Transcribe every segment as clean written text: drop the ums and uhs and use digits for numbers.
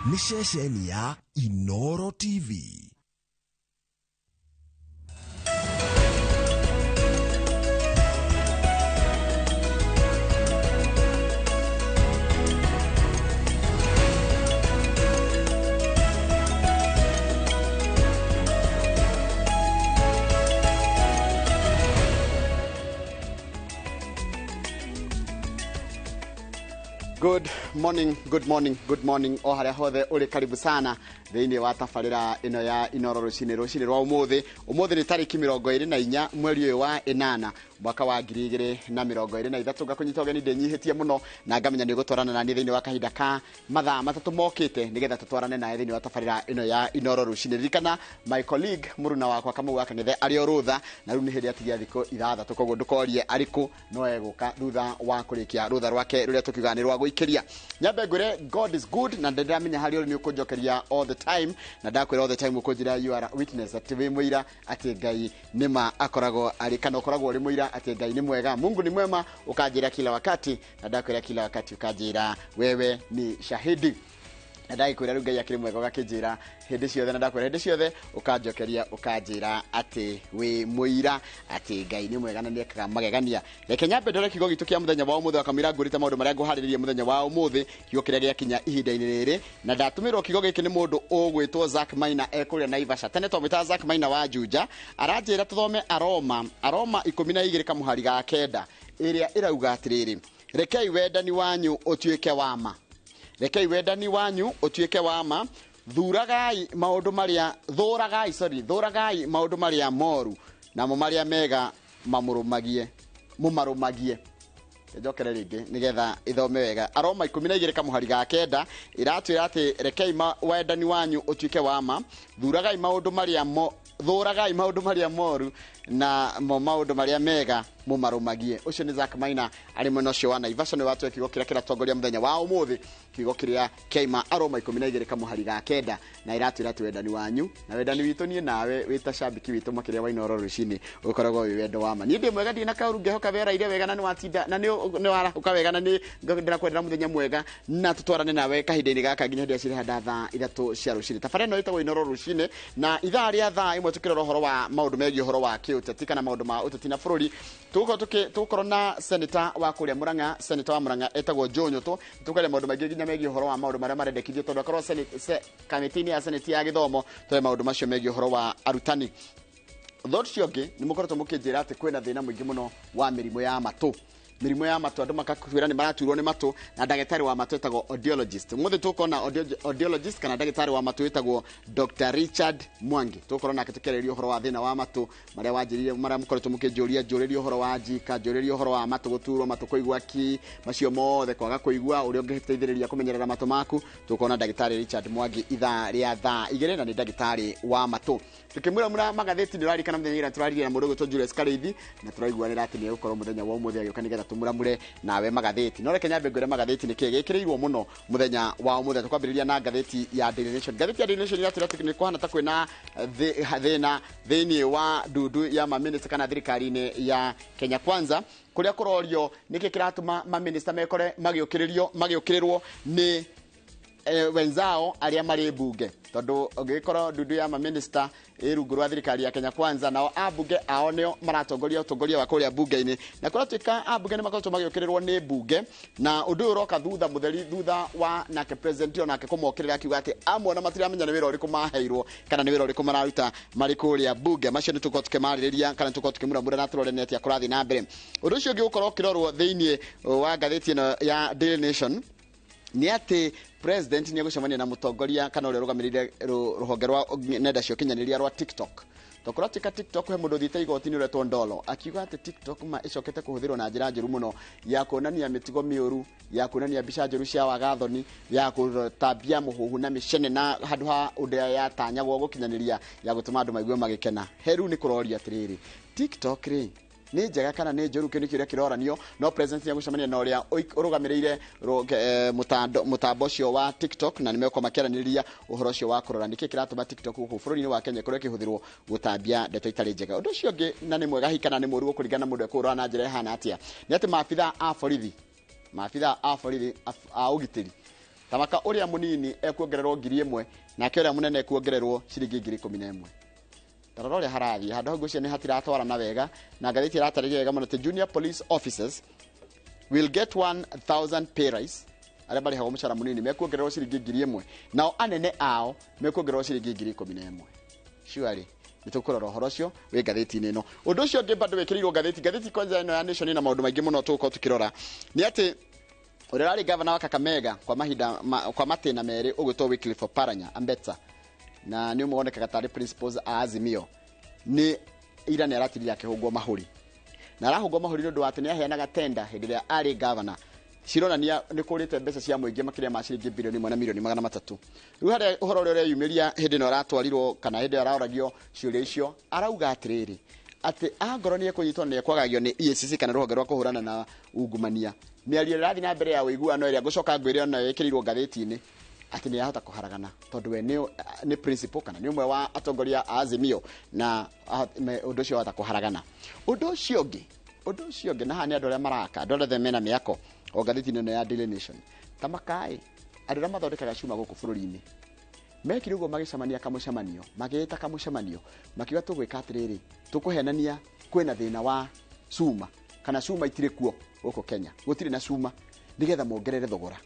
Nĩ ceceni ya Inoro TV. Good morning, good morning, good morning o harĩa hothe ũrĩ, karibu sana thĩinĩ wa tabarĩra ĩno ya Inoro rũcinĩ, rũcinĩ rwa ũmũthĩ. Ũmũthĩ nĩ tarĩki 24 mweri ũyũ wa 8 mwaka wa 2023. Ngakũnyita ũgeni ndĩnyihĩtie mũno na ngamenya nĩ ũgũtwarana naniĩ thĩinĩ wa kahinda ka mathaa 3 mokĩte, nĩgetha tũtwarane nawe thĩinĩ wa tabarĩra ĩno ya Inoro rũcinĩ. Ririkana my colleague mũruna wakwa Kamau wa Kang'ethe arĩ o rũtha, na rĩu nĩ hĩndĩ atigia thikũ 6, koguo ndũkorie arĩkũ, no egũka thutha wa kũrĩkia rũtha rwake rũrĩa tũkiugaga nĩ rwa gũikĩria. Nyambe ngwĩre God is good, na ndĩramenya harĩa ũrĩ nĩ ũkũnjokeria all the time, na ndakwĩra all the time ũkũnjĩra you are a witness, atĩ wĩ mũira atĩ Ngai nĩma akoragwo arĩ, kana ũkoragwo ũrĩ mũira atĩ Ngai nĩ mwega. Mungu ni mwema, ũkanjĩra kila wakati, na ndakwĩra kila wakati ũkanjĩra wewe ni shahidi, na ndagĩkwĩra rĩu Ngai akĩrĩ mwega ũgakĩnjĩra hĩndĩ ciothe, na ndakwĩra hĩndĩ ciothe ũkanjokeria ũkanjĩra atĩ wĩ mũira atĩ Ngai nĩ mwega na nĩekaga magegania. Reke nyambe ndore kiugo gitũ kĩa mũthenya wa ũmũthĩ, wakamwĩra ngũrĩte maũndũ marĩa ngũharĩrĩria mũthenya wa ũmũthĩ, kiugo kĩrĩa gĩakinya ihinda-inĩ rĩrĩ, na ndatũmĩrwo kiugo gĩkĩ nĩ mũndũ ũgwĩtwo Zack Maina ekũrĩa Naivasha. Tene twamwĩtaga Zack Maina wa Juja. Aranjĩra tũthome Aroma, Aroma 12 kamũhari ga 9, ĩrĩa ĩrauga atĩrĩrĩ, rekei wendani wanyu ũtuĩke wa ma, rekei wendani wanyu ũtuĩke wa ma, thuragai maũndũ marĩa, thũragai, sorry, thũragai maũndũ marĩa moru, namo marĩa mega mamũrũmagie, mũmarũmagie. Njokere rĩngĩ nĩgetha ithome wega. Aroma 12 kamũhari ga 9 ĩratwĩra atĩ rekei wendani wanyu ũtuĩke wa ma, thuragai maũndũ marĩa mo, thũragai maũndũ marĩa moru, na mo maũndũ marĩa mega mũmarũmagie. Ũcio nĩ Zack Maina arĩ mwena ũcio wa Naivasha, nĩ watũhe kiugo kĩrĩa kĩratongoria mũthenya wa ũmũthĩ, kiugo kĩrĩa kĩaima Aroma 12 kamũhari ga 9, na ĩratwĩra atĩ wendani wanyu na wendani witũ niĩ nawe wĩ ta cambiki witũ makĩria wa Inoro rũcinĩ ũkoragwo wĩ wendo wa ma. Niĩ ndĩ mwega, ndirĩ na kaũru, ngehoka weraire wega na nĩwatinda na nĩ warahũka wega, na nĩ ndĩrakwendera mũthenya mwega, na tũtwarane nawe kahinda-inĩ gaka nginya hĩndĩ ĩrĩa cirĩhanda thaa 3 cia rũcinĩ. Tabarĩra ĩno ĩtagwo Inoro rũcinĩ, na ithaa rĩa thaa 1 tũkĩrora ũhoro wa maũndũ megiĩ ũhoro wa kĩũteti kana maũndũ ma ũteti na bũrũri. Tũgũkorwo na senator wa kũrĩa Murang'a, senator wa Murang'a etagwo Joe Nyutu. Tũkaria maũndũ maingĩ nginya megiĩ ũhoro wa maũndũ marĩa marendekithio, tondũ akorwo kamĩtĩ-inĩ ya senate ya gĩthomo, tũhe maũndũ macio megiĩ ũhoro wa arutani. Thought ũcio ũngĩ nĩ mũkoretwo mũkĩnjĩra atĩ kwĩna thĩna mũingĩ mũno wa mĩrimũ ya matũ, mĩrimũ ya matũ, andũ makakwĩra nĩ maraturwo nĩ matũ, na ndagĩtarĩ wa matũ etagwo audiologist. Ũmũthĩ tũkona audiologist kana ndagĩtarĩ wa matũ wĩtagwo Dr. Richard Mwangi. Tũgũkorwo nake tũkĩarĩrĩria ũhoro wa thĩna wa matũ, marĩa wanjĩrire, marĩa mũkoretwo mũkĩnjũria, njũrĩria ũhoro wa njika, njũrĩria ũhoro wa matũ gũturwo, matũ kũigua ki, macio mothe, kwaga kũigua, ũrĩa ũngĩteithĩrĩria kũmenyerera matũ maku. Tũgũkorwo na ndagĩtarĩ Richard Mwangi ithaa rĩa thaa 2, na nĩ ndagĩtarĩ wa matũ. Tukĩmũramũra magathĩti, nĩ ũrarikana mũthenya ira tũraririe na mũndũ ũgwĩtwo Julius Karĩithi, na tũraiguanĩra atĩ nĩ egũkorwo mũthenya wa ũmũthĩ agĩũka nĩgetha tũmũramũre nawe magathĩti. No reke nyambe ngwĩre magathĩti nĩ kĩĩ gĩkĩrĩirwo mũno mũthenya wa ũmũthĩ. Tũkwambĩrĩria na ngathĩti ya Daily Nation. Ngathĩti ya Daily Nation iratwĩra atĩ nĩ kũhana ta kwĩna thĩna thĩinĩ wa ndundu ya maminista kana thirikari-inĩ ya Kenya Kwanza, kũrĩa kũrorio nĩkĩ kĩratũma maminista mekore magĩũkĩrĩrwo nĩ wenzao arĩa marĩ mbunge, tondũ ũngĩgĩkorwo ndundu ya maminista ĩ rungu rwa thirikari ya Kenya Kwanza, nao ambunge ao nĩo maratongoria ũtongoria wa kũrĩa mbunge-inĩ, na kũratuĩka ambunge nĩ makoretwo magĩũkĩrĩrwo nĩ mbunge, na ũndũ ũyũ ũroka thutha mũtheri thutha wa nake president o nake kũmokĩrĩra akiuga atĩ amwe ona matiramenya nĩ wĩra ũrĩkũ maheirwo kana nĩ wĩra ũrĩkũ mararuta marĩ kũrĩa mbunge. Macio nĩ tũkorwo tũkĩmarĩrĩria kana tũkorwo tũkĩmuramura na tũrore nĩ atĩa kũrathiĩ na mbere. Ũndũ ũcio ũngĩ ũgũkorwo ũkĩrorwo thĩinĩ wa ngathĩti ĩno ya Daily Nation nĩ atĩ president nĩ egũcemania na mũtongoria kana ũrĩa ũrũgamĩrĩire rũhonge rwa nenda cia ũkinyanĩria rwa TikTok. Tokora tika TikTok he mũndũ ũthiĩte igoti-inĩ ũretwo Ndolo akiuga atĩ TikTok ma ĩcokete kũhũthĩrwo na njĩra njũru mũno ya kuonania mĩtugo mĩũru, ya kuonania mbica njũru cia wagathoni, ya kũtambia mũhuhu na mĩcene, na handũ ha ũrĩa yatanyagwo gũkinyanĩria ya gũtũma andũ maigue magĩkena. He rĩu nĩ kũroria atĩrĩrĩ, TikTok rĩ nĩ njega kana nĩ njũru? Kĩu nĩ kĩũria kĩroranio. No president nĩ egũcemania na ũrĩa ũrũgamĩrĩire mũtambo ũcio wa TikTok, na nĩ megũkorwo makĩaranĩria ũhoro ũcio wa kũrora nĩkĩ kĩratũma TikTok gũkũ bũrũri-inĩ wa Kenya ĩkorwo ĩkĩhũthĩrwo gũtambia ndeto itarĩ njega. Ũndũ ũcio ũngĩ, na nĩ mwega hihi kana nĩ mũũru gũkũringana na mũndũ ekũũrora na njĩra ĩhana atĩa, nĩ atĩ maabitha a borithi, maabitha a borithi a ũgitĩri Tamaka ũrĩa mũnini ekuongererwo 1,000 nake ũrĩa mũnene ekuongererwo ciringi 11,000. Tarora ũrĩa harathiĩ handũ hau ngwĩciria nĩ hatiratwarana wega, na ngathĩti ĩratarĩria wega mũno atĩ junior police officers will get 1000 pay rise. Arĩa marĩhagwo mũcara mũnini mekuongererwo ciringi 1,000, nao anene ao mekuongererwo ciringi 11,000. Surely nĩ tũkũrora ũhoro ũcio wĩ ngathĩti-inĩ ĩno. Ũndũ ũcio ũngĩ bado wĩkĩrĩirwo ngathĩti kwanza ĩno ya Nation ĩna maũndũ maingĩ mũno tũgũkorwo tũkĩrora nĩ atĩ ũrĩa ũrarĩ gavana wa Kakamega kwa mahinda kwa matĩna merĩ ũgwĩtwo Wycliffe Oparanya Ambetsa, na nĩ ũmwe wonekaga tarĩ principals a Azimio, nĩ ira nĩ aratirire akĩhũngwo mahũri, na arahũngwo mahũri nĩ ũndũ wa atĩ nĩ aheanaga tenda hĩndĩ ĩrĩa arĩ gavana cironania nĩ kũrĩte mbeca cia mũingĩ makĩria ma ciringi 1 na milioni 300. Rĩu harĩa ũhoro ũrĩa ũreyumĩria hĩndĩ ĩno aratwarirwo kana hĩndĩ ĩyo aroragio ciũria icio, arauga atĩrĩrĩ atĩ angorwo nĩ ekũnyitwo nĩ ekwagagio nĩ EACC kana rũhonge rwa kũhũrana na ungumania, mĩario ĩrĩa ĩrathiĩ na mbere ya ũiguano ĩrĩa ngũcoka ngwĩre onayo ĩkĩrĩirwo ngathĩti-inĩ atĩ nĩ yahota kũharagana tondũ we nĩ principal kana nĩ ũmwe wa atongoria a Azimio, na ũndũ ũcio wahota kũharagana. Ũndũ ũcio ũngĩ na haha nĩ andũ arĩa maraka, andũ arĩa othe mena mĩako o ngathĩti-inĩ ĩno ya Daily Nation, ta makaĩ andũ arĩa mathondekaga cuma gũkũ bũrũri-inĩ mekire ũguo magĩcemania kamũcemanio, magĩĩta kamũcemanio makiuga tũgwĩka atĩrĩrĩ, tũkũhenania kwĩna thĩna wa cuma kana cuma itirĩ kuo gũkũ Kenya, gũtirĩ na cuma, nĩgetha mongerere thogora.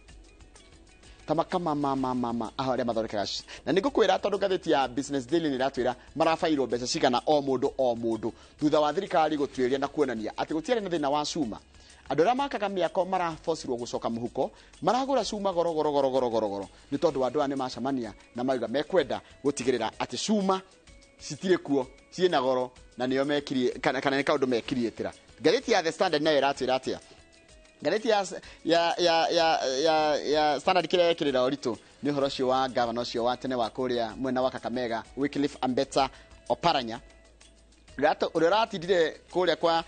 Ta makama mama arĩa mathondekaga, na nĩ ngũkwĩra tondũ ngathĩti ya Business Daily nĩ ĩratwĩra marabairwo mbeca cigana o mũndũ o mũndũ thutha wa thirikari gũtuĩria na kuonania atĩ gũtiarĩ na thĩna wa cuma. Andũ arĩa makaga mĩako marabocirwo gũcoka mũhuko, maragũra cuma goro goro goro goro goro goro nĩ tondũ andũ aya nĩ macemania na mauga mekwenda gũtigĩrĩra atĩ cuma citirĩ kuo, ciĩna goro, na nĩo mekirie kana nĩ kaũndũ mekiriĩtĩra. Ngathĩti ya The Standard nayo ĩratwĩra atĩa? Ngathĩti ya Standard kĩrĩa yekĩrĩra ũritũ nĩ ũhoro ũcio wa gavana ũcio wa tene wa kũrĩa mwena wa Kakamega Wycliffe Ambetsa Oparanya, ũrĩa ũratindire kũrĩa kwa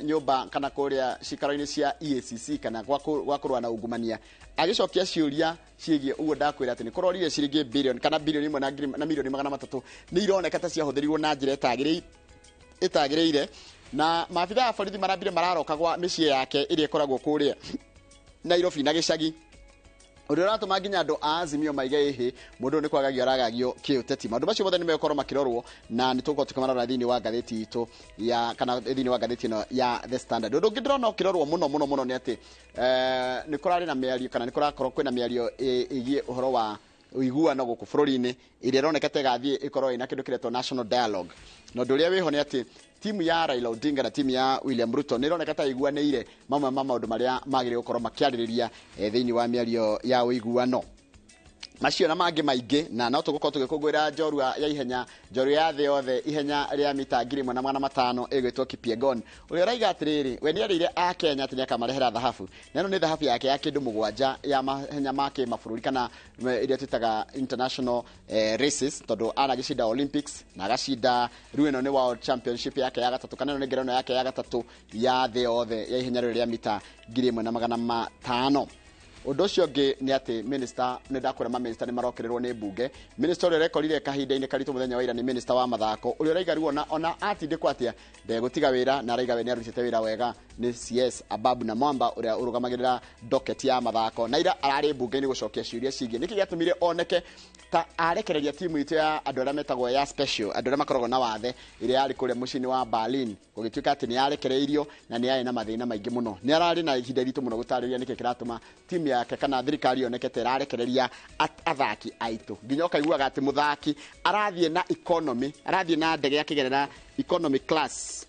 nyũmba kana kũrĩa cikaro-inĩ cia EACC kana gwa kũrũa na ungumania, agĩcokia ciũria ciĩgiĩ ũguo ndakwĩra atĩ nĩ kũrorire ciringi bilioni kana bilioni 1 na milioni 300 nĩ ironeka ta ciahũthĩrirwo na njĩra ĩtagĩrĩire, na maabitha a borithi marambire mararoka gwa mĩciĩ yake ĩrĩa ĩkoragwo kũrĩa Nairobi na gĩcagi, ũrĩa ũratũma nginya andũ a Azimio maige ĩhĩ mũndũ nĩ kwagagio aragagio kĩũteti. Maũndũ macio mothe nĩ megũkorwo makĩrorwo na nĩ tũgũkorwo tũkĩmarora thĩinĩ wa ngathĩti itũ ya kana thĩinĩ wa ngathĩti ĩno ya The Standard. Ũndũ ũngĩ ndĩrona ũkĩrorwo mũno mũno mũno nĩ atĩ nĩ kũrarĩ na mĩario kana nĩ kũrakorwo kwĩna mĩario ĩgiĩ ũhoro wa ũiguano gũkũ bũrũri-inĩ ĩrĩa ĩroneka ta ĩgathiĩ ĩkorwo ĩna kĩndũ kĩretwo national dialogue. Na ũndũ ũrĩa wĩho nĩ atĩ timu ya Raila Odinga na timu ya William Ruto nĩ ĩroneka ta ĩiguanĩire mamwe ma maũndũ marĩa magĩrĩire gũkorwo makĩarĩrĩria thĩinĩ wa mĩario ya ũiguano macio na mangĩ maingĩ. Na no tũgũkorwo tũgĩkũngũĩra njorua ya ihenya, njorua ya thĩ yothe, ihenya rĩa mita 1500 ĩgwĩtwo Kipyegon, ũrĩa ũraiga atĩrĩrĩ we nĩerĩire a Kenya atĩ nĩakamarehera thahabu, na ĩno nĩ thahabu yake ya kĩndũ 7 ya mahenya ma kĩmabũrũri kana ĩrĩa twĩtaga international races, tondũ anagĩcinda Olympics na agacinda rĩu ĩno nĩ World Championship yake ya gatatũ kana ĩno nĩ ngerenwa yake ya gatatũ ya thĩ yothe ya ihenya rĩrĩ rĩa mita 1500. Ũndũ ũcio ũngĩ nĩ atĩ minister nĩ ndakwĩra ma minister nĩ marokererwo nĩ mbunge. Minister ũrĩa ũrekorire kahinda-inĩ karitũ mũthenya wa ira nĩ minister wa mathako ũrĩa ũraiga rĩu ona atindĩkwo atĩa ndegũtiga wĩra, na araiga we nĩ arutĩte wĩra wega nĩ CS Ababu na Mwamba ũrĩa ũrũgamagĩrĩra docket ya mathako, na ira ararĩ mbunge-inĩ gũcokia ciũria ciĩgiĩ nĩkĩ gĩatũmire oneke ta arekereria timu itũ ya andũ arĩa metagwo ya special, andũ arĩa makoragwo na wathe, ĩrĩa yarĩ kũrĩa mũciĩ-inĩ wa Berlin, gũgĩtuĩka atĩ nĩ yarekereirio na nĩ yarĩ na mathĩna maingĩ mũno. Nĩ ararĩ na ihinda iritũ mũno gũtarĩria nĩkĩ kĩratũma timu yake kana thirikari yonekete ĩrarekereria athaki aitũ, nginya ũkaiguaga atĩ mũthaki arathiĩ na economy, arathiĩ na ndege akĩgerera economy class,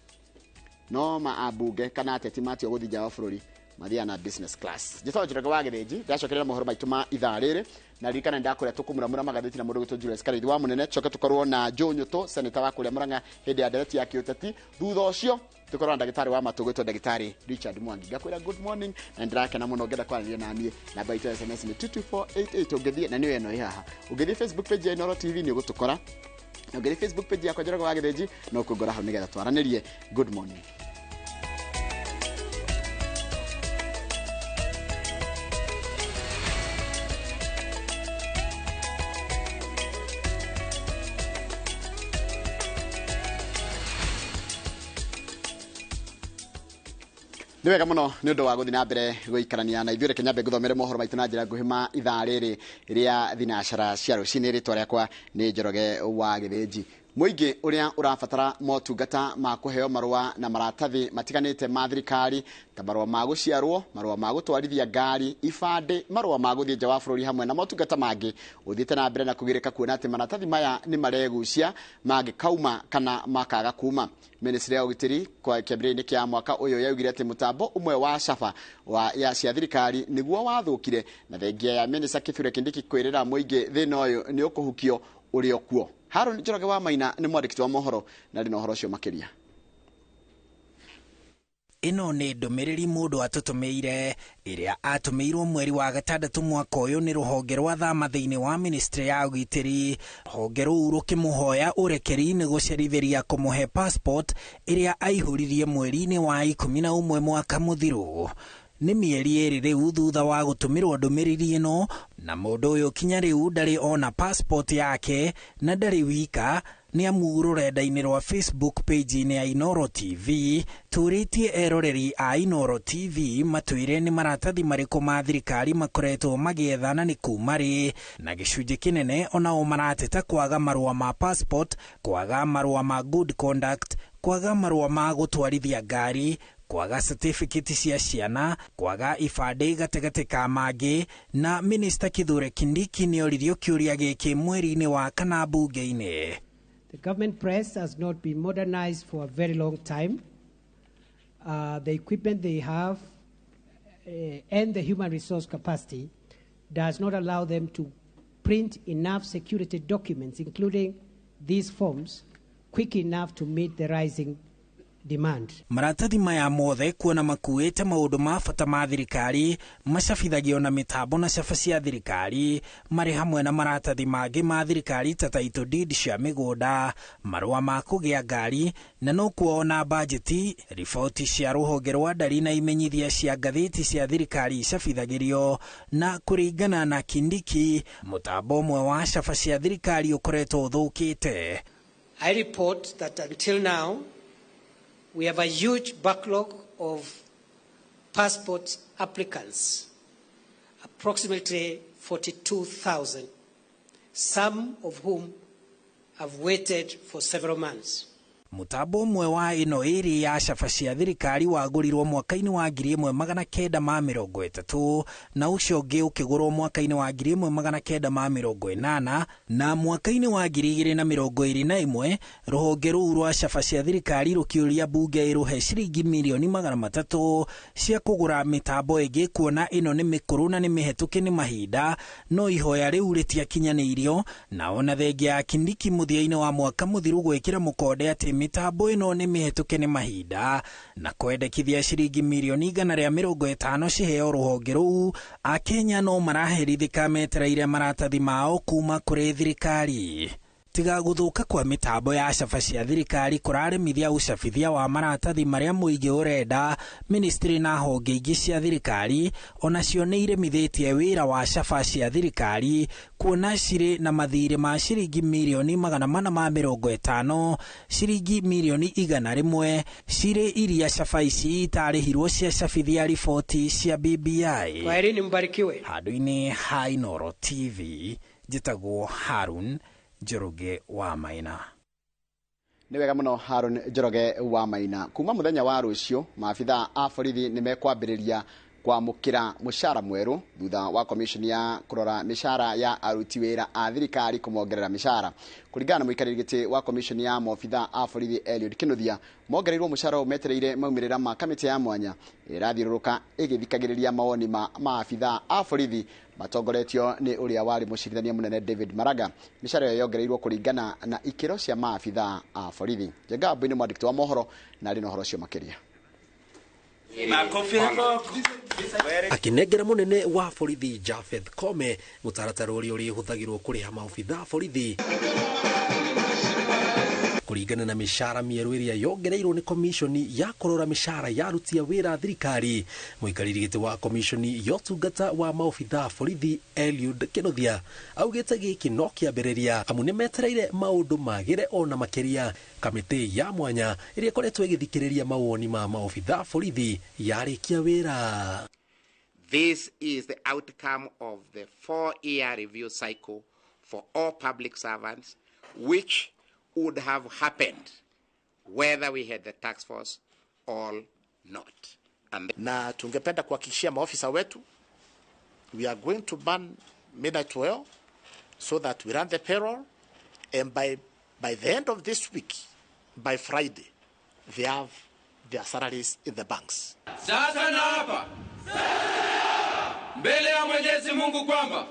no ma ambunge kana ateti matio gũthiĩ nja wa bũrũri mathiaga na business class. Njĩtagwo Njoroge wa Gĩthĩnji, ndacokerera mohoro maitũ ma ithaa rĩrĩ, na ririkana ndakũrĩa tũkũmuramura magathĩti na mũndũ gwĩtwo Julius Karaithi wa Mũnene, tũcoke tũkorwo na Joe Nyũtũ, senator wa kũrĩa Murang'a hĩndĩ ya ndereti ya kĩũteti. Thutha ũcio tũkorwo na ndagĩtarĩ wa matũ gwĩtwo ndagĩtarĩ Richard Mwangi. Ngakwĩra good morning na ndĩrakena mũno ngenda kwaranĩria na niĩ. Namba itũ ya SMS nĩ 22488 ũngĩthiĩ na nĩyo ĩno ĩ haha, ũngĩthiĩ Facebook page ya Inooro TV nĩ ũgũtũkora, na ũngĩthiĩ Facebook page yakwa Njoroge wa Gĩthĩnji no ũkũngora hau nĩgetha twaranĩrie. Good morning. Nĩ wega mũno nĩ ũndũ wa gũthiĩ na mbere gũikarania na ithuĩ. Reke nyambe ngũthomere mohoro maitũ na njĩra nguhĩ ma ithaa rĩrĩ rĩa thinacara cia rũcinĩ. Rĩtwa rĩakwa nĩ Njoroge wa Gĩthĩnji. Mũingĩ ũrĩa ũrabatara motungata ma kũheo marũa na maratathi matiganĩte ma thirikari ta marũa ma gũciarwo, marũa ma gũtwarithia ngari, ibandĩ, marũa ma gũthiĩ nja wa bũrũri hamwe na motungata mangĩ, ũthiĩte na mbere na kũgirĩka kuona atĩ maratathi maya nĩ maregucia mangĩkauma kana makaga kuma. Ministry ya ũgitĩri kwa kĩambĩrĩria-inĩ kĩa mwaka ũyũ yaugire atĩ mũtambo ũmwe wa caba wa ya cia thirikari nĩguo wathũkire, na thengia ya Minister Kithure Kindiki kwĩrĩra mũingĩ thĩna ũyũ nĩ ũkũhukio ũrĩ o kuo. Haron Njoroge wa Maina nĩ mwandĩki wa mohoro na arĩ na ũhoro ũcio makĩria. Ĩno nĩ ndũmĩrĩri mũndũ atũtũmĩire ĩrĩa atũmĩirwo mweri wa gatandatũ mwaka ũyũ nĩ rũhonge rwa thama thĩinĩ wa ministry ya ũgitĩri. Rũhonge rũu rũkĩmũhoya ũrekeri nĩ gũcerithĩria kũmũhe passport ĩrĩa aihũririe mweri-inĩ wa 11 mwaka mũthiru. Nĩ mĩeri 2 rĩu thutha wa gũtũmĩrwo ndũmĩrĩri ĩno, na mũndũ ũyũ kinya rĩu ndarĩ ona passport yake na ndarĩ wika, nĩ amu rũrenda-inĩ rwa Facebook page-inĩ ya Inooro TV tũrĩtie eroreri a Inooro TV matwĩre nĩ maratathi marĩkũ ma thirikari makoretwo magĩetha na nĩ kuma rĩ, na gĩcunjĩ kĩnene onao marateta kwaga marũa ma passport, kwaga marũa ma good conduct, kwaga marũa ma gũtwarithia ngari, kwaga certificate cia ciana, kwaga ibandĩ gatagatĩ ka mangĩ. Na Minister Kithure Kindiki nĩ oririo kĩũria gĩkĩ mweri-inĩ wa kana mbunge-inĩ. The government press has not been modernized for a very long time. The equipment they have and the human resource capacity does not allow them to print enough security documents, including these forms, quick enough to meet the rising demand. Maratathi maya mothe kuona makuĩte maũndũ ma bata ma thirikari macabithagio na mĩtambo na caba cia thirikari, marĩ hamwe na maratathi mangĩ ma thirikari ta title deed cia mĩgũnda, marũa ma kũgĩa ngari, na no kuona bajeti, riboti cia rũhonge rwa ndari na imenyithia cia ngathĩti cia thirikari icabithagĩrio. Na kũringana na Kindiki, mũtambo ũmwe wa caba cia thirikari ũkoretwo ũthũkĩte. I report that until now we have a huge backlog of passport applicants, approximately 42,000, some of whom have waited for several months. Mũtambo ũmwe wa ĩno ĩrĩ ya caba cia thirikari wagũrirwo mwaka-inĩ wa 1930 na ũcio ũngĩ ũkĩgũrwo mwaka-inĩ wa 1980, na mwaka-inĩ wa 2021 rũhonge rũu rwa caba cia thirikari rũkĩũria mbunge ĩrũhe ciringi mirioni 300 cia kũgũra mĩtambo ĩngĩ, kuona ĩno nĩ mĩkũrũ na nĩ mĩhetũke nĩ mahinda, no ihoya rĩu rĩtiakinyanĩirio. Na ona thengia ya Kindiki mũthia-inĩ wa mwaka mũthiru gwĩkĩra mũkonde atĩ mĩtambo ĩno nĩ mĩhetũke nĩ mahinda na kwendekithia ciringi mirioni 150 ciheo rũhonge rũu, Akenya no maraherithĩka metereire maratathi mao kuma kũrĩ thirikari. Tiga gũthũka kwa mĩtambo ya caba cia thirikari kũraremithia ũcabithia wa maratathi marĩa mũingĩ ũrenda, ministry na honge ingĩ cia thirikari onacio nĩ iremithĩtie wĩra wa caba cia thirikari, kuona cirĩ na mathirĩ ma ciringi mirioni 450, ciringi mirioni 100 cirĩ iria caba ici itarĩhirwo cia cabithia riboti cia BBI. Kwaherini, mbarikiwe. Handũ-inĩ ha Inooro TV njĩtagwo Harun Njoroge wa Maina. Nĩ wega mũno Harun Njoroge wa Maina. Kuma mũthenya wa rũciũ maabitha a borithi nĩ mekwambĩrĩria kwamũkĩra mũcara mwerũ thutha wa commission ya kũrora mĩcara ya aruti wĩra a thirikari kũmongerera mĩcara. Kũringana na mũikarĩri gĩtĩ wa commission ya maobitha a borithi Eliud Kinuthia, mongereirwo mũcara ũyũ metereire maumĩrĩra ma kamĩtĩ ya mwanya ĩrathiũrũrũka ĩgĩthikagĩrĩria mawoni ma maabitha a borithi matongoretio nĩ ũrĩa warĩ mũcirithania mũnene David Maraga. Mĩcara ĩyo yongereirwo kũringana na ikĩro cia maabitha a borithi. Njenga Mbui nĩ mwandĩki wa mohoro na arĩ na ũhoro ũcio makĩria. Akinengera munene wa borithi Japheth Kome mutaratara uria urihũthagĩrwo kũrĩha maobitha borithi. Kũringana na mĩcara mĩerũ ĩrĩa yongereirwo nĩ komishoni ya kũrora mĩcara ya aruti a wĩra thirikari, mũikarĩri gĩtĩ wa komishoni ya ũtungata wa maobithaa borithi Eliud Kinuthia augĩte gĩkĩ no kĩambĩrĩria, amu nĩ metereire maũndũ magĩre ona makĩria. Kamĩtĩ ya mwanya ĩrĩa ĩkoretwo ĩgĩthikĩrĩria mawoni ma maobithaa borithi yarĩkia wĩra. This is the outcome of the 4-year review cycle for all public servants, which would have happened whether we had the task force or not. And na tungependa kuhakikishia maofisa wetu, we are going to burn midnight oil so that we run the payroll, and by the end of this week, by Friday, they have their salaries in the banks. Sasa na hapa mbele ya Mwenyezi Mungu kwamba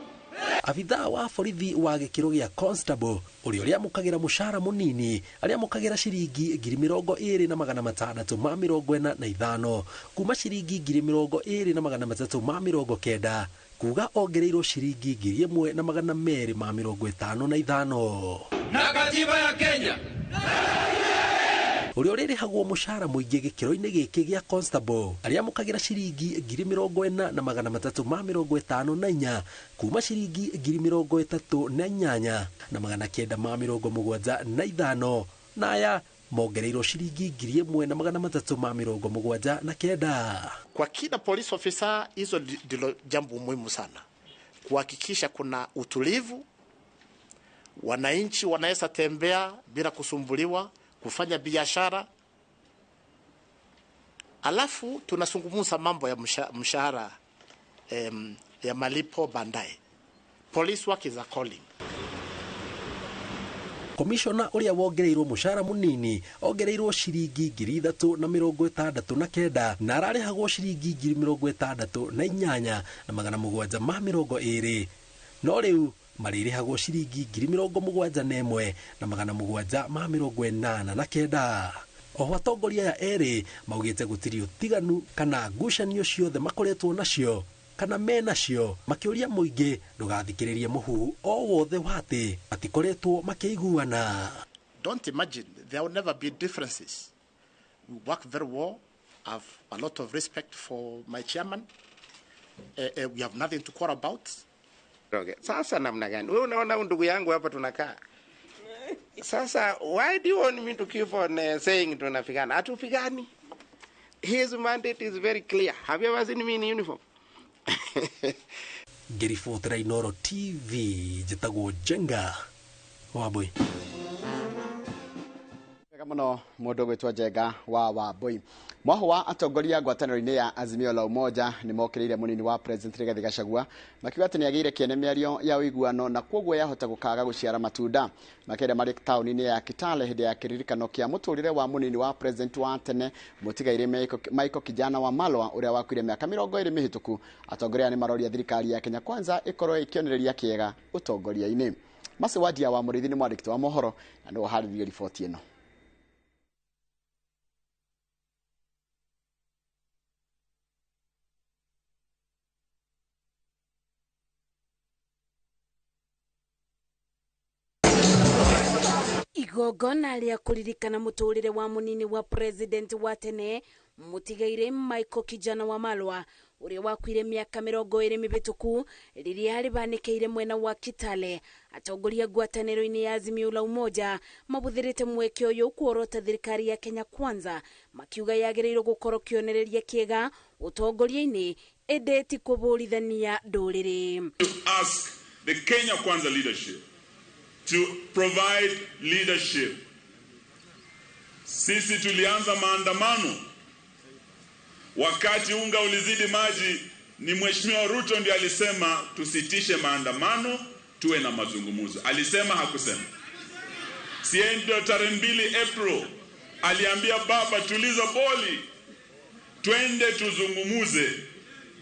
abithaa wa borithi wa gĩkĩro gĩa constable ũrĩa ũrĩamũkagĩra mũcara mũnini arĩamũkagĩra ciringi 26,645 kuma ciringi 23,390, kuga ongereirwo ciringi 1,255. Na katiba ya Kenya ũrĩa ũrĩrĩhagwo mũcara mũingĩ gĩkĩro-inĩ gĩkĩ gĩa constable arĩamũkagĩra ciringi 40,354 kuma ciringi 38,975, na aya mongereirwo ciringi 1,379. Kwa kila police officer, hizo ndilo jambo muhimu sana, kuhakikisha kuna utulivu, wananchi wanaweza tembea bila kusumbuliwa, kufanya biashara. Alafu tunazungumza mambo ya mshahara, ya malipo baadaye. Police work is a calling. Komishona ũrĩa wongereirwo mũcara mũnini ongereirwo ciringi 3,069 na ararĩhagwo ciringi 68,720, no rĩu marĩrĩhagwo ciringi 71,789. Oho atongoria aya erĩ maugĩte gũtirĩ ũtiganu kana ngucanio ciothe makoretwo nacio kana menacio, makĩũria mũingĩ ndũgathikĩrĩrie mũhuhu o wothe wa atĩ matikoretwo makĩiguana. Don't imagine there will never be differences. We work very well. I have a lot of respect for my chairman. We have nothing to quarrel about. Okay. Sasa namna gani? Wewe unaona ndugu yangu hapa tunakaa. Sasa why do you want me to keep on saying tunapigana? Hatupigani. His mandate is very clear. Have you ever seen me in uniform? Ngĩribotera Inooro TV, njĩtagwo Njenga Wambui. Wega mũno mũndũ gwĩtwo Njenga wa Wambui. Mwaho wa atongoria ngwatanĩro-inĩ ya Azimio la Umoja nĩ mokĩrĩire mũnini wa President Rigathi Gachagua makiuga atĩ nĩagĩire kĩene mĩario ya ũiguano na kwoguo yahota gũkaga gũciara matunda. Makĩria marĩ taũni-inĩ ya Kitale hĩndĩ ya kĩririkano kĩa mũtũrĩre wa mũnini wa President wa tene mũtigairĩ Michael Kijana wa Malwa ũrĩa wakuire mĩaka 20 mĩhĩtũku. Atongoria nĩ maroria thirikari ya Kenya Kwanza ĩkorwo ĩkĩonereria kĩega ũtongoria-inĩ. Masi Wadia wa Mũrĩithi nĩ mwandĩki wa mohoro na nĩwe ũharĩrĩirie riboti ĩno. Igongona rĩa kũririkana mũtũrĩre wa mũnini wa president wa tene mũtigairĩ Michael Kijana wa Malwa ũrĩa wakuire mĩaka 20 mĩhĩtũku rĩrĩa rĩbanĩkĩire mwena wa Kitale. Atongoria ngwatanĩro-inĩ ya Azimio la Umoja mabũthĩrĩte mweke ũyũ kuorota thirikari ya Kenya Kwanza, makiuga yagĩrĩirwo gũkorwo kĩonereria kĩega ũtongoria-inĩ ĩndĩ ti kũbũrithania ndũrĩrĩ. To ask the Kenya Kwanza leadership to provide leadership. Sisi tulianza maandamano wakati unga ulizidi maji. Ni Mheshimiwa Ruto ndiye alisema tusitishe maandamano, tuwe na mazungumzo. Alisema hakusema? Si ndio tarehe 2 April aliambia baba tuliza boli, twende tuzungumuze.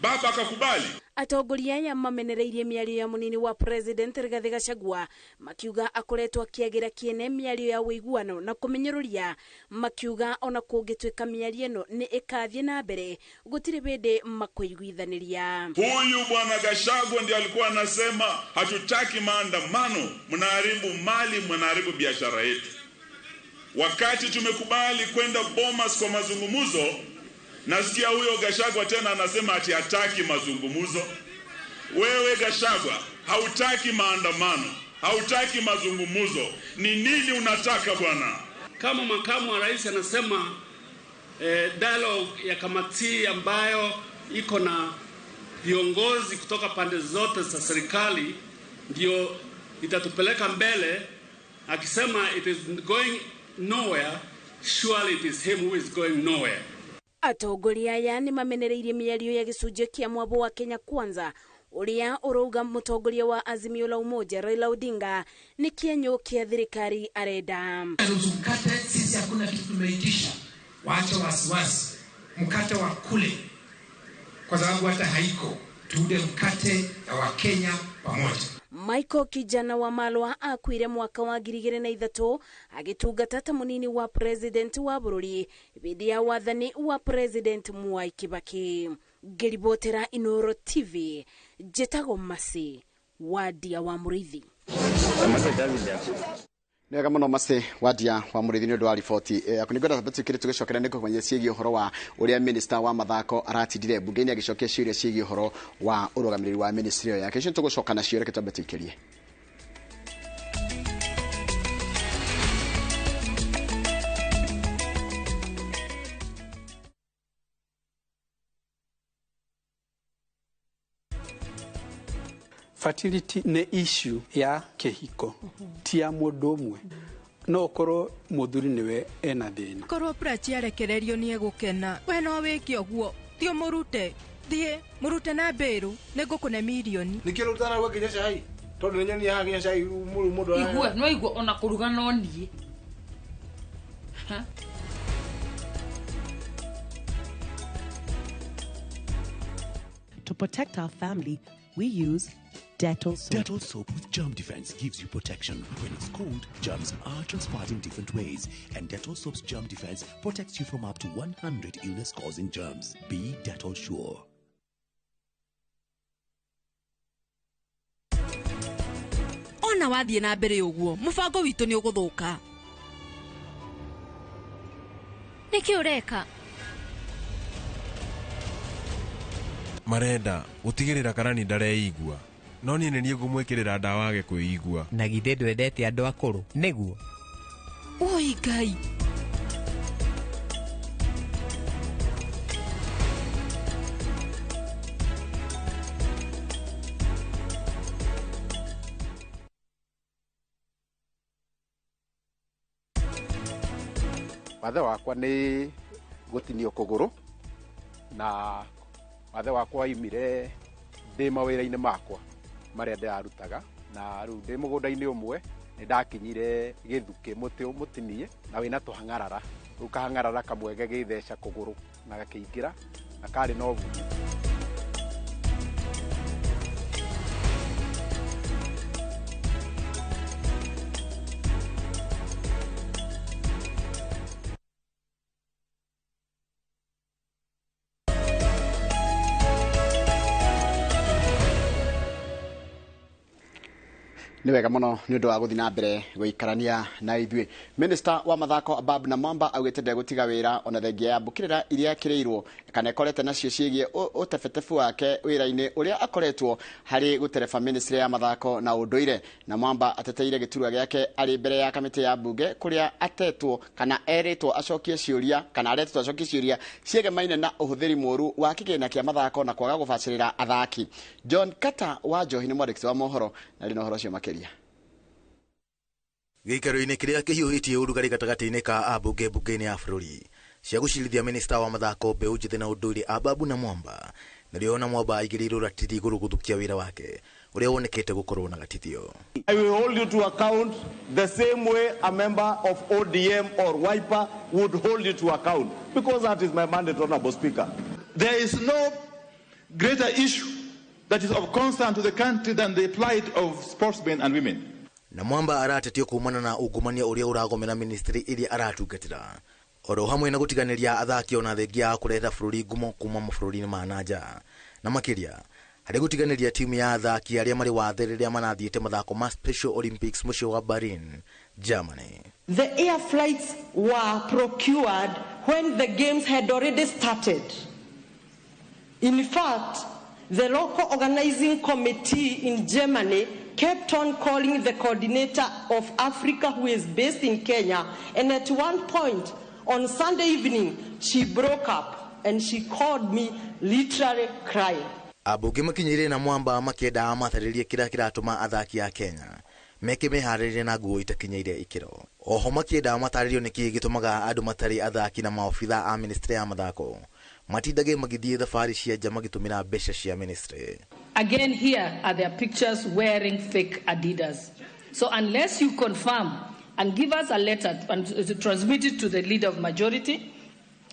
Baba akakubali. Atongoria aya mamenereirie mĩario ya mũnini wa President Rigathi Gachagua makiuga akoretwo akĩagĩra kĩene mĩario ya ũiguano na kũmenyerũria, makiuga ona kũngĩtuĩka mĩario ĩno nĩ ĩkathiĩ na mbere gũtirĩ hĩndĩ makũiguithanĩria. Huyu bwana Gachagua ndiye alikuwa anasema hatutaki maandamano, mnaharibu mali, mnaharibu biashara yetu. Wakati tumekubali kwenda Bomas kwa mazungumzo, nasikia huyo Gachagua tena anasema ati hataki mazungumzo. Wewe Gachagua, hautaki maandamano, hautaki mazungumzo, ni nini unataka bwana? Kama makamu wa rais anasema dialogue ya kamati ambayo iko na viongozi kutoka pande zote za serikali ndio itatupeleka mbele, akisema it is going nowhere, surely it is him who is going nowhere. Atongoria aya nĩ mamenereirie mĩario ya gĩcunjĩ kĩa mwabo wa Kenya Kwanza ũrĩa ũrauga mũtongoria wa Azimio la Umoja Raila Odinga nĩ kĩenyũ kĩa thirikari arenda. Nusu mkate, sisi hakuna kitu tumeitisha, waache wasiwasi, mkate wa kule kwa sababu hata haiko, tuude mkate ya Wakenya pamoja. Michael Kijana wa Malwa akuire mwaka wa 2003 agĩtungata ta mũnini wa president wa bũrũri hĩndĩ ya wathani wa President Mwai Kibaki. Ngĩribotera Inooro TV, njĩtagwo Masi Wadia wa Mũrĩithi. Nĩ wega mũno Masi Wadia wa Mũrĩithi nĩ ũndũ wa riboti yaku. Nĩngwenda tũkĩrĩ tũgĩcokera nĩ kũmenya ciĩgiĩ ũhoro wa ũrĩa minister wa mathako aratindire mbunge-inĩ agĩcokia ciũria ciĩgiĩ ũhoro wa ũrũgamĩrĩri wa ministry ĩyo yake. Icio tũgũcoka nacio, reke twambe tũikĩrie. Fertility nĩ issue ya kĩhiko, ti ya mũndũ ũmwe. No ũkorwo mũthuri nĩwe ena thĩna. Korwo Prachi arekererio nĩ egũkena. We no wĩke ũguo, thiĩ ũmũrute, thiĩ mũrute na mbĩrũ, nĩngũkũne mirioni. Nĩkĩo rĩu ũtanaruga nginya cai, tondũ nĩ nyonia haha nginya cai mũndũ Igua, no igua ona kũruga no niĩ. To protect our family, we use Dettol soap. Dettol soap with germ defense gives you protection. When it's cold, germs are transferred in different ways, and Dettol soap's germ defense protects you from up to 100 illness-causing germs. Be Dettol sure. Ona wathiĩ na mbere ũguo, mũbango witũ nĩ ũgũthũka. Nĩkĩ ũreka? Marenda gũtigĩrĩra karani ndareigua, no niĩ nĩ niĩ ngũmwĩkĩrĩra ndawa age kwĩigua. Na githĩ ndwendete andũ akũrũ nĩguo? Oi Ngai. Wathe wakwa nĩ gũtinio kũgũrũ, na wathe wakwa waimire ndĩ mawĩra-inĩ makwa marĩa ndĩrarutaga, na rĩu ndĩ mũgũnda-inĩ ũmwe nĩ ndakinyire gĩthukĩ mũtĩ mũtinie na wĩna tũhang'arara. Rĩu kahang'arara kamwe gagĩtheca kũgũrũ na gakĩingĩra na karĩ na ũgumu. Nĩ wega mũno nĩ ũndũ wa gũthiĩ na mbere gũikarania na ithuĩ. Minister wa mathako Ababu Namwamba augĩte ndegũtiga wĩra ona thengia ya mbũkĩrĩra iria akĩrĩirwo kana ĩkorete nacio ciĩgiĩ ũtebetebu wake wĩra-inĩ ũrĩa akoretwo harĩ gũtereba ministry ya mathako na ũndũire. Namwamba ateteire gĩturwa gĩake arĩ mbere ya kamĩtĩ ya mbunge kũrĩa atetwo kana erĩtwo acokie ciũria kana aretwo acokie ciũria ciegemaine na ũhũthĩri mũru wa kĩgĩna kĩa mathako na kwaga gũbacĩrĩra athaki. John Carter wa Njohi nĩ mwandĩki wa mohoro na arĩ na ũhoro ũcio makĩria. Gĩikaro-inĩ kĩrĩa kĩhiũhĩtie ũrugarĩ gatagatĩ-inĩ ka ambunge mbunge-inĩ ya bũrũri cia gũcirithia minista wa mathako mbeũ njĩthĩ na ũndũire Ababu Namwamba, narĩo Namwamba aigĩrĩirwo ratiri igũrũ gũthũkia wĩra wake ũrĩa wonekete gũkorwo na gatithio. I will hold you to account the same way a member of ODM or Wiper would hold you to account, because that is my mandate, Honorable Speaker. There is no greater issue that is of concern to the country than the plight of sportsmen and women. Namwamba aratetio kumana na ungumania ũrĩa ũragomera ministry ĩrĩa aratungatĩra oro hamwe na gũtiganĩria athaki ona thengia ya kũrehera bũrũri ngumo kuma mabũrũri-inĩ ma na nja, na makĩria Harĩ gũtiganĩria timu ya athaki arĩa marĩ wathe rĩrĩa marathiĩte mathako ma Special Olympics mũciĩ wa Berlin, Germany. The air flights were procured when the games had already started. In fact, the local organizing committee in Germany kept on calling the coordinator of Africa, who is based in Kenya, and at one point on Sunday evening, she broke up and she called me literally crying. Ambunge makinyĩire na mwamba makĩenda matarĩrie kĩrĩa kĩratũma athaki a Kenya meke meharĩrĩria na nguo itakinyĩire ikĩro. Oho makĩenda matarĩrio nĩkĩ gĩtũmaga andũ matarĩ athaki na maobitha a ministry ya mathako matindage magĩthiĩ thabarĩ cia nja magĩtũmĩra mbeca cia ministry. Again, here are their pictures wearing fake Adidas. So unless you confirm and give us a letter and transmit it to the leader of majority,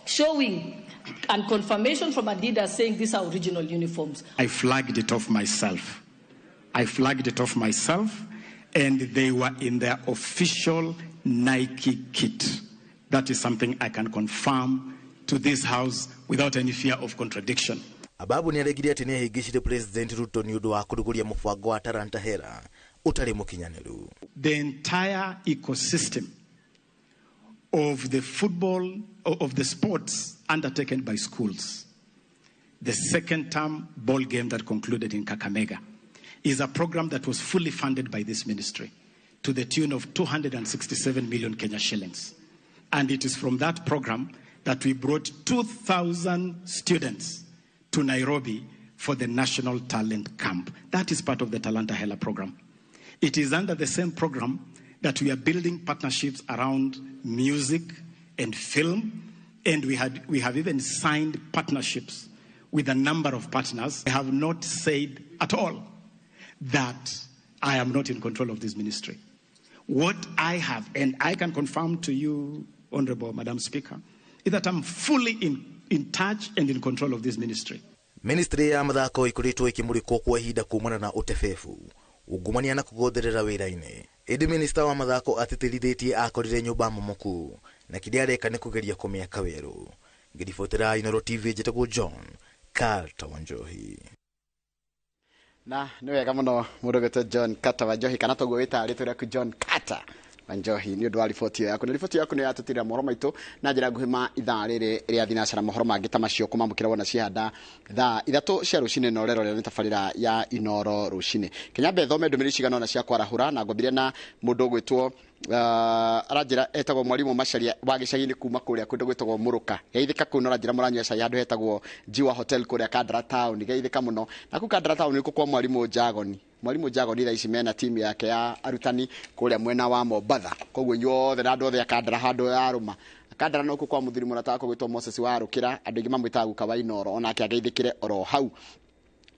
showing and confirmation from Adidas saying these are original uniforms. I flagged it off myself. I flagged it off myself, and they were in their official Nike kit. That is something I can confirm to this house without any fear of contradiction. Ababu nĩaregire atĩ nĩahĩngĩcire President Ruto nĩ ũndũ wa kũrugũria mũbango wa Talanta Hela ũtarĩ mũkinyanĩru. The entire ecosystem of the football, of the sports undertaken by schools, the second term ball game that concluded in Kakamega, is a program that was fully funded by this ministry to the tune of 267 million Kenya shillings. And it is from that program that we brought 2,000 students to Nairobi for the National Talent Camp. That is part of the Talanta Hela program. It is under the same program that we are building partnerships around music and film, and we have even signed partnerships with a number of partners. I have not said at all that I am not in control of this ministry. What I have, and I can confirm to you, Honorable Madam Speaker, is that I'm fully in touch and in control of this ministry. Ministry ya mathako ikoretwo ikimurikwo kwa ihinda kumana na utebebu, ungumania na kugonderera wira-inĩ. Ĩndĩ minista wa mathako atĩtĩrithĩtie akorire nyũmba momoku na kĩrĩa areka nĩ kũgeria kũmĩaka werũ. Ngĩribotera Inooro TV njĩtagwo John Carter Wanjohi. Na nĩ wega mũno mũndũ ũgwĩtwo John Carter Wanjohi, kana toguo wĩtaga rĩtwa rĩaku John Carter Wanjohi, nĩ ũndũ wa riboti ĩyo yaku. Na riboti yaku nĩ yatũtirĩra mohoro maitũ na njĩra nguhĩ ma ithaa rĩrĩ rĩa thinacara. Mohoro mangĩ ta macio kũmamũkĩra wona ciahanda thaa 3 cia rũcinĩ na ũrerorera nĩ tabarĩra ya Inooro rũcinĩ. Kenya thome ndũmĩrĩri cigana ũna cia kwarahũra, na ngwambire na mũndũ ũgwĩtwo aranjĩra etagwo Mwalimu Macharia wa gĩcagi-inĩ kuma kũrĩa kũndũ gwĩtagwo Mũrũka. Geithĩka kũu na aranjĩra mũranyua cai handũ hetagwo Jiwa Hotel kũrĩa Kandara Town. Geithĩka mũno. Na kũu Kandara Town nĩkuo kwa Mwalimu Jagoni. Mwalimu Jagoni thaa ici mena timu yake ya arutani kũrĩa mwena wa Mombatha. Koguo inyuothe na andũ othe a Kandara handũ yarũma. Kandara no kwa mũthuri mũrata wakwa gwĩtwo Moses wa Rũkĩra, andũ aingĩ mamwĩtaga guka wa Inooro, onake ageithĩkĩre oro hau.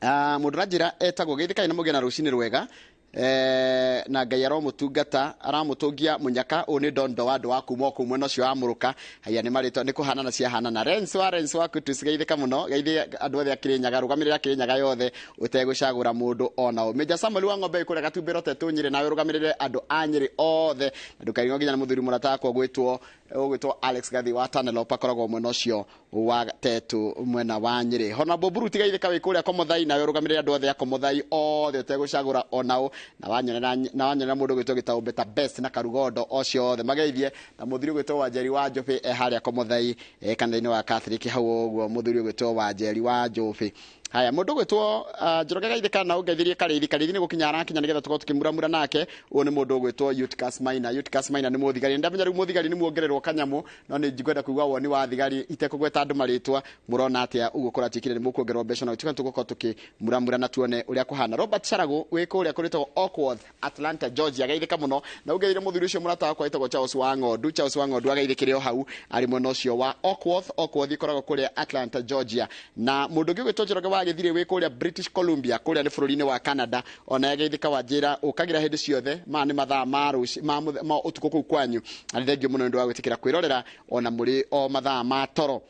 Mũndũ aranjĩra etagwo geithĩkai na mũgĩe na rũcinĩ rwega. Na Ngai aromũtungata aramũtũngia mũnyaka ũyũ nĩ Dondo wa andũ wa kuma kũu mwena ũcio wa Mũrũka. Haya nĩ marĩtwa nĩ kũhanana ciahanana. Rens wa Rens wa Kutus, geithĩka mũno, geithie andũ othe a Kĩrĩnyaga, rũgamĩrĩra Kĩrĩnyaga yothe ũtegũcagũra mũndũ ona ũ. Major Samuel wa Ng'ombe kũrĩa Gatumbĩro Tetũ Nyĩrĩ, nawe rũgamĩrĩre andũ a Nyĩrĩ othe, na ndũkaringwo nginya nĩ mũthuri mũrata wakwa ũgwĩtwo Alex Gathi wa Tanelope, akoragwo mwena ũcio wa Tetũ mwena wa Nyĩrĩ. Honorable Buruti, geithĩka wĩ kũrĩa Komothai, nawe rũgamĩrĩre andũ othe a Komothai othe ũtegũcagũra ona ũ. Na wanyonera mũndũ ũgwĩtwo Gĩtaũ Beta Best na Karugondo ocio othe mageithie, na mũthuri ũgwĩtwo Wanjeri wa Njũbĩ e harĩa Komothai, kanitha-inĩ wa Catholic hau ũguo, mũthuri ũgwĩtwo Wanjeri wa Njũbĩ. Haya, mũndũ ũgwĩtwo Njoroge geithĩka na ũngeithirie Karĩithi. Karĩithi nĩ gũkinya arakinya nĩgetha tũkorwo tũkĩmuramura nake. Ũyũ nĩ mũndũ ũgwĩtwo Eutychus Maina. Eutychus Maina nĩ mũthigari. Ndamenya rĩu mũthigari nĩ muongererwo kanyamũ, no nĩ ngwenda kũigua woni wa thigari itekũgweta andũ marĩtwa. Mũrona atĩa ũguo kũratuĩkire nĩ mũkuongererwo mbeca, na gũtuĩka tũgũkorwo tũkĩmuramura na tuone ũrĩa kũhana. Robert Charagu wĩ kũrĩa kũrĩtagwo Oakworth, Atlanta, Georgia, geithĩka mũno na ũngeithĩrie mũthuri ũcio mũrata wakwa wĩtagwo Charles wa Ng'ondu. Charles wa Ng'ondu ageithĩkĩre o hau arĩ mwena ũcio wa Oakworth. Oakworth ĩkoragwo kũrĩa Atlanta, Georgia. Na mũndũ ũngĩ ũgwĩtwo Njoroge wa Gĩthirĩ wĩ kũrĩa British Columbia, kũrĩa nĩ bũrũri-inĩ wa Canada, ona ageithĩka wanjĩra ũkagĩra hĩndĩ ciothe. Maya nĩ mathaa ma rũci ma ũtukũ kũu kwanyu, na nĩ thengio mũno nĩ ũndũ wa gwĩtĩkĩra kwĩrorera ona mũrĩ o mathaa ma toro.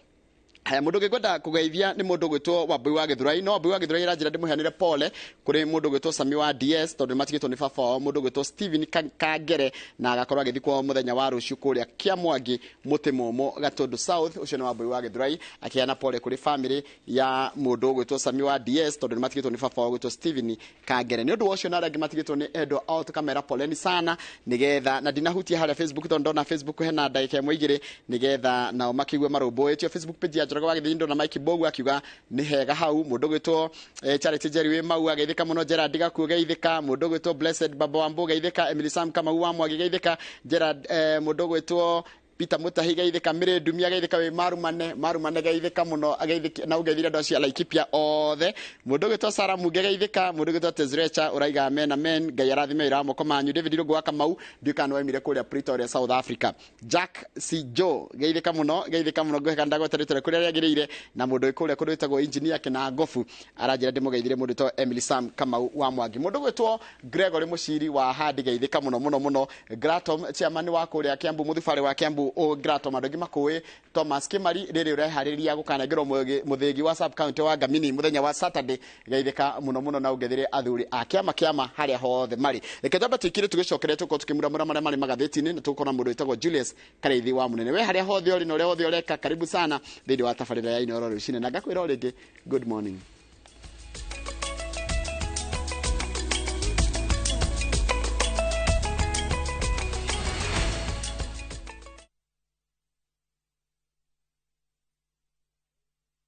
Haya, mundu ũngĩkwenda kũgeithia nĩ mũndũ ũgwĩtwo Wambui wa Gĩthurai. No Wambui wa Gĩthurai aranjĩra ndĩmũheanĩre pole kũrĩ mũndũ ũgwĩtwo Sami wa DS tondũ nĩmatigĩtwo nĩ baba wao, mũndũ ũgwĩtwo Steven Kangere, na agakorwo agĩthikwo mũthenya wa rũciũ kũrĩa Kĩamwangi mũtĩ mũmũ Gatundu South. Ũcio nĩ Wambui wa Gĩthurai akĩheana pole kũrĩ family ya mũndũ ũgwĩtwo Sami wa DS tondũ nĩmatigĩtwo nĩ baba wao ũgwĩtwo Steven Kangere. Nĩ ũndũ wa ũcio na arĩa angĩ matigĩtwo nĩ endwa ao tũkamera poleni sana, nĩgetha na ndinahutia harĩa Facebook tondũ ndona Facebook hena ndagĩka ĩmwe igĩrĩ, nĩgetha nao makĩigue marũmbũĩtio. Facebook page ya Njoroge wa Gĩthĩnji ndona Mike Mbogu akiuga nĩ hega hau. Mũndũ ũgwĩtwo Charity Jerry wĩ mau ageithĩka mũno, Gerard Gakuo geithĩka, mũndũ ũgwĩtwo Blessed Baba Wambu geithĩka, Emily Sam Kamau wa Mwangi geithĩka, Gerard mũndũ ũgwĩtwo Peter Mutahi geithĩka, Mĩrĩ Ndumia geithĩka, wĩ Marumane Marumane geithĩka mũno, ageithĩka na ũgeithire andũ acio a Laikipia othe. Mũndũ ũgwĩtwo Sarah Muge geithĩka, mũndũ ũgwĩtwo Tezrecha ũraiga amen amen, Ngai arathime wĩra wa moko manyu. David Irũngũ wa Kamau ndiũĩ kana nĩwaumire kũrĩa Pretoria South Africa. Jack C Joe geithĩka mũno, geithĩka mũno, ngũhe kana ndagweta rĩtwa kũrĩa rĩagĩrĩire. Na mũndũ wĩ kũrĩa kũndũ wĩtagwo engineer Kĩnangobu aranjĩra ndĩmũgeithire mũndũ wĩtagwo Emily Sam Kamau wa Mwangi. Mũndũ ũgwĩtwo Gregory Mũciri wa Handi geithĩka mũno mũno mũno. Gratom chairman wa kũrĩa Kiambu, mũthubarĩ wa Kiambu o Gratom, andũ aingĩ makũĩ Thomas Kimari, rĩrĩ ũreharĩria gũkanengerwo mũthĩgi wa sub county wa Ngamini mũthenya wa Saturday, geithĩka mũno mũno na ũngethĩre athuri a kĩama kĩama harĩa hothe marĩ. Reke twambe tũikire tũgĩcokere tũkorwo tũkĩmuramura marĩa marĩ magathĩti-inĩ, na tũgũkorwo na mũndũ wĩtagwo Julius Karĩithi wa Mũnene. We harĩa hothe ũrĩ na ũrĩa hothe ũreka, karibu sana thĩinĩ wa tabarĩra ya Inooro rũcinĩ, na ngakwĩra o rĩngĩ good morning.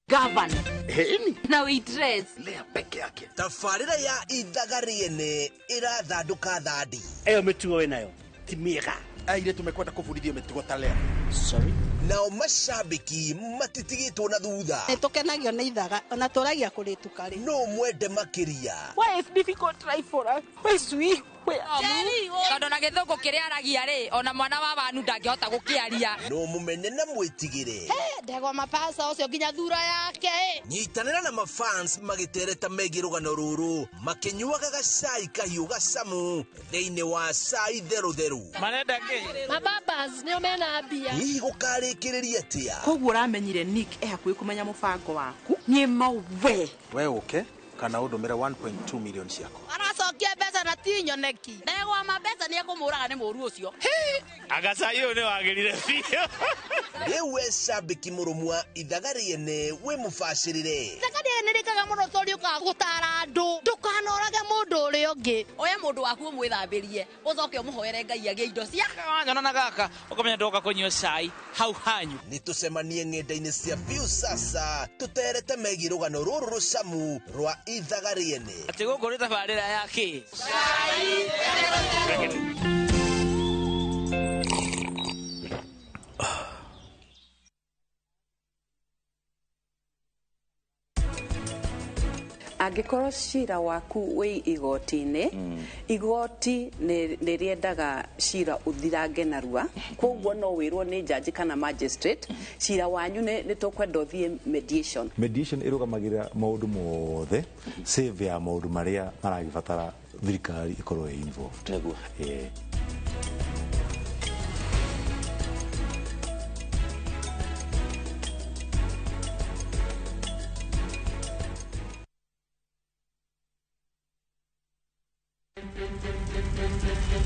Governor. Heni. Na we dress. Lea peke yake. Tabarĩra ya ithaga rĩene ĩrathandũka thandi. Eyo mĩtugo wĩnayo ti mĩega. Airĩtu mekwenda kũbundithio mĩtugo ta Lea. Sorry. Nao macambĩki matitigĩtwo na thutha. Nĩ tũkenagio nĩ ithaga ona tũragia kũrĩtuka rĩ. No mwende makĩria. Why is difficult life for us? Why is we? Tondũ na gĩthũngũ kĩrĩa aragia rĩ, ona mwana wa wanu ndangĩhota gũkĩaria. No mũmene na mwĩtigĩre. Ndegwa mapasa ũcio nginya thura yake. Nyitanĩra na mafans magĩtereta megiĩ rũgano rũrũ, makĩnyuaga gacai kahiũ gacamu thĩinĩ wa cai therũtherũ. Marenda kĩ? Mababas nĩo mena mbia. Hihi gũkarĩkĩrĩria atĩa? Koguo ũramenyire Nick e hakuhĩ kũmenya mũbango waku. Niĩ mawe. We ũke kana ũndũmĩre 1.2 million ciakwa. Aracokia mbeca na ti nyoneki. Ndegwa ma mbeca nĩ ekũmũraga nĩ mũru ũcio. Agacai ũyũ nĩ wagĩrire biũ. Rĩu we cambĩki mũrũmu wa ithaga rĩene wĩ mũbacĩrĩre. Ithaga rĩene rĩkaga mũno tondũ rĩũkaga gũtara andũ. Ndũkanorage mũndũ ũrĩa ũngĩ. Oya mũndũ waku ũmwĩthambĩrie, ũcoke ũmũhoere Ngai agĩe indo cia. Wanyona na gaka ũkamenya ndoka kũnyua cai hau hanyu. Nĩ tũcemanie ng'enda-inĩ cia Viusasa tũterete megiĩ rũgano rũrũ rũcamu rwa ithaga rĩene. Atĩ gũkũ nĩ tabarĩra ya kĩ? Cai. Angĩkorwo cira waku wĩ igoti-inĩ, igoti nĩ rĩendaga cira ũthirange narua, koguo no wĩrwo nĩ judge kana magistrate cira wanyu nĩ tũkwenda ũthiĩ mediation. Mediation ĩrũgamagĩrĩra maũndũ mothe save ya maũndũ marĩa maragĩbatara thirikari ĩkorwo ĩ involved. Nĩguo.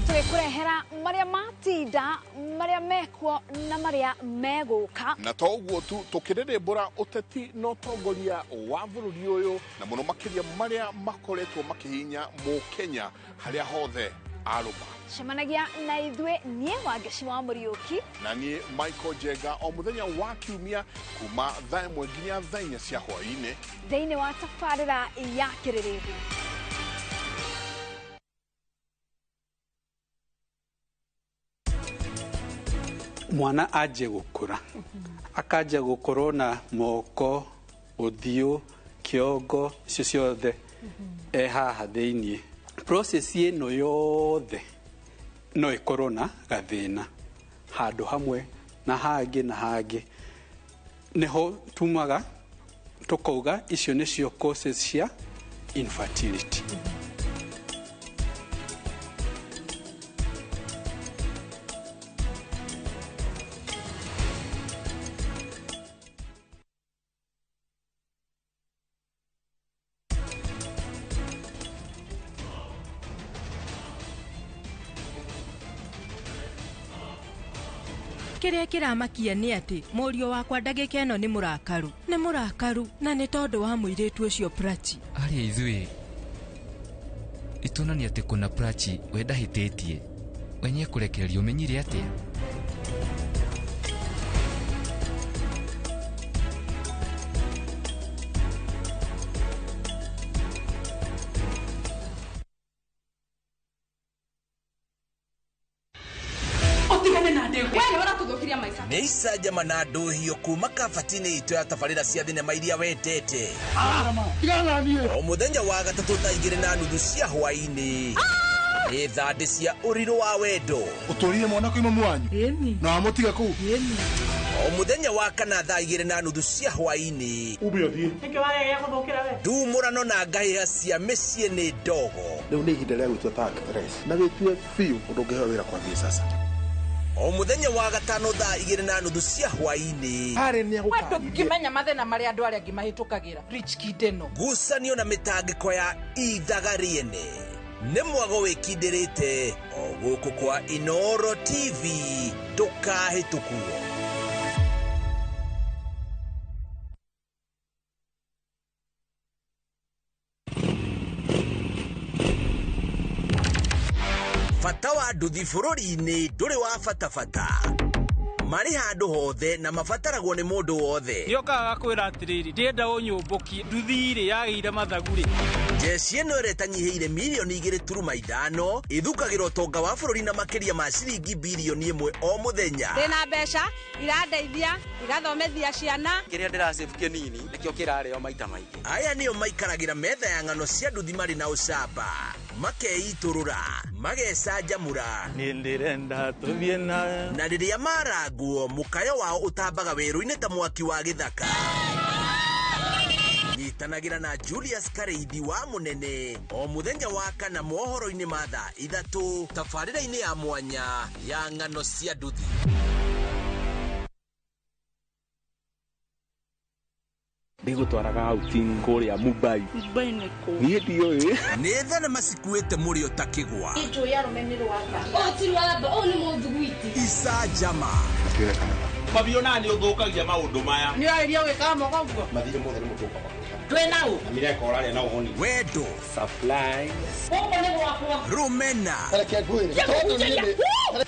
Tũgĩkũrehera marĩa matinda, marĩa mekuo na marĩa megũka. Na to ũguo tu, tũkĩrĩrĩmbũra ũteti na ũtongoria wa bũrũri ũyũ, na mũno makĩria marĩa makoretwo makĩhinya mũkenya harĩa hothe arũma. Cemanagia na ithuĩ niĩ Wangeci wa Mũriũki na niĩ Michael Njenga o mũthenya wa kiumia kuma thaa 1 nginya thaa 4 cia hwaĩ-inĩ thĩinĩ wa tabarĩra ya Kĩrĩrĩmbĩ. Mwana anjie gũkũra, akanjia gũkorwo na moko, ũthiũ, kĩongo, icio ciothe e haha thĩiniĩ. Process ĩno yothe no ĩkorwo na gathĩna handũ hamwe na hangĩ na hangĩ. Nĩho tumaga tũkauga icio nĩcio causes cia infertility. Kĩrĩa kĩramakia nĩ atĩ mũriũ wakwa ndagĩka ĩno nĩ mũrakaru. Nĩ mũrakaru na nĩ tondũ wa mũirĩtu ũcio Prachi. Arĩa ithuĩ itonania atĩ kũna Prachi we ndahĩtĩtie. We nĩekũrekererio ũmenyire atĩa? Nĩ icanjama na ndũhio kuma kabati-inĩ itũ ya tabarĩra cia thinema iria wendete. O mũthenya wa gatatũ thaa 2:30 cia hwaĩ-inĩ nĩ thandĩ cia ũrirũ wa wendo. Ũtũrire mwana kwĩ mamu wanyu na wamũtiga kũu. O mũthenya wa kana thaa 2:30 cia hwaĩ-inĩ ndumũrano na ngahĩha cia mĩciĩ nĩ ndogo. Rĩu nĩ ihinda rĩa gwĩtua ta actress na wĩtue biũ ũndũ ũngĩheo wĩra kwambia sasa. O mũthenya wa gatano thaa 2:30 cia hwaĩ-inĩ ndũngĩmenya mathĩna marĩa andũ arĩa angĩ mahĩtũkagĩra. Rich kid ĩno. Ngucanio na mĩtangĩko ya ithaga rĩene nĩ mwago wĩkindĩrĩte o gũkũ kwa Inooro TV ndũkahĩtũkwo. Bata wa nduthi bũrũri-inĩ ndũrĩ wa bata bata. Marĩ handũ hothe na mabataragwo nĩ mũndũ wothe. Nĩokaga gakwĩra atĩrĩrĩ, ndĩrenda ũnyũmbũkie nduthi rĩ yagĩire mathagu rĩ. Jeshi ĩno ĩrĩa ĩtanyihĩire mirioni 2.5 ĩthukagĩra ũtonga wa bũrũri na makĩria ma ciringi birioni 1 o mũthenya. Ndĩna mbeca irandeithia igathomithia ciana. Kĩrĩa ndĩracĩbu kĩnini nĩkĩo kĩrarĩo maita maingĩ. Aya nĩo maikaragĩra metha ya ng'ano cia nduthi marĩ na ũcamba, makeitũrũra, magecanjamũra. Niĩ ndĩrenda tũthiĩ nawe. Na rĩrĩa marangwo mũkayo wao ũtambaga werũ-inĩ ta mwaki wa gĩthaka. Nyitanagĩra na Julius Kareithi wa Mũnene o mũthenya wa kana mohoro-inĩ ma thaa 3 tabarĩra-inĩ ya mwanya ya ng'ano cia nduthi. Ndigũtwaraga outing kũrĩa Mumbai. Mumbai nĩ kũ? Niĩ ndiũĩ. Nĩ thenema cikuĩte mũrĩo ta kĩgwa. Njũĩ arũme nĩ rwamba. O ti rwamba, ũyũ nĩ mũthuguiti. Icanjama. Mabio na nĩ ũthũkagia maũndũ maya. Nĩ ũrarĩria ũgĩkaga moko ũguo? Mathirĩ mothe nĩ mũtũka. Twĩ na ũ? Na mireka ũrarĩa na ũhũni. Wendo. Supplies. Gũkũ nĩ gwakwa. Rũmena. Reke ngwĩre. Tondũ niĩ nĩ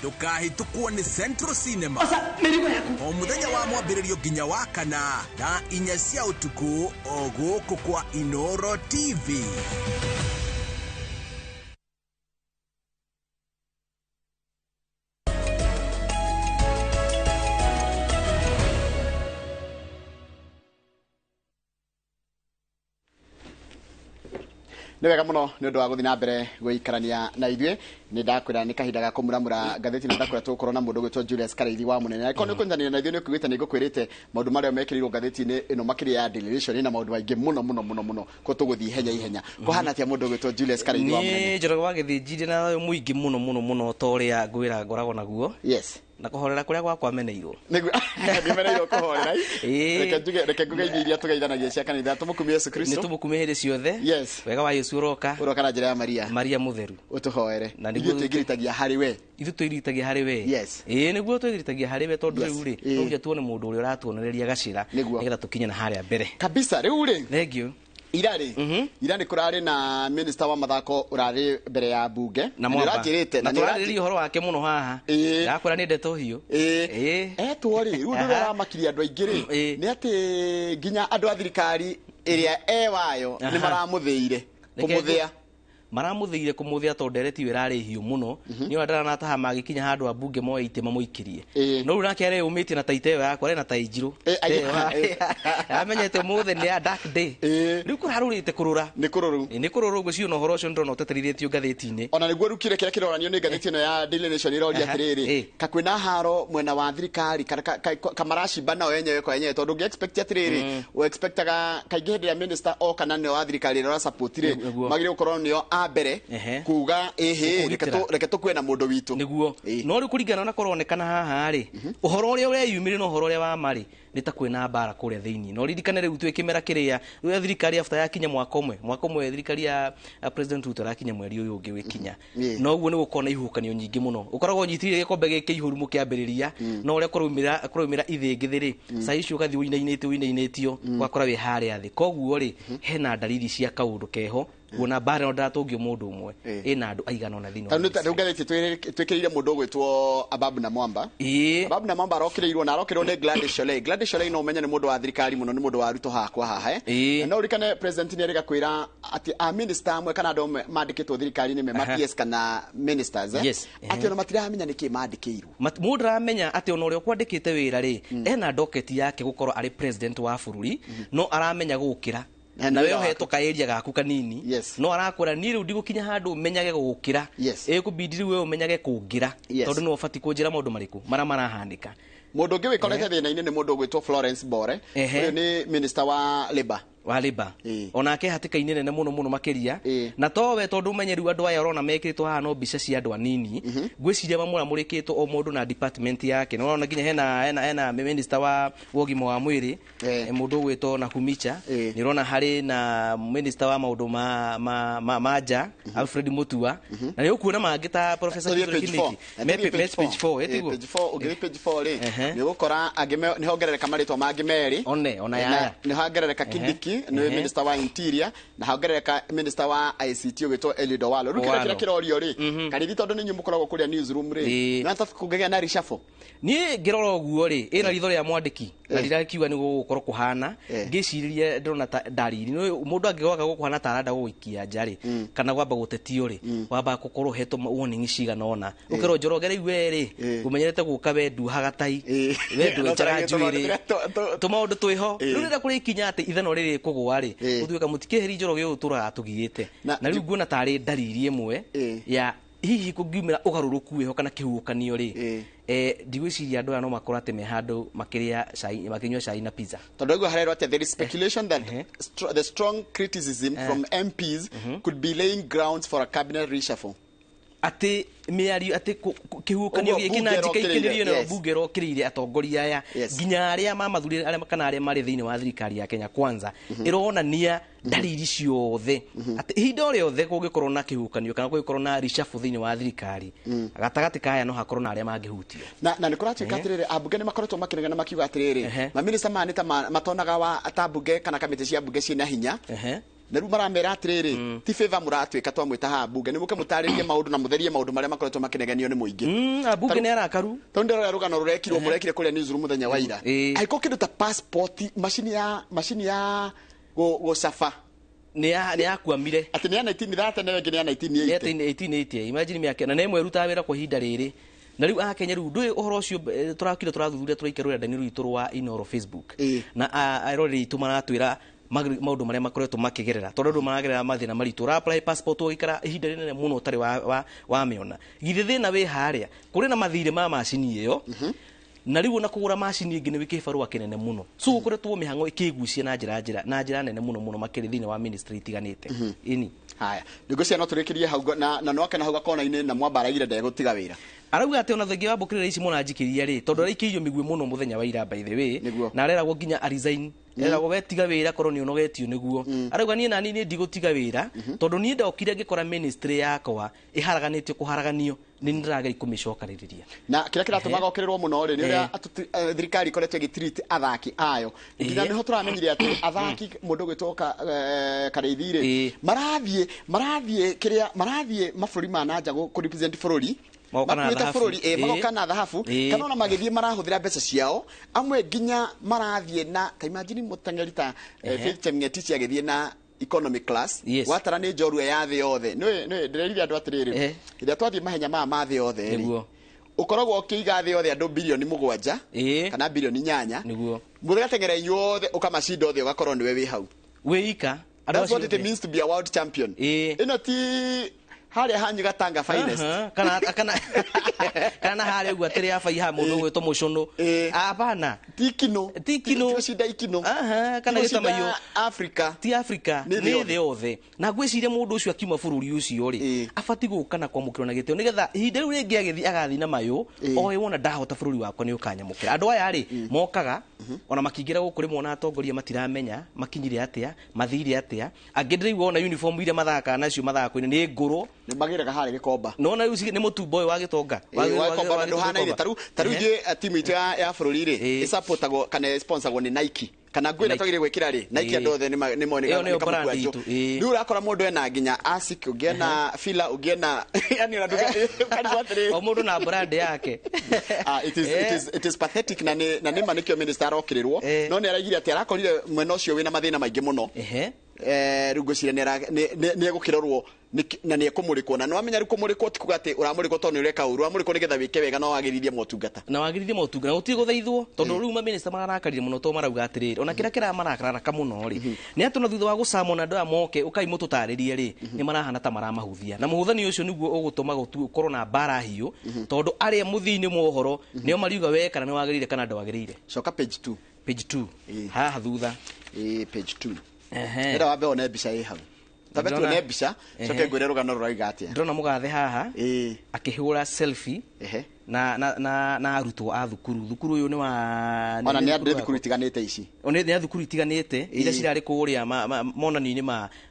Ndũkahĩtũkwo nĩ Central Cinema. O mũthenya wa mwambĩrĩrio nginya wa kana thaa 4 cia ũtukũ o gũkũ kwa Inooro TV. Nĩ wega mũno nĩ ũndũ wa gũthiĩ na mbere gũikarania na ithuĩ. Nĩ ndakwĩra nĩ kahinda ga kũmuramura ngathĩti na ndakwĩra tũgũkorwo na mũndũ ũgwĩtwo Julius Kareithi wa Mũnene. Angĩkorwo nĩ ũkũnyitanĩra na ithuĩ nĩ ũkuĩte nĩ ngũkwĩrĩte maũndũ marĩa mekĩrĩirwo ngathĩti-inĩ ĩno makĩria ya Daily Nation na maũndũ maingĩ mũno mũno mũno mũno ko tũgũthiĩ ihenya ihenya. Kũhana atĩa mũndũ ũgwĩtwo Julius Kareithi wa Mũnene? Niĩ Njoroge wa Gĩthĩnji ndĩ na thayũ mũingĩ mũno mũno mũno ta ũrĩa ngwĩra ngoragwo naguo. Yes. Na kũhorera kũrĩa gwakwa meneirwo. Nĩguo nĩmeneirwo kũhorera. Reke njuge reke nguge iria tũgeithanagia cia kanitha. Tũmũkumie Yesu Kristo. Nĩ tũmũkumie hĩndĩ ciothe. Yes. Wega wa Yesu ũroka. Ũroka na njĩra ya Maria. Maria mũtheru. Ũtũhoere. Na nĩguo twĩgiritagia harĩ we. Ithuĩ twĩgiritagia harĩ we. Yes. Ĩĩ nĩguo twĩgiritagia harĩ we tondũ rĩu rĩ no nginya tuone mũndũ ũrĩa ũratuonereria gacĩra nĩgetha tũkinye na harĩa mbere. Kabisa rĩu rĩ. Thank you. Ira nĩ kũrarĩ na minister wa mathako ũrarĩ mbere ya bunge na nĩũranjĩrĩte na tũrarĩrĩria ũhoro wake mũno haha. Ndakwĩra nĩ ndeto hiũ. Etwo rĩ rĩu ũndũ ũrĩa ũramakirie andũ aingĩ rĩ nĩ atĩ nginya andũ a thirikari ĩrĩa e wayo nĩ maramũthĩire kũmũthĩa. Maramũthĩire kũmũthĩa tondũ ndereti ĩyo ĩrarĩ hiũ mũno. Nĩ ona ndaranataha magĩkinya handũ ambunge moe itĩ mamũikĩrie. No rĩu nake areyũmĩtie na taita ĩyo yakwa arĩ na tai njirũ. Amenyete ũmũthĩ nĩ a dark day. Rĩu kũrarũrĩte kũrũra. Nĩ kũrũru. Nĩ kũrũrũ ngwĩciria ona ũhoro ũcio nĩndĩrona ũteterithĩtio ngathĩti-inĩ. Ona nĩguo rĩu kĩrĩa kĩrĩa kĩroranio nĩ ngathĩti ĩno ya Daily Nation ĩroria atĩrĩrĩ ka kwĩna haro mwena wa thirikari kana kamaracimba nao enyewe kwa enyewe tondũ ũngĩ expect atĩrĩrĩ ũ expectaga kaingĩ hĩndĩ ĩrĩa minister oka na nĩo wa thirikari ĩrĩa ũrasupport rĩ magĩrĩirwo gũkorwo nĩo a mbere kuga ĩhĩ reke tũkue na mũndũ witũ. Nĩguo no rĩu kũringana na kũronekana haha rĩ, ũhoro ũrĩa ũreyumĩria na ũhoro ũrĩa wa ma rĩ, nĩ ta kwĩna mbara kũrĩa thĩinĩ. No ririkane rĩu twĩ kĩmera kĩrĩa rĩrĩa thirikari after yakinya mwaka ũmwe thirikari ya President Ruto ĩrakinya mweri ũyũ ũngĩ wĩkinya, no ũguo nĩ gũkorwo na ihuhũkanio nyingĩ mũno. Ũkoragwo ũnyitĩrĩire gĩkombe gĩkĩ ihũru mũkĩambĩrĩria, no ũrĩa kũraumĩra ithĩngĩthĩ rĩ, cai icio ũgathiĩ ũinainĩtio ũgakora wĩ harĩa thĩ. Koguo rĩ, hena ndariri cia kaũndũ keho kuona mbara ĩno ndatũngio mũndũ ũmwe, ĩna andũ aigana ũna thĩinĩ wa Rĩu ngathĩti twĩkĩrĩire mũndũ ũgwĩtwo Ababu na Mwamba. Ababu na Mwamba arokĩrĩirwo na arokĩrĩirwo nĩ Gladys Shollei. Gladys Shollei no ũmenye nĩ mũndũ wa thirikari mũno, nĩ mũndũ wa Ruto hakwa haha. Na ũririkane president nĩ erĩga kwĩra atĩ a minister amwe kana andũ amwe mandĩkĩtwo thirikari-inĩ me ma PS kana ministers, atĩ ona matiramenya nĩkĩ mandĩkĩirwo. Mũndũ ndaramenya atĩ ona ũrĩa ũkwandĩkĩte wĩra rĩ, ena docket yake gũkorwo arĩ president wa bũrũri, no aramenya gũkĩra na we ũhetwo kaĩria gaku kanini, no arakwĩra niĩ rĩu ndigũkinya handũ menyage gũkĩra, ĩkũbidi rĩu we ũmenyage kũngĩra, tondũ nĩwe ũbatiĩ kũnjĩra maũndũ marĩkũ marĩa marahanĩka. Mũndũ ũngĩ wĩkorete thĩna-inĩ nĩ mũndũ ũgwĩtwo Florence Bore. Ũyũ nĩ minister wa Labour. Onake hatĩka-inĩ nene mũno mũno makĩria, na towe tondũ ũmenye rĩu andũ aya ũrona mekĩrĩtwo haha no mbica cia andũ anini, ngwĩciria mamũramũrĩkĩtwo o mũndũ na department yake. Na ũrona nginya hena minister wa ũgima wa mwĩrĩ, mũndũ ũgwĩtwo Nakhumicha, nĩ ũrona harĩ na minister wa maũndũ ma nja Alfred Mutua, na nĩ ũkuona mangĩ ta Professor Kithure Kindiki. Me page 4 ĩtiguo? Page 4, ũngĩthiĩ page 4 rĩ, nĩ ũgũkora angĩ nĩ hongerereka marĩtwa mangĩ merĩ. Ona yaya. Nĩ hongerereka Kindiki, nĩ minister wa interior, na hongerereka minister wa ICT ũgwĩtwo Eliud Owalo. Rĩu kĩrĩa kĩrorio rĩ, Karithi tondũ nĩ inyuĩ mũkoragwo kũrĩa newsroom rĩ, no kũngĩgĩa na reshuffle. Niĩ ngĩrora ũguo rĩ, ĩna ritho rĩa mwandĩki na rirakiuga nĩ gũgũkorwo kũhana, ngĩciririe ndĩrona ta ndariri. Mũndũ angĩgoka gũkũhana ta arenda gũgũikia nja rĩ, kana gwamba gũtetio rĩ, wambaga gũkorwo ũhetwo warning cigana ũna, ũkerwo Njoroge rĩu we rĩ, ũmenyerete gũka we nduhaga tai, we ndwenjaga njuĩrĩ, tũmaũndũ twĩho. Rĩu rĩrĩa kũrĩkinya atĩ ithanwa rĩrĩ kũgũa rĩ, gũtuĩka mũtikĩheri Njoroge ũyũ ũtũraga tũgiĩte. Na rĩu nguona tarĩ ndariri ĩmwe ya hihi kũngiumĩra ũgarũrũku wĩho kana kĩhuhũkanio rĩ, ndigwĩciria andũ aya no makorwo atĩ me handũ makĩrĩa cai, makĩnyua cai na pizza. Tondũ aigua harerwo atĩ there is speculation that the strong criticism from MPs could be laying grounds for a cabinet reshuffle. Atĩ mĩario atĩ kĩhuhũkanio gĩkĩ na njikaikĩrĩrio nĩ mbunge ĩrokĩrĩire atongoria aya nginya arĩa mamathurire arĩa kana arĩa marĩ thĩinĩ wa thirikari ya Kenya Kwanza, ĩronania ndariri ciothe atĩ ihinda o rĩothe kũngĩkorwo na kĩhuhũkanio kana kũngĩkorwo na reshuffle thĩinĩ wa thirikari, gatagatĩ ka aya no hakorwo na arĩa mangĩhutio. Na nĩ kũratuĩka atĩrĩrĩ, ambunge nĩ makoretwo makĩregana makiuga atĩrĩrĩ, maminista maya nĩ ta matonaga wa ta mbunge kana kamĩtĩ cia mbunge ciĩna hinya. Na rĩu maramera atĩrĩrĩ, ti favor mũratuĩka twamwĩta haha mbunge, nĩ mũke mũtarĩrie maũndũ na mũtherie maũndũ marĩa makoretwo makĩnegenio nĩ mũingĩ. Ambunge nĩ arakaru. Tondũ ndĩrora rũgano rũrekirwo mũrekire kũrĩa newsroom mũthenya wa ira. Angĩkorwo kĩndũ ta passport, macini ya gũcaba nĩ yakwamire. Atĩ nĩ ya 1930 na ĩngĩ nĩ ya 1980. 1980, imagine mĩaka na nĩ ĩmwe ĩrutaga wĩra kwa ihinda rĩrĩ. Na rĩu akenya rĩu ndũĩ ũhoro ũcio tũrakire tũrathuthuria tũraikara rũrenda-inĩ rwitũ rwa Inooro Facebook. Na aroreri aitũ maratwĩra maũndũ marĩa makoretwo makĩgerera, tondũ andũ maragerera mathĩna maritũ. Ũra apply passport ũgaikara ihinda rĩnene mũno ũtarĩ wamĩona. Githĩ thĩna wĩ harĩa, kũrĩ na mathirĩ ma macini ĩyo, na rĩu ona kũgũra macini ĩngĩ nĩ kĩbarũa kĩnene mũno. So gũkoretwo mĩhang'o ĩkĩgucia na njĩra nene mũno mũno makĩria thĩinĩ wa ministry itiganĩte. Ĩni. Haya, ngwĩciria no tũrĩkĩrie hau na no akena hau gakona-inĩ na Mwamba araugire ndegũtiga wĩra. Arauga atĩ ona thengia wa mbũkĩrĩra ici mũranjikĩria rĩ, tondũ araikĩirio mĩguĩ mũno mũthenya wa ira by the way, na areragwo nginya a resign. Areragwo we tiga wĩra korwo nĩ ũnogetio nĩguo. Arauga niĩ nani niĩ ndigũtiga wĩra, tondũ niĩ ndokire ngĩkora ministry yakwa ĩharaganĩtio kũharaganio, nĩ ndĩrageria kũmĩcokanĩrĩria. Na kĩrĩa kĩratũmaga okĩrĩrwo mũno rĩ, nĩ ũrĩa thirikari ĩkoretwo ĩgĩtreat athaki ayo. Nginya nĩho tũramenyire atĩ athaki mũndũ ũgwĩtwo Karĩithi rĩ, marathiĩ kĩrĩa marathiĩ mabũrũri ma na nja kũ represent bũrũri, makuĩte bũrũri, magoka na thahabu, kana ona magĩthiĩ marahũthĩra mbeca ciao, amwe nginya marathiĩ na ta imagine mũteng'eri ta Faith Chepngetich agĩthiĩ na economy class, watara nĩ njorua ya thĩ yothe. Nĩ ndĩrerire andũ atĩrĩrĩ, rĩrĩa twathiĩ mahenya maya ma thĩ yothe rĩ, ũkoragwo ũkĩiga thĩ yothe andũ bilioni 7 kana bilioni 8, mũgateng'era inyuothe ũkamacinda othe ũgakorwo nĩwe wĩ hau wĩ ika. That's what it means to be a world champion. Ĩno ti harĩa hanyu Gatanga finest. Kana na harĩa ũguo atĩrĩ abai ha mũndũ ũgwĩtwo mũcũnũ. Hapana. Ti Ti kinũ. Ti gũcinda ikino. Aha, kana Ti gũcinda gĩtamaiyũ. Africa. Ti Africa. Nĩ thĩ Nĩ yothe. thĩ yothe. Na ngwĩciria mũndũ ũcio akiuma bũrũri ũcio rĩ, abatiĩ gũka na kwamũkĩrwo na gĩtĩo nĩgetha ihinda rĩu rĩngĩ agĩthiĩ agathiĩ na mayũ oĩ wona ndahota bũrũri wakwa nĩ ũkanyamũkĩra. Andũ aya rĩ mokaga ona makĩingĩra gũkũ rĩmwe ona atongoria matiramenya makinyire atĩa, mathire atĩa. Angĩ ndĩraigua ona uniform iria mathakaga nacio mathako-inĩ nĩ ngũrũ. Nĩ magĩraga harĩa Gĩkomba. Nona rĩu nĩ mũtumbo ũyũ wa gĩtonga. Wa Gĩkomba na ndũhanaine. Tarĩu ithuĩ timu itũ ya bũrũri rĩ ĩsupportagwo kana ĩsponsagwo nĩ Nike kana nguo ĩrĩa twagĩrĩire gwĩkĩra rĩ Nike. Ĩĩ. Andũ othe nĩ monekaga Ĩyo nĩyo nĩ brand kamũkwanjũ. itũ, ĩĩ. Rĩu ũrakora mũndũ ena nginya Asic, ũngĩ ena Fila, ũngĩ ena, yani ona ũkarigwo atĩrĩrĩ. O mũndũ na brand yake. Ah, it is, it is, it is pathetic na nĩ ma nĩkĩo minister arokĩrĩrwo, no nĩ araigire atĩ arakorire mwena ũcio wĩna mathĩna maingĩ mũno. Rĩu ngwĩciria nĩ egũkĩrorwo na nĩ ekũmũrĩkwo, na nĩwamenya rĩu kũmũrĩkwo ti kuga atĩ ũramũrĩkwo tondũ nĩ ũreka ũru, ũramũrĩkwo nĩgetha wĩke wega na wagĩrithie motungata. Na wagĩrithie motungata gũtirĩ gũthaithwo, tondũ rĩu maminista mararakarire mũno tondũ marauga atĩrĩrĩ, ona kĩrĩa kĩramarakaraka mũno rĩ nĩ atĩ ona thutha wa gũcamwo na andũ aya moke ũkai mũtũtarĩrie rĩ, nĩ marahana ta maramahũthia, na mũhũthani ũcio nĩguo ũgũtũma gũkorwo na mbara hiũ, tondũ arĩa mũthia-inĩ mwa ũhoro nĩo mariuga we kana nĩ wagĩrĩire kana ndwagĩrĩire. Coka page 2. Page 2 haha thutha. Ĩĩ, page 2. Ĩra wambe wone mbica ĩ hau. Tambe tuone mbica coke ngwĩre rũgano rũrauga atĩa. Ndĩrona mũgathe haha akĩhũra selfie na arutwo a thukuru. Thukuru ũyũ nĩ wa Ona nĩ andũ thukuru itiganĩte ici. O nĩ a thukuru itiganĩte iria cirarĩ kũrĩa monanio-inĩ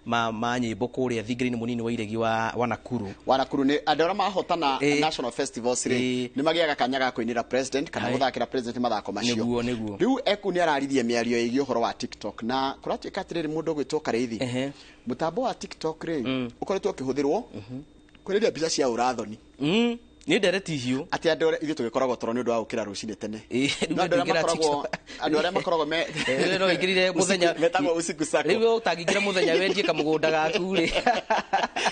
ma nyĩmbo kũrĩa thingira-inĩ mũnini wa iregi wa Nakuru. Wa Nakuru. Nĩ andũ arĩa mahotana national festivals rĩ, nĩ magĩaga kanya ga kũinĩra president kana gũthakĩra president mathako macio. Nĩguo. Rĩu eku nĩ araririe mĩario ĩgiĩ ũhoro wa TikTok, na kũratuĩka atĩrĩrĩ, mũndũ ũgwĩtwo Karĩithi, mũtambo wa TikTok rĩ ũkoretwo ũkĩhũthĩrwo kũrĩria mbica cia ũrathoni. Nĩ ndereti hiũ. Atĩ andũ arĩa ithuĩ tũgĩkoragwo toro nĩ ũndũ wa gũkĩra rũcinĩ tene. No andũ arĩa ndũingĩra makoragwo andũ arĩa makoragwo me No ũingĩrire mũthenya metagwo usiku sako. Rĩu we ũtangĩingĩra mũthenya wendie kamũgũnda gaku rĩ.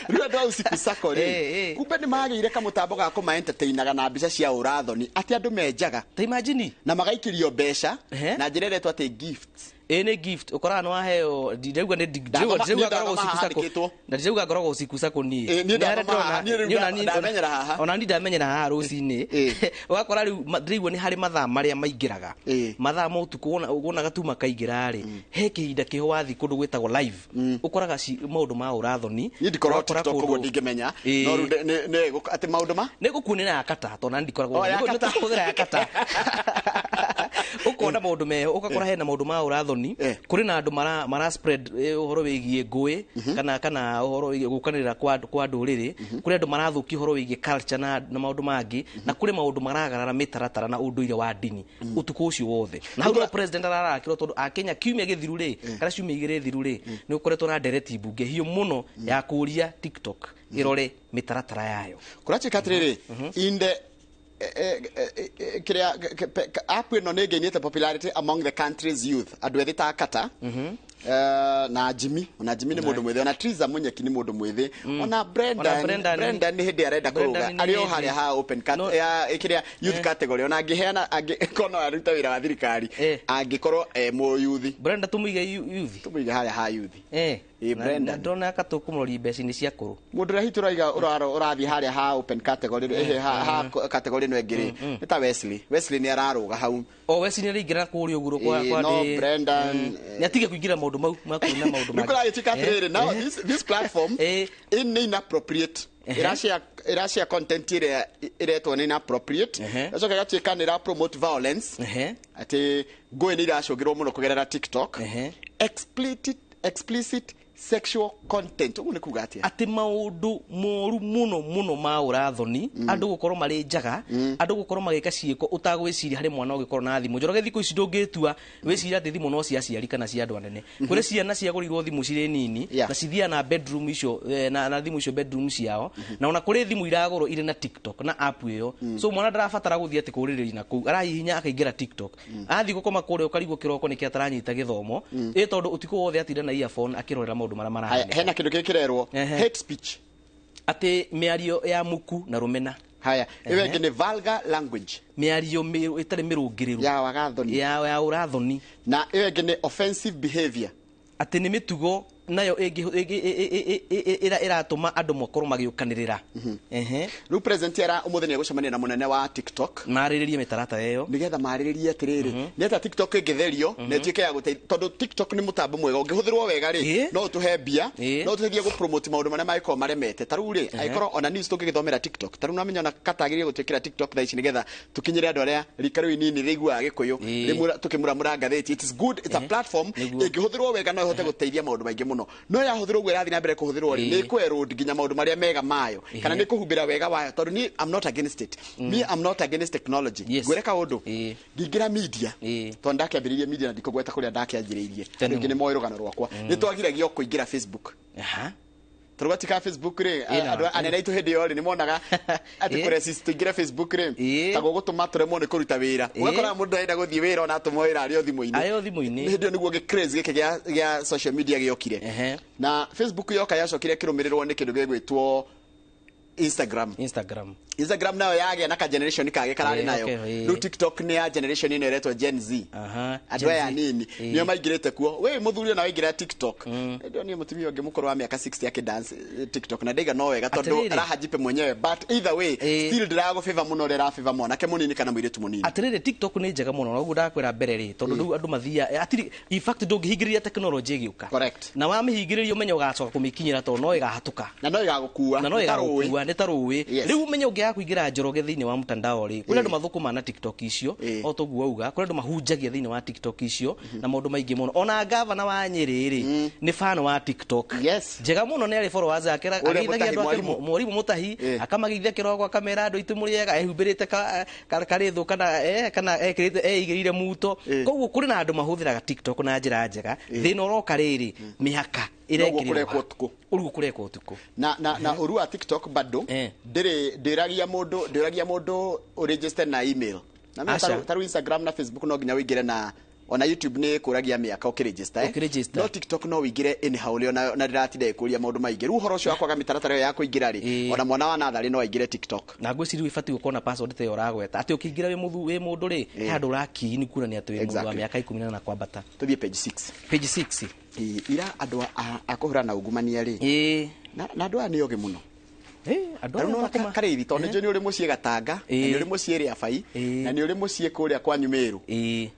Rĩu andũ a usiku sako rĩ, kumbe nĩ magĩire kamũtambo ga kũma-entertainaga na mbica cia ũrathoni, atĩ andũ menjaga ta imagine na magaikĩrio mbeca na njĩra ĩretwo atĩ gifts. Ĩ, nĩ gift ũkoraga nĩ waheo. Ndirauga nĩ Ndathoma- ndirauga niĩ ngoragwo ndathoma usiku sako handĩkĩtwo. na ndirauga ngoragwo usiku sako niĩ. Ĩ, niĩ Nĩ harĩa ndathoma haha, ndĩrona- niĩ rĩu niĩ ona niĩ- ndamenyera haha. Ona niĩ ndamenyera haha rũcinĩ. Ũgakora rĩu ndĩraigua nĩ harĩ mathaa marĩa maingĩraga, mathaa ma ũtukũ, wona gatuma kaingĩra rĩ, he kĩhinda kĩho wathiĩ kũndũ gwĩtagwo live, ũkoraga maũndũ ma ũrathoni. Niĩ ndikoragwo Ũgakora TikTok, kũndũ- ũguo ndingĩmenya. No rĩu atĩ maũndũ ma Nĩ ngũkuonera ya kata tondũ nani ndikoragwo O, ya kata. Nĩkũhũthĩra ya kata, ũkona maũndũ meho, ũgakora hena maũndũ ma ũrathoni, kũrĩ na andũ mara spread ũhoro wĩgiĩ ngũĩ kana ũhoro wĩgiĩ gũkanĩrĩra kwa ndũrĩrĩ, kũrĩ andũ marathũkia ũhoro wĩgiĩ culture na maũndũ mangĩ, na kũrĩ maũndũ maragarara mĩtaratara na ũndũire wa ndini ũtukũ ũcio wothe. Na hau no president ararakĩrwo tondũ akenya kiumia gĩthiru rĩ, kana ciumia igĩrĩ thiru rĩ, nĩ ũkoretwo na ndereti mbunge hiũ mũno ya kũũria TikTok ĩrore mĩtaratara yayo. Kũratuĩka atĩrĩrĩ, in the kĩrĩa app ĩno nĩ ĩgainĩte popularity among the country's youth, andũ ethĩ ta Kata na Jimmy. Ona Jimmy nĩ mũndũ mwĩthĩ, ona Triza Munyeki nĩ mũndũ mwĩthĩ, ona Ona Brendan. Brendan. Brendan nĩ hĩndĩ arenda kũrũga Brendan nĩ arĩ o hĩndĩ. harĩa ha open cat ya kĩrĩa youth category. Ona angĩheana, angĩkorwo no arute wĩra wa thirikari, angĩkorwo mũyuthi. Brenda tũmũige youth. Tũmũige harĩa ha youth. Ĩ, Brendan. Ndona katũkũmũroria mbeca-inĩ cia kũrũ. Mũndũ ũrĩa hihi tũraiga ũrathiĩ harĩa ha open category rĩ, ha category ĩno ĩngĩ rĩ, nĩ ta Wesley. Wesley nĩ ararũga hau. O Wesley nĩ araingĩra kũrĩa ũguo kwa Ĩ, kwa no Brendan, Nĩ atige kũingĩra maũndũ mau ma kuona maũndũ Rĩu kũragĩtuĩka atĩrĩrĩ, now this platform nĩ inappropriate, ĩrashare content ĩrĩa ĩretwo nĩ inappropriate, ĩgacoka ĩgatuĩka nĩ ĩra promote violence, atĩ ngũĩ nĩ iracũngĩrwo mũno kũgerera TikTok, explicit sexual content. Ũguo nĩ kuga atĩa? Atĩ maũndũ moru mũno mũno ma ũrathoni, andũ gũkorwo marĩ njaga, andũ gũkorwo magĩka ciĩko ũtagwĩciria harĩ mwana ũgĩkorwo na thimũ. Njoroge, thikũ ici ndũngĩtua wĩciria atĩ thimũ no cia aciari kana cia andũ anene. Kũrĩ ciana ciagũrirwo thimũ cirĩ nini na cithiaga na bedroom icio na thimũ icio bedroom ciao, na ona kũrĩ thimũ iragũrwo irĩ na TikTok na app ĩyo. So mwana ndarabatara gũthiĩ atĩ kũrĩrĩria na kũu, arahihinya akaingĩra TikTok, athiĩ gũkoma kũrĩa, ũkarigwo kĩroko nĩkĩ ataranyita gĩthomo, ĩ tondũ ũtukũ wothe atinda na earphone akĩrorera maũndũ marĩa Haya, marahanĩka. hena kĩndũ kĩngĩ kĩrerwo hate speech. Atĩ mĩario ya muku na rũmena. Haya, ĩyo ĩngĩ nĩ vulgar language. Mĩario ĩtarĩ mĩrũngĩrĩru. Ya wagathoni. Ya ũrathoni. Na ĩyo ĩngĩ nĩ offensive behavior. Atĩ nĩ mĩtugo Nayo ĩngĩ ĩratũma andũ makorwo magĩũkanĩrĩra. Ehe. Rĩu president ara ũmũthĩ nĩ egũcemania na mũnene wa TikTok, marĩrĩrie mĩtaratara ĩyo, nĩgetha marĩrĩrie atĩrĩrĩ, nĩ atĩa TikTok ĩngĩtherio na ĩtuĩke ya gũteithia, tondũ TikTok nĩ mũtambo mwega ũngĩhũthĩrwo wega rĩ, no ũtũhe mbia, no ũtũteithie gũpromote maũndũ marĩa mangĩkorwo maremete. Ta rĩu rĩ, angĩkorwo ona news tũngĩgĩthomera TikTok, ta rĩu namenya ona katagĩrĩire gũtwĩkĩra TikTok thaa ici, nĩgetha tũkinyĩre andũ arĩa rika rĩu inini rĩiguaga Gĩkũyũ rĩmwe tũkĩmuramura ngathĩti. It is good, it's a platform ĩngĩhũthĩrwo wega no ĩhote gũteithia maũndũ maingĩ mũno. No yahũthĩrwo ũguo ĩrathiĩ na mbere kũhũthĩrwo rĩ, nĩ ĩkũ nginya maũndũ marĩa mega mayo, kana nĩ kũhumbĩra wega wayo, tondũ niĩ I'm not against it. Me, I'm not against technology. Ngwĩre kaũndũ, ngĩingĩra media, tondũ ndakĩambĩrĩirie media na ndikũgweta kũrĩa ndakĩanjĩrĩirie, andũ aingĩ nĩ moĩ rũgano rwakwa, nĩ twagiragio kũingĩra Facebook, tondũ gwatika Facebook rĩ, andũ anene aitũ hĩndĩ ĩyo rĩ, nĩ monaga atĩ kũresist tũingĩre Facebook rĩ, ta gũgũtũma tũremwo nĩ kũruta wĩra. Ũgakora mũndũ arenda gũthiĩ wĩra, ona atũmwo wĩra arĩ o thimũ-inĩ. Arĩ o thimũ-inĩ. Hĩndĩ ĩyo nĩguo gĩ craze gĩkĩ gĩa social media gĩokire, na Facebook yoka yacokire ĩkĩrũmĩrĩrwo nĩ kĩndũ gĩgwĩtwo Instagram. Instagram. Instagram nayo yagĩa na ka generation kangĩ kararĩ nayo. Rĩu TikTok nĩ ya generation ĩno ĩretwo Gen Z. Andũ aya nini nĩo maingĩrĩte kuo. We mũthuri ona waingĩra TikTok, ndio niĩ mũtumia ũngĩ mũkũrũ wa mĩaka 60 akĩdance TikTok, na ndaiga no wega tondũ arahajipe mwenyewe, but either way, still ndĩragũfavor mũno ũrĩa ĩrafavor mwanake mũnini kana mũirĩtu mũnini. Atĩrĩrĩ, TikTok nĩ njega mũno, na ũguo ndakwĩra mbere rĩ, tondũ rĩu andũ mathiaga atiri, in fact ndũngĩhingĩrĩria technology ĩgĩũka. Na wamĩhingĩrĩria, ũmenye ũgacoka kũmĩkinyĩra, tondũ no ĩgahatũka. Na no ĩgagũkua. Na no Nĩ ta rũĩ. ĩgagũkua, nĩ ta rũĩ. Rĩu ũmenye ũngĩaga kũingĩra Njoroge thĩinĩ wa mtandao rĩ, kũrĩ andũ mathũkũma na TikTok icio, o toguo auga, kũrĩ andũ mahunjagia thĩinĩ wa TikTok icio na maũndũ maingĩ mũno. Ona gavana wa Nyĩrĩ rĩ, nĩ fan wa TikTok njega mũno, nĩ arĩ followers ake. Ũrĩa Ageithagia andũ Mũtahi. ake. Mwarimũ. Mwarimũ Mũtahi akamageithia kĩroko, akamera andũ aitũ mũrĩega, ehumbĩrĩte karĩthũ kana ekĩrĩte eigĩrĩire muto. Koguo kũrĩ na andũ mahũthĩraga TikTok na njĩra njega. Thĩna ũroka rĩrĩ, mĩhaka Noguo ĩrekĩrĩrwo kũrekwo ũtukũ. Ũguo kũrekwo ũtukũ. Na ũru wa TikTok bado ndĩrĩ ndĩragia mũndũ ũregister na email na mimi. Aca. Taru Instagram na Facebook no nginya ũingĩre, na ona YouTube nĩ kũragia mĩaka ũkĩregister, eh? Ũkĩregister. No TikTok no ũingĩre anyhow ũrĩa, ona ndĩratinda ĩkũria maũndũ maingĩ. Rĩu ũhoro ũcio wa kwaga mĩtaratara ĩyo ya kũingĩra rĩ, ona mwana wa natharĩ no aingĩre TikTok. Na ngwĩciria ũbatiĩ gũkorwo na password ta ĩyo ũragweta, atĩ ũkĩingĩra wĩ mũthu wĩ mũndũ rĩ, he handũ ũrakii nĩ kuonania atĩ wĩ mũndũ wa mĩaka 18 na kwambata. Tũthiĩ page 6. Page 6. Ira andũ a kũhũrana na ungumania rĩ, na andũ aya nĩ ogĩ mũno. Andũ Tarĩu aya nĩwona Karĩithi, tondũ nĩ njũĩ nĩ ũrĩ mũciĩ Gatanga, na nĩ ũrĩ mũciĩ Rĩabai, na nĩ ũrĩ mũciĩ kũrĩa kwanyu Mĩrũ.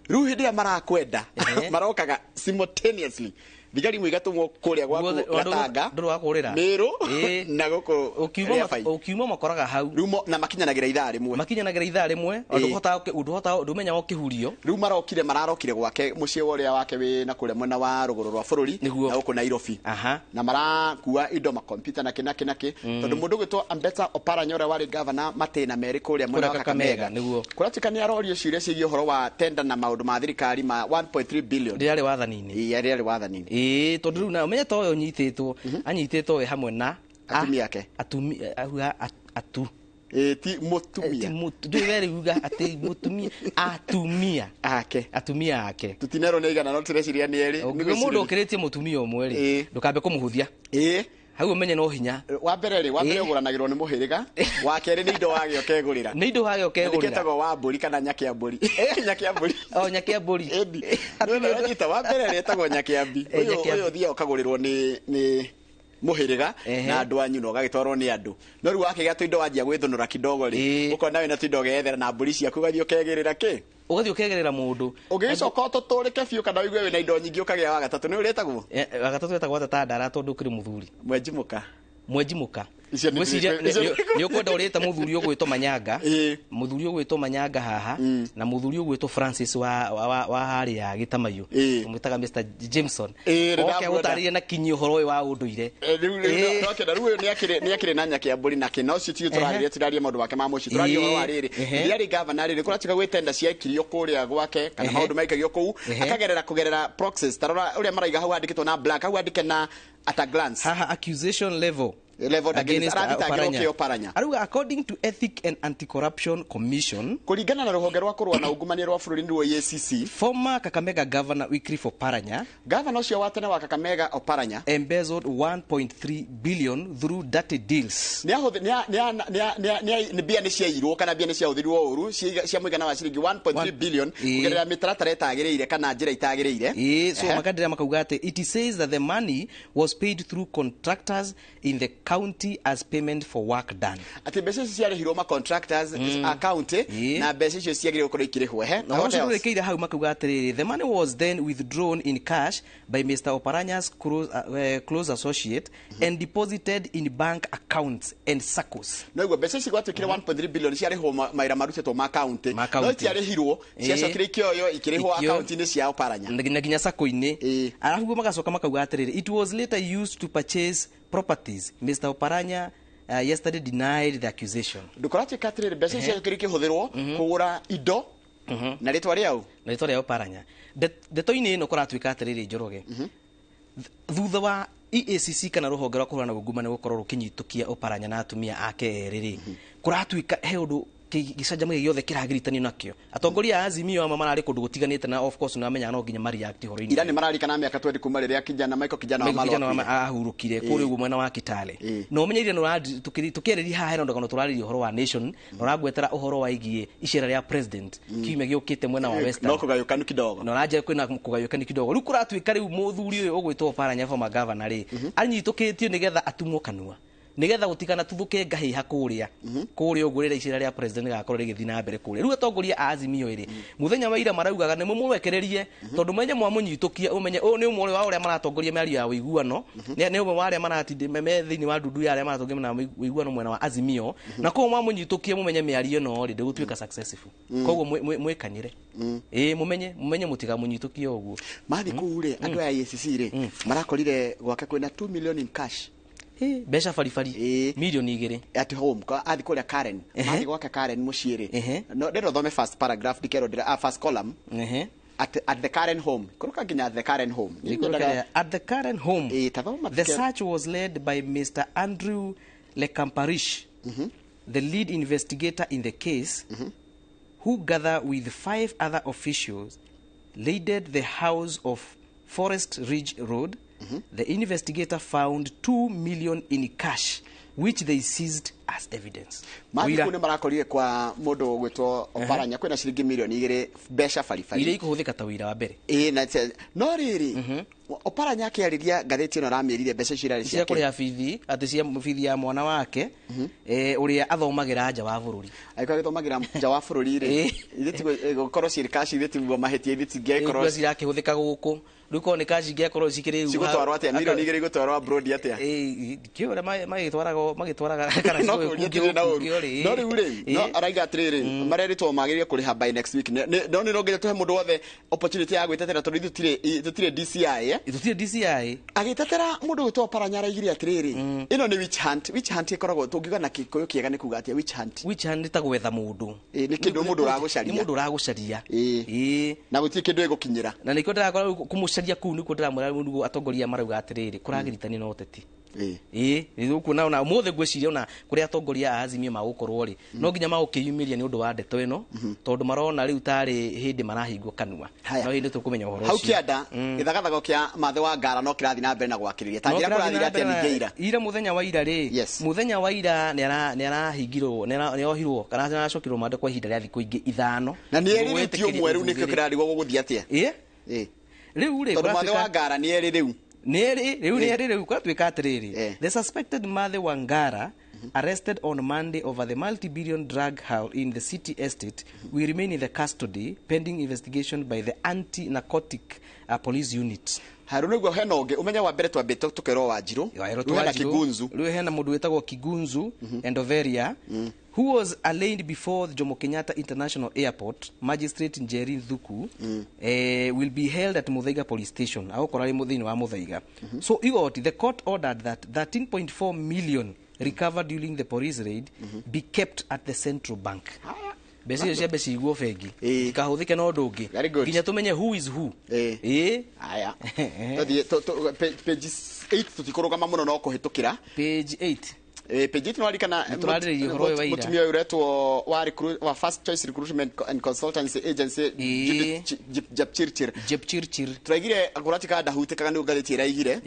Rĩu hĩndĩ ĩrĩa marakwenda, marokaga simultaneously, thigari imwe igatũmwo kũrĩa gwaku Gatanga, Ndũrĩ wa kũrĩra. Mĩrũ na gũkũ Rĩabai. Ũkiuma makoraga hau. Rĩu na makinyanagĩra ithaa rĩmwe. Makinyanagĩra ithaa rĩmwe. Ũndũhotaga ndũmenya ũkĩhurio. Rĩu mararokire gwake mũciĩ wa ũrĩa wake wĩ na kũrĩa mwena wa rũgũrũ rwa bũrũri na gũkũ Nairobi, na marakua indo, makompyuta na kĩ na kĩ na kĩ, tondũ mũndũ ũgwĩtwo Ambeta Oparanya, ũrĩa warĩ gavana matĩna merĩ kũrĩa mwena wa Kũrĩa Kakamega, Kakamega, nĩguo. kũratuĩka nĩ arorio ciũria ciĩgiĩ ũhoro wa tenda na maũndũ ma thirikari ma 1.3 billion. Rĩrĩa arĩ wathani-inĩ. Ĩĩ, rĩrĩa arĩ wathani-inĩ. Ĩĩ, tondũ rĩu na ũmenye ta ũyũ ũnyitĩtwo, anyitĩtwo we hamwe na atumia ake. Atumia auga atu. Ĩĩ, ti mũtumia. Ndũĩ we rĩu uga atĩ mũtumia, atumia ake. Atumia ake. Tutinerwo nĩ igana, no tũreciria nĩ erĩ. Ũngiuga mũndũ ũkĩrĩtie mũtumia ũmwe rĩ, ndũkambe kũmũhũthia. Hau ũmenye no hinya. Wa mbere rĩ, wa mbere ũgũranagĩrwo nĩ mũhĩrĩga, wa kerĩ nĩ indo wagĩa ũkegũrĩra. Nĩ indo wagĩa ũkegũrĩra. Nĩkĩtagwo wa mbũri kana nyakĩa mbũri, nyakĩa mbũri. O nyakĩa mbũri. Ĩndi wa mbere rĩetagwo nyakĩambi. Ũyũ nyakĩambi. Ũyũ ũthiaga ũkagũrĩrwo nĩ mũhĩrĩga na andũ anyu na ũgagĩtwarwo nĩ andũ. No rĩu wakĩgĩa tũindo wanjia gwĩthũnũra kidogo rĩ, ũkona wĩna tũindo ũgethera na mbũri ciaku, ũgathiĩ ũkegĩrĩra kĩ. Ũgathiĩ ũkegerera mũndũ. Ũngĩgĩcoka ũtũtũrĩke biũ kana ũigue wĩna indo nyingĩ, ũkagĩa wa gatatũ, nĩ ũrĩtagwo Wa gatatũ etagwo atata ndara, tondũ ũkĩrĩ mũthuri. Mwenji mũka. Mwenji mũka. Icio nĩ Ngwĩciria icio nĩ ũkwenda ũrĩte mũthuri ũgwĩtwo Manyanga, mũthuri ũgwĩtwo Manyanga haha, na mũthuri ũgwĩtwo Francis wa harĩa Gĩtamaiyũ, ũmwĩtaga Mr Jameson, Ĩĩ, nĩ oke ndamwona. agũtarĩrie na kinyi ũhoro ũyũ wa ũndũire. Rĩu rĩu no kenda rĩu ũyũ nĩ akĩrĩ na nyakĩa mbũri na kĩ, no ũcio tiguo tũrarĩria. Tũraria maũndũ make ma mũciĩ, tũraria ũhoro wa rĩrĩ, rĩrĩa arĩ gavana rĩrĩ, kũratuĩka gwĩ tenda ciaikirio kũrĩa gwake kana maũndũ maikagio kũu akagerera kũgerera proxies. Tarora ũrĩa maraiga hau handĩkĩtwo na black, hau handĩke na at a glance. Haha accusation level. Leveled against arathitangĩrwo kĩ Oparanya? Arauga according to Ethic and Anti-Corruption Commission, kũringana na rũhonge rwa kũrũa na ungumania rwa bũrũri nĩruo EACC, former Kakamega Governor Wycliffe Oparanya, gavana ũcio wa tene wa Kakamega Oparanya, embezzled 1.3 billion through dirty deals. Nĩ mbia nĩ ciairwo kana mbia nĩ ciahũthĩrirwo ũru cia mũigana wa ciringi 1.3 billion kũgerera mĩtaratara ĩtagĩrĩire kana njĩra itagĩrĩire. So makadira makauga atĩ it says that the money was paid through contractors in the county as payment for work done. Atĩ mbeca icio ciarĩhirwo ma contractors a county na mbeca icio ciagĩrĩirwo gũkorwo ikĩrĩhwo. Na ũcio ũrĩkĩire hau makauga atĩrĩrĩ, the money was then withdrawn in cash by Mr. Oparanya's close associate and deposited in bank accounts and SACCOs. No iguo mbeca ici gwatuĩkire 1.3 billion ciarĩhwo mawĩra marutĩtwo ma county, no ciarĩhirwo ciacokire ikĩoywo ikĩrĩhwo akaunti-inĩ cia Oparanya na nginya SACCO-inĩ. Arabu magacoka makauga atĩrĩrĩ, it was later used to purchase properties. Mr. Oparanya yesterday denied the accusation. Ndũkoratuĩka atĩrĩrĩ mbeca ici ciacokire ikĩhũthĩrwo kũgũra indo na rĩtwa rĩau, na rĩtwa rĩa Oparanya. Ndeto-inĩ ĩno kũratuĩka atĩrĩrĩ Njoroge, thutha wa EACC kana rũhonge rwa kũhũrana na ungumania gũkorwo rũkĩnyitũkia Oparanya na atumia ake erĩ rĩ, kũratuĩka he ũndũ gĩcanjama gĩothe gĩothe kĩragiritanio nakĩo. Atongoria a Azimio amwe mararĩ kũndũ gũtiganĩte na of course nĩmamenyaga no nginya mareact ũhoro-inĩ. Ira nĩmararikana mĩaka 20 kuma rĩrĩa kijana Michael Kijana wa Malwa ahurũkire kũrĩa ũguo mwena wa Kitale. Na ũmenye ira tũkĩarĩria haha hena ũndũ tũrarĩria ũhoro wa Nation na ũrangwetera ũhoro wa igiĩ icera rĩa president kiumia gĩũkĩte mwena wa Western. No kũgayũkanu kidogo. Na ũranjĩra kwĩna kũgayũkanu kidogo. Rĩu kũratuĩka rĩu mũthuri ũyũ ũgwĩtwo Oparanya former governor rĩ, anyitũkĩtio nĩgetha atumwo kanua, nigetha gutikana tuthuke ngahiha kuria kuria uguo rĩrĩa icera rĩa president rĩgakorwo rĩgĩthiĩ na mbere kuria. Rĩu atongoria a Azimio ĩrĩ muthenya wa ira maraugaga nĩ mũmũrekererie tondũ menye mwamũnyitũkia ũmenye ũyũ nĩ ũmwe wa ũrĩa maratongoria mĩario ya ũiguano, nĩ ũmwe wa arĩa maratinde me thĩinĩ wa ndundu ya arĩa maratongoria na ũiguano mwena wa Azimio, na koguo mwamũnyitũkia mũmenye mĩario ĩno rĩ ndĩgũtuĩka successful. Koguo mwĩkanyĩre mũmenye mũtigamũnyitũkie ũguo. Mathiĩ kũu rĩ andũ aya EACC rĩ marakorire gwake kwĩna 2 million in cash, mbeca baribari milioni 2 at home kwa athi kuria Karen athi gwake Karen muciĩ rĩ. No ndĩrenda ũthome first paragraph ndikero ndĩra first column at the Karen home kuruka nginya at the Karen home. At the Karen home the search was led by Mr. Andrew Lekamparish, the lead investigator in the case, who gathered with 5 other officials raided the house of Forest Ridge Road. The investigator found 2 million in cash, which they seized as evidence. Mathi kuu nĩ marakorire kwa mũndũ ũgwĩtwo Oparanya kwĩna ciringi milioni 2 mbeca baribari iria ikũhũthĩka ta wĩra wa mbere. Na no rĩrĩ Oparanya akĩarĩria ngathĩti ĩno aramĩrire mbeca icio irarĩ cia kũrĩha bithi, atĩ cia bithi ya mwana wake ũrĩa athomagĩra nja wa bũrũri. Angĩkorwo agĩthomagĩra nja wa bũrũri rĩ, ithuĩ ti gũkorwo ciĩ cash, ithuĩ tiguo mahĩtia, ithuĩ tingĩkorwo cirakĩhũthĩka gũkũ. Rĩu korwo nĩ cash ingĩakorwo cikĩrĩ cigũtwarwo atĩa? Milioni 2 igũtwarwo abroad atĩa? Kĩo ũrĩa magĩtwaraga kana no rĩu rĩ no araiga atĩrĩrĩ marerĩtwo magĩrĩire kũrĩha by next week. No nĩ no nginya tũhe mũndũ wothe opportunity ya gwĩtetera tondũ ithuĩ tũtirĩ DCI. Tũtirĩ DCI. Agĩtetera mũndũ ũgwĩtwo Oparanya araigire atĩrĩrĩ ĩno nĩ witch hunt. Witch hunt ĩkoragwo tũngiuga na Gĩkũyũ kĩega nĩ kuga atĩa witch hunt? Witch hunt nĩ ta gwetha mũndũ. Nĩ kĩndũ mũndũ ũragũcaria. Nĩ mũndũ ũragũcaria. Na gũtirĩ kĩndũ ĩgũkinyĩra. Na nĩkĩo ndĩrakora kũmũcaria kũu nĩkuo ndĩramwĩra nĩguo atongoria marauga atĩrĩrĩ kũragiritanio na ũteti. Nĩũkuona ona ũmũthĩ ngwĩciria ona kũrĩa atongoria a Azimio magũkorwo rĩ no nginya magũkĩyumĩria nĩ ũndũ wa ndeto ĩno tondũ marona rĩu tarĩ hĩndĩ marahingwo kanua, no hĩndĩ tũkũmenya ũhoro ũcio. Hau kĩanda gĩthagathago kĩa Mathe wa Ngara no kĩrathiĩ na mbere na gwakĩrĩria ta njĩra kũrathire atĩa ningĩ ira? Ira mũthenya wa ira rĩ, mũthenya wa ira nĩarahingirwo, nĩohirwo kana nĩaracokirwo mande kwa ihinda rĩa thikũ ingĩ 5. Na nĩ erĩ rĩu ti ũmwe rĩu nĩkĩo kĩrarigwo gũgũthiĩ atĩa? Rĩu rĩ tondũ Mathe wa Ngara nĩ erĩ rĩu. Rĩu kũratuĩka atĩrĩrĩ, the suspected Mathe Wangara arrested on Monday over the multi-billion drug haul in the city estate will remain in the custody pending investigation by the anti-narcotic police unit. Haru nĩguo hena ũngĩ ũmenye wa mbere twambĩte tũkerwo Wanjirũ, rĩu hena Kigunzu, rĩu hena mũndũ wĩtagwo Kigunzu Endoveria who was arraigned before the Jomo Kenyatta International Airport. Magistrate Njeri Nthuku will be held at Muthaiga Police Station. Agũkorwo arĩ thĩinĩ wa Muthaiga. So igoti, the court ordered that 13.4 million recovered during the police raid be kept at the central bank. Mbeca icio ciambe cigwo bengi ikahũthĩke na ũndũ ũngĩ nginya tũmenye who is who. Ĩĩ. Aya, tũthiĩ page 8, tũtikũrũgama mũno no kũhĩtũkĩra page 8. Page 8 nĩwarikana Nĩtũrarĩrĩria ũhoro ũyũ wa ira. Mũtumia ũyũ ũretwo wa First Choice Recruitment and Consultancy Agency, Judith Jepchirchir. Jepchirchir. Tũraigire kũratika ndahutĩkaga nĩ ngathĩti ĩraigire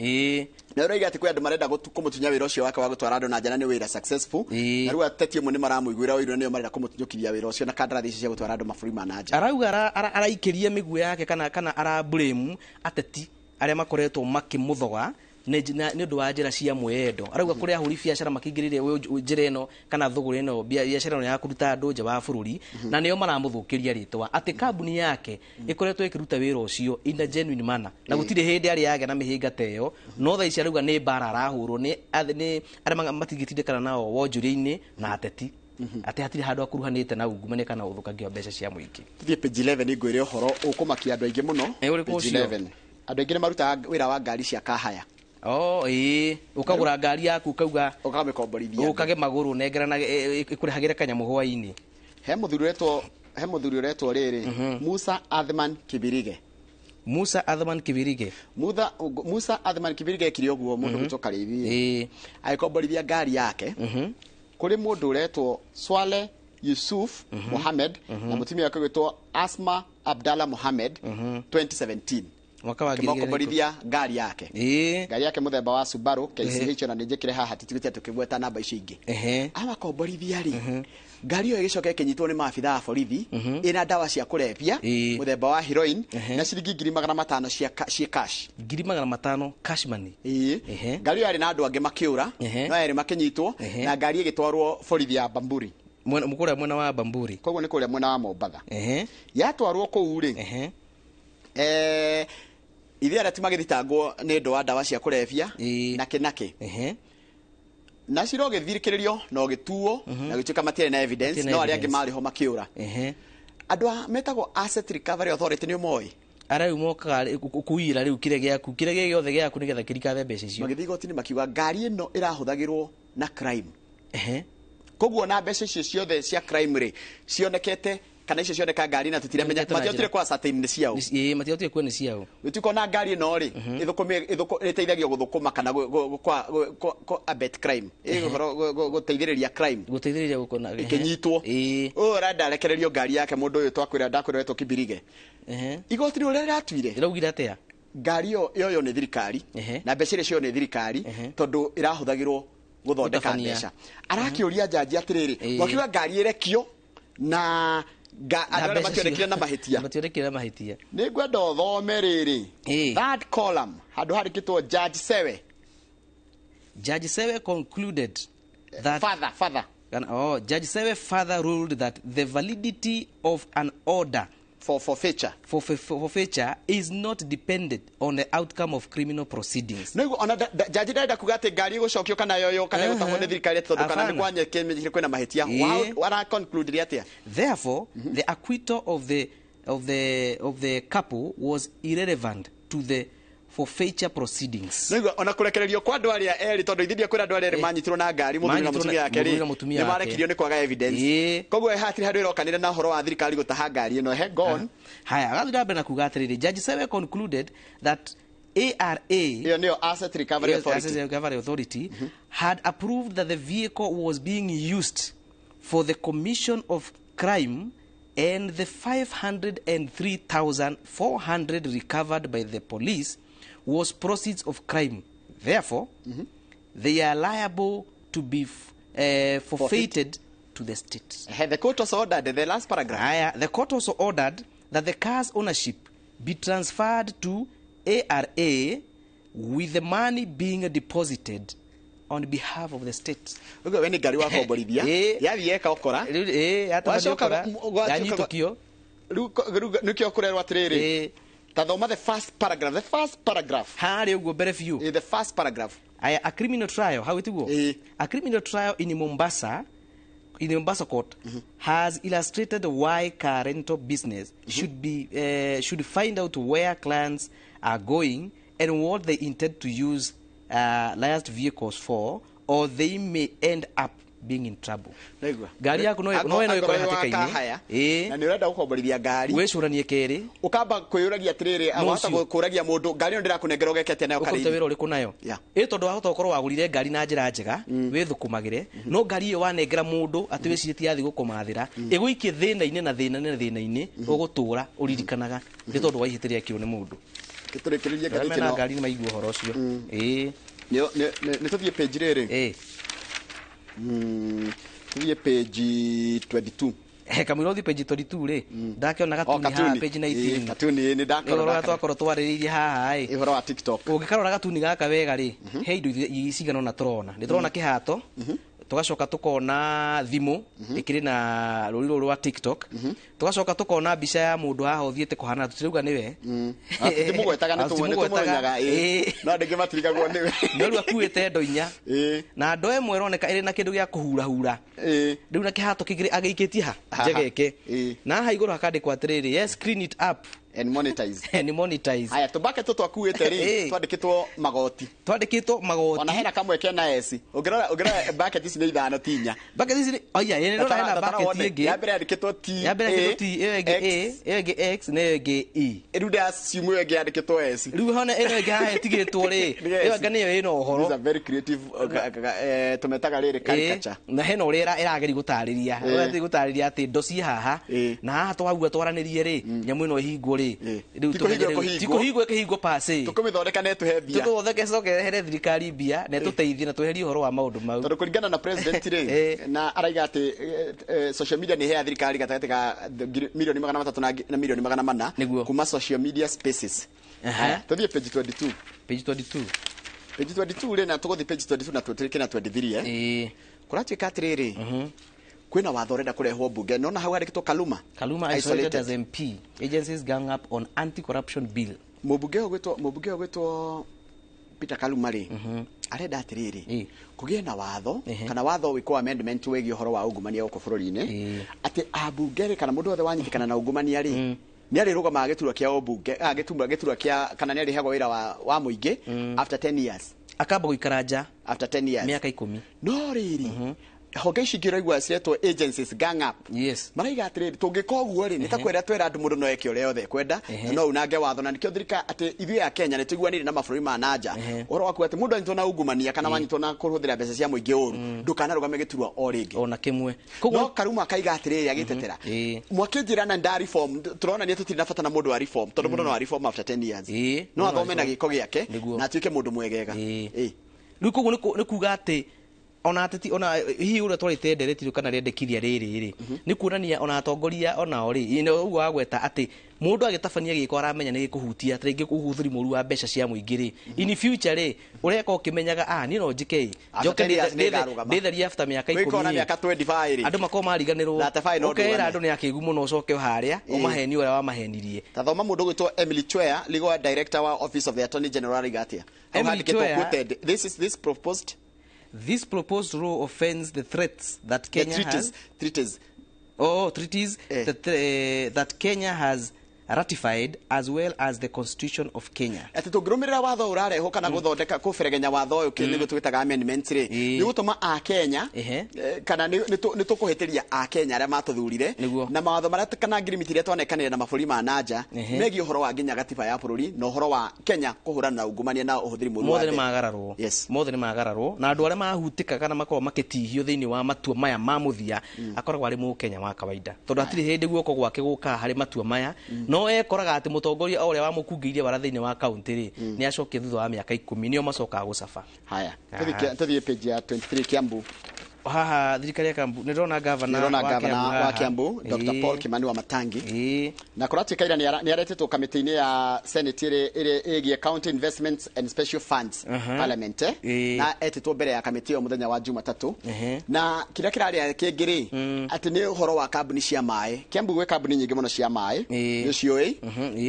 na ũraiga atĩ kwĩ andũ marenda kũmũtunya wĩra ũcio wake wa gũtwara andũ na nja na nĩ wĩra successful, na rĩu ateti amwe nĩ maramũiguĩra ũiru na nĩo marenda kũmũtunyũkithia wĩra ũcio na kandarathi icio cia gũtwara andũ mabũrũri ma na nja. Arauga araikĩria mĩguĩ yake kana ara blame ateti arĩa makoretwo makĩmũthoga nĩ ũndũ wa njĩra cia mwĩyendo. Arauga kũrĩ ahũri biacara makĩingĩrĩire njĩra ĩno kana thũgũrĩ ĩno, biacara ĩno ya kũruta andũ nja wa bũrũri, na nĩo maramũthũkĩria rĩtwa atĩ kambuni yake ĩkoretwo ĩkĩruta wĩra ũcio in a genuine manner na gũtirĩ hĩndĩ arĩ yagĩa na mĩhĩnga ta ĩyo, no thaa ici arauga nĩ mbara arahũrwo nĩ arĩa matingĩtindĩkana nao wonjoria-inĩ na ateti, atĩ hatirĩ handũ akuruhanĩte na ungumania kana ũthũkangia wa mbeca cia mũingĩ. Tũthiĩ page 11, ngwĩre ũhoro ũkũmakia andũ aingĩ mũno. Ũrĩkũ Page ũcio? 11, andũ aingĩ nĩ marutaga wĩra wa ngari cia kahaya. Oh, ĩĩ, ũkagũra ngari yaku ũkauga ũkamĩkomborithia, ũkage magũrũ nengerana ĩkũrehagĩre kanyamũ hwaĩ-inĩ. He mũthuri ũretwo rĩrĩ Musa Athman Kibirige. Musa Athman Kibirige. Musa Athman Kibirige ekire ũguo mũndũ gwĩtwo Karĩithi agĩkomborithia ngari yake kũrĩ mũndũ ũretwo Swale Yusuf Mohamed na mũtumia wake ũgwĩtwo Asma Abdallah Mohamed 2017. Mwaka wa ngiri igĩrĩ na Kĩmokomborithia ngari yake, ngari yake mũthemba wa Subaru KCH, na nĩnjĩkĩre haha titigĩte tũkĩgweta namba icio ingĩ. Amakomborithia rĩ, ngari ĩyo ĩgĩcoka ĩkĩnyitwo nĩ maabitha a borithi ĩna ndawa cia kũrebia mũthemba wa heroin na ciringi 500,000 cia cash. 500,000 cash money. Ĩĩ, ngari ĩyo yarĩ na andũ angĩ makĩũra, no erĩ makĩnyitwo na ngari ĩgĩtwarwo borithi ya Bamburi. Kũrĩa mwena wa Bamburi. Koguo nĩ kũrĩa mwena wa Mombatha. Yatwarwo kũu rĩ, ithuĩ arĩa ti magĩthitangwo nĩ ũndũ wa ndawa cia kũrebia na kĩ na cira ũgĩthikĩrĩrio na ũgĩtuo na gĩtuĩka matiarĩ na evidence, no arĩa angĩ marĩ ho makĩũra. Andũ a metagwo Asset Recovery Authority nĩ ũmoĩ? Arĩa rĩu mokaga kũiyĩra rĩu kĩrĩa gĩaku, kĩrĩa gĩothe gĩaku nĩgetha kĩrikathe mbeca icio. Magĩthiĩ igoti-inĩ makiuga ngari ĩno ĩrahũthagĩrwo na crime. Koguo na mbeca icio ciothe cia crime rĩ cionekete kana icio cioneka ngari na tũtiramenya, matiahotire kwa ascertain nĩ ciao. Ĩĩ, matiahotire kuona nĩ ciao. Gũtuĩka ona ngari ĩno rĩ ĩteithagio gũthũkũma kana abet crime, ũhoro gũteithĩrĩria crime, gũteithĩrĩria gũkona ĩkĩnyitwo. Ũyũ ũrenda arekererio ngari yake mũndũ ũyũ twakwĩra ndakwĩra wetwo Kibirige. Igoti rĩu rĩratuire rĩraugire atĩa? Ngari ĩyo yoywo nĩ thirikari na mbeca iria cioywo nĩ thirikari tondũ ĩrahũthagĩrwo gũthondeka mbeca. Arakĩũria njanji atĩrĩrĩ, mwakiuga ngari ĩrekio na andũ arĩa mationekire na mahĩtia. Mationekire na mahĩtia. Nĩ ngwenda ũthome rĩrĩ third column handũ handĩkĩtwo Judge Sewe. Judge Sewe concluded that father. Judge Sewe further ruled that the validity of an order for forfeiture for forfeiture is not dependent on the outcome of criminal proceedings. Nĩguo ona jaji ndarenda kuga atĩ ngari ĩgũcokio kana yoyo kana ĩgũtahwo nĩ thirikari tondũ kana nĩ kwanyekire kwĩna mahĩtia. Wara conclude atĩa? Therefore, the acquittal of the couple was irrelevant to the forfeiture proceedings. Nĩguo ona kũrekererio kwa andũ arĩa erĩ tondũ ithiria kwĩra andũ arĩa erĩ manyitirwo na ngari mũthuri na mũtumia yake rĩ nĩ marekirio nĩ kwaga evidence. Koguo hatirĩ handũ ĩrokanire na ũhoro wa thirikari gũtaha ngari ĩno. He gone. Haya, agathiĩ na mbere na kuga atĩrĩrĩ, Judge Sewe concluded that ARA, ĩyo nĩyo Asset Recovery Authority, Asset Recovery Authority had approved that the vehicle was being used for the commission of crime and the 503,400 recovered by the police was proceeds of crime. Therefore, they are liable to be forfeited to the state. The court also ordered, the last paragraph. The court also ordered that the car's ownership be transferred to ARA with the money being deposited on behalf of the state. Ugo we ni ngari wakomborithia yathi yeka okora wacoka yanyitũkio riu nikio kurerwo atiriri ta thoma the first paragraph, the first paragraph harĩ ũguo mbere biũ, the first paragraph. A criminal trial, how it go? A criminal trial in Mombasa, in the Mombasa court, has illustrated why car rental business should be should find out where clients are going and what they intend to use licensed vehicles for, or they may end up being in trouble. Ndaigua. Ngari yaku no no ĩno ĩkore hatĩka-inĩ. Ĩĩ. Na nĩ ũrenda gũkomborithia ngari. Wĩcũranie kerĩ. Ũkamba kwĩyũragia atĩrĩrĩ, Nũ wahota ũcio? kũragia mũndũ ngari ĩno ndĩrakũnengera ũgeke atĩa nayo Ũkũruta karĩithi. wĩra ũrĩkũ nayo? Ĩ tondũ wahota gũkorwo wagũrire ngari na njĩra njega, wĩthũkũmagĩre, no ngari ĩyo wanengera mũndũ atĩ wĩcirĩtie yathiĩ gũkũmathĩra, ĩgũikie thĩna-inĩ na thĩna-inĩ na thĩna-inĩ, ũgũtũra ũririkanaga nĩ tondũ wa ihĩtia rĩekirwo nĩ mũndũ. Tũrĩkĩrĩrie Arĩa ngathĩti mena ĩno. ngari nĩ maigua ũhoro ũcio. Ĩĩ. Nĩ tũthiĩ page rĩrĩ. Tũthiĩ page 22. He kamũira ũthiĩ page 22 rĩ, ndakĩona Oh, gatuni haha katuni. page Ĩĩ, 19. katuni, ĩĩ, nĩ ndakora, Nĩ ũhoro ũrĩa ndakora. twakorwo twarĩrĩirie haha ĩ. Ũhoro wa TikTok. Ũngĩkarora gatuni gaka wega rĩ, he indo cigana ũna tũrona. Nĩ tũrona kĩhato, tugacoka tukona thimũ ĩkĩrĩ na rũri rũrũ rwa TikTok, tugacoka tukona mbica ya mũndũ haha ũthiĩte kũhana tũtirauga nĩwe. Tũtimũgwetaga nĩ tũmũmenyaga, ĩĩ. No andũ aingĩ matirigagwo nĩwe. No rĩu akuĩte ndo inya na ndo ĩmwe ĩroneka ĩrĩ na kĩndũ gĩa kũhurahura, rĩu na kĩhato kĩngĩ agĩikĩtie ha Haha. njegeke, na haha igũrũ hakandĩkwo atĩrĩrĩ, yes, clean it up and monetize. And monetize. Haya, tũbake tũ twakuĩte rĩ, twandĩkĩtwo magoti. Twandĩkĩtwo magoti. Ona hena kamwe kena S. Ũngĩrora bucket ici nĩ ithano ti inya. Bucket ici nĩ oya, ĩĩ, nĩndĩrona hena bucket ĩngĩ. Ya mbere yandĩkĩtwo T. Ya mbere yandĩkĩtwo T, ĩyo ĩngĩ A, ĩyo ĩngĩ X na ĩyo ĩngĩ E. Rĩu ndĩraciumu ĩyo ĩngĩ yandĩkĩtwo S. Rĩu hona ĩno ĩngĩ haha ĩtigĩtwo rĩ, ĩyo anga nĩyo ĩna ũhoro. This is a very creative, tũmetaga rĩrĩ caricature. Na hena ũrĩa ĩrageria gũtarĩria. Ĩrageria gũtarĩria atĩ ndo ciĩ haha na haha twauga twaranĩrie rĩ, nyamũ ĩno ĩhingwo rĩ, rĩu Ti tũmenye kũhingwo rĩu- ĩkũhingwo. ti kũhingwo ĩkĩhingwo pase. Tũkũmĩthondeka na ĩtũhe mbia. Tũthondeke coke ĩrehere thirikari mbia na ĩtũteithie na tweherie ũhoro wa maũndũ mau. Tondũ kũringana na president rĩ, na araiga atĩ social media nĩ ĩheaga thirikari gatagatĩ ka milioni 300 na milioni 400 kuma social media spaces. Haya, tũthiĩ page 22. Page 22. Page 22 rĩ, na tũgũthiĩ page 22 na tũtĩrĩke na 23 eh. Kũratuĩka atĩrĩrĩ, kwĩna watho ũrenda kũrehwo mbunge, nona hau handĩkĩtwo Kaluma. Kaluma isolated as MP. Agencies gang up on anti-corruption bill. Mũmbunge ũyũ gwĩtwo Peter Kaluma rĩ, arenda atĩrĩrĩ, kũgĩe na watho kana watho wĩkwo amendment wĩgiĩ ũhoro wa ungumania gũkũ bũrũri-inĩ, atĩ ambunge rĩ, kana mũndũ wothe wanyitĩkana na ungumania rĩ, nĩ arĩrũgamaga gĩturwa kĩa ũmbunge, gĩturwa kĩa, kana nĩ arĩheagwo wĩra wa mũingĩ after 10 years. Akamba gũikara nja after 10 years. Mĩaka 10. No rĩrĩ, honge ici ingĩ ũraigua ciretwo agencies gang up. Yes. Maraiga atĩrĩrĩ, tũngĩka ũguo rĩ, nĩ ta kwĩra twĩra andũ mũndũ no eke ũrĩa yothe ekwenda, na no unange watho, na nĩkĩo thirikari atĩ ithuĩ a Kenya nĩ tũiguanĩire na mabũrũri ma nanja ũhoro wa kuga atĩ mũndũ anyitwo na ungumania kana wanyitwo na kũhũthĩra mbeca cia mũingĩ ũru, ndũkanarũgame gĩturwa o rĩngĩ ona kĩmwe. No Karuma akaiga atĩrĩrĩ agĩtetera, mwakĩnjĩra na nda reform, tũronania tũtirĩ na bata na mũndũ wa reform, tondũ mũndũ no a reform after 10 years, no athome na gĩko gĩake na atuĩke mũndũ mwegega. Rĩu koguo nĩ kuga atĩ ona ateti, ona hihi ũrĩa twarĩte nderetiro kana rĩendekithia rĩrĩ rĩ, nĩ kuonania ona atongoria onao rĩ, ĩ, ũguo wagweta atĩ mũndũ agĩtabania gĩko aramenya nĩ gĩkũhutia ta rĩngĩ ũhũthĩri mũru wa mbeca cia mũingĩ rĩ, in future rĩ, ũreka ũkĩmenyaga, ah, niĩ no njĩke ĩ, After njoke 10 years nĩ ngarũgama. ndĩtherie after mĩaka Wĩkona 10 mĩaka 25 rĩ, andũ makorwo mariganĩrwo, 35 no ũkeera ndũgame. andũ nĩ akĩgu mũno, ũcoke harĩa ũmaheni ũrĩa wamahenirie. Ta thoma mũndũ ũgwĩtwo Emily Chwea, legal director wa Office of the Attorney General, araiga atĩa? Hau Emily handĩkĩtwo Chwea- quoted, this is this proposed This proposed law offends the threats that the Kenya treaties, has treaties. Oh, treaties that Kenya has ratified as well as the Constitution of Kenya. Atĩ tũngĩrũmĩrĩra watho ũrarehwo kana gũthondeka kũberegenya watho ũyũ, nĩguo twĩtaga amendment rĩ, nĩ gũtũma akenya, kana nĩ tũkũhĩtĩria akenya arĩa matũthurire na mawatho marĩa kana ngirimiti iria twanekanĩra na mabũrũri ma nanja megiĩ ũhoro wa nginya gatiba ya bũrũri na ũhoro wa Kenya kũhũrana na ungumania na ũhũthĩri mũru wa Mothe nĩ mbeca. magararwo. Mothe nĩ magararwo na andũ arĩa mahutĩka kana makorwo makĩtihio thĩinĩ wa matua maya ma mũthia akoragwo arĩ mũkenya wa kawaida, tondũ hatirĩ hĩndĩ guoko gwake gũkaga harĩ matua maya, no ekoraga atĩ mũtongoria o ũrĩa wamũkungĩirie wara thĩinĩ wa kaunti rĩ, nĩ acokie thutha wa mĩaka 10 nĩo macokaga gũcaba. Haya, tũthiĩ page ya 23, Kiambu. Haha thirikari ya Kiambu nĩ ndĩrona gavana Nĩndĩrona wa gavana Kiambu wa haha. Kiambu, Dr. Paul Kimani wa Matangi, na kũratuĩka ira nĩ aretĩtwo kamĩtĩ-inĩ ya Senate ĩrĩa ĩgiĩ County Investments and Special Funds Parliament, na etĩtwo mbere ya kamĩtĩ ĩyo mũthenya wa Jumatatũ, na kĩrĩa kĩrarĩa kĩngĩ rĩ, atĩ nĩ ũhoro wa kambuni cia maĩ. Kiambu gwĩ kambuni nyingĩ mũno cia maĩ, nĩ ũciũĩ,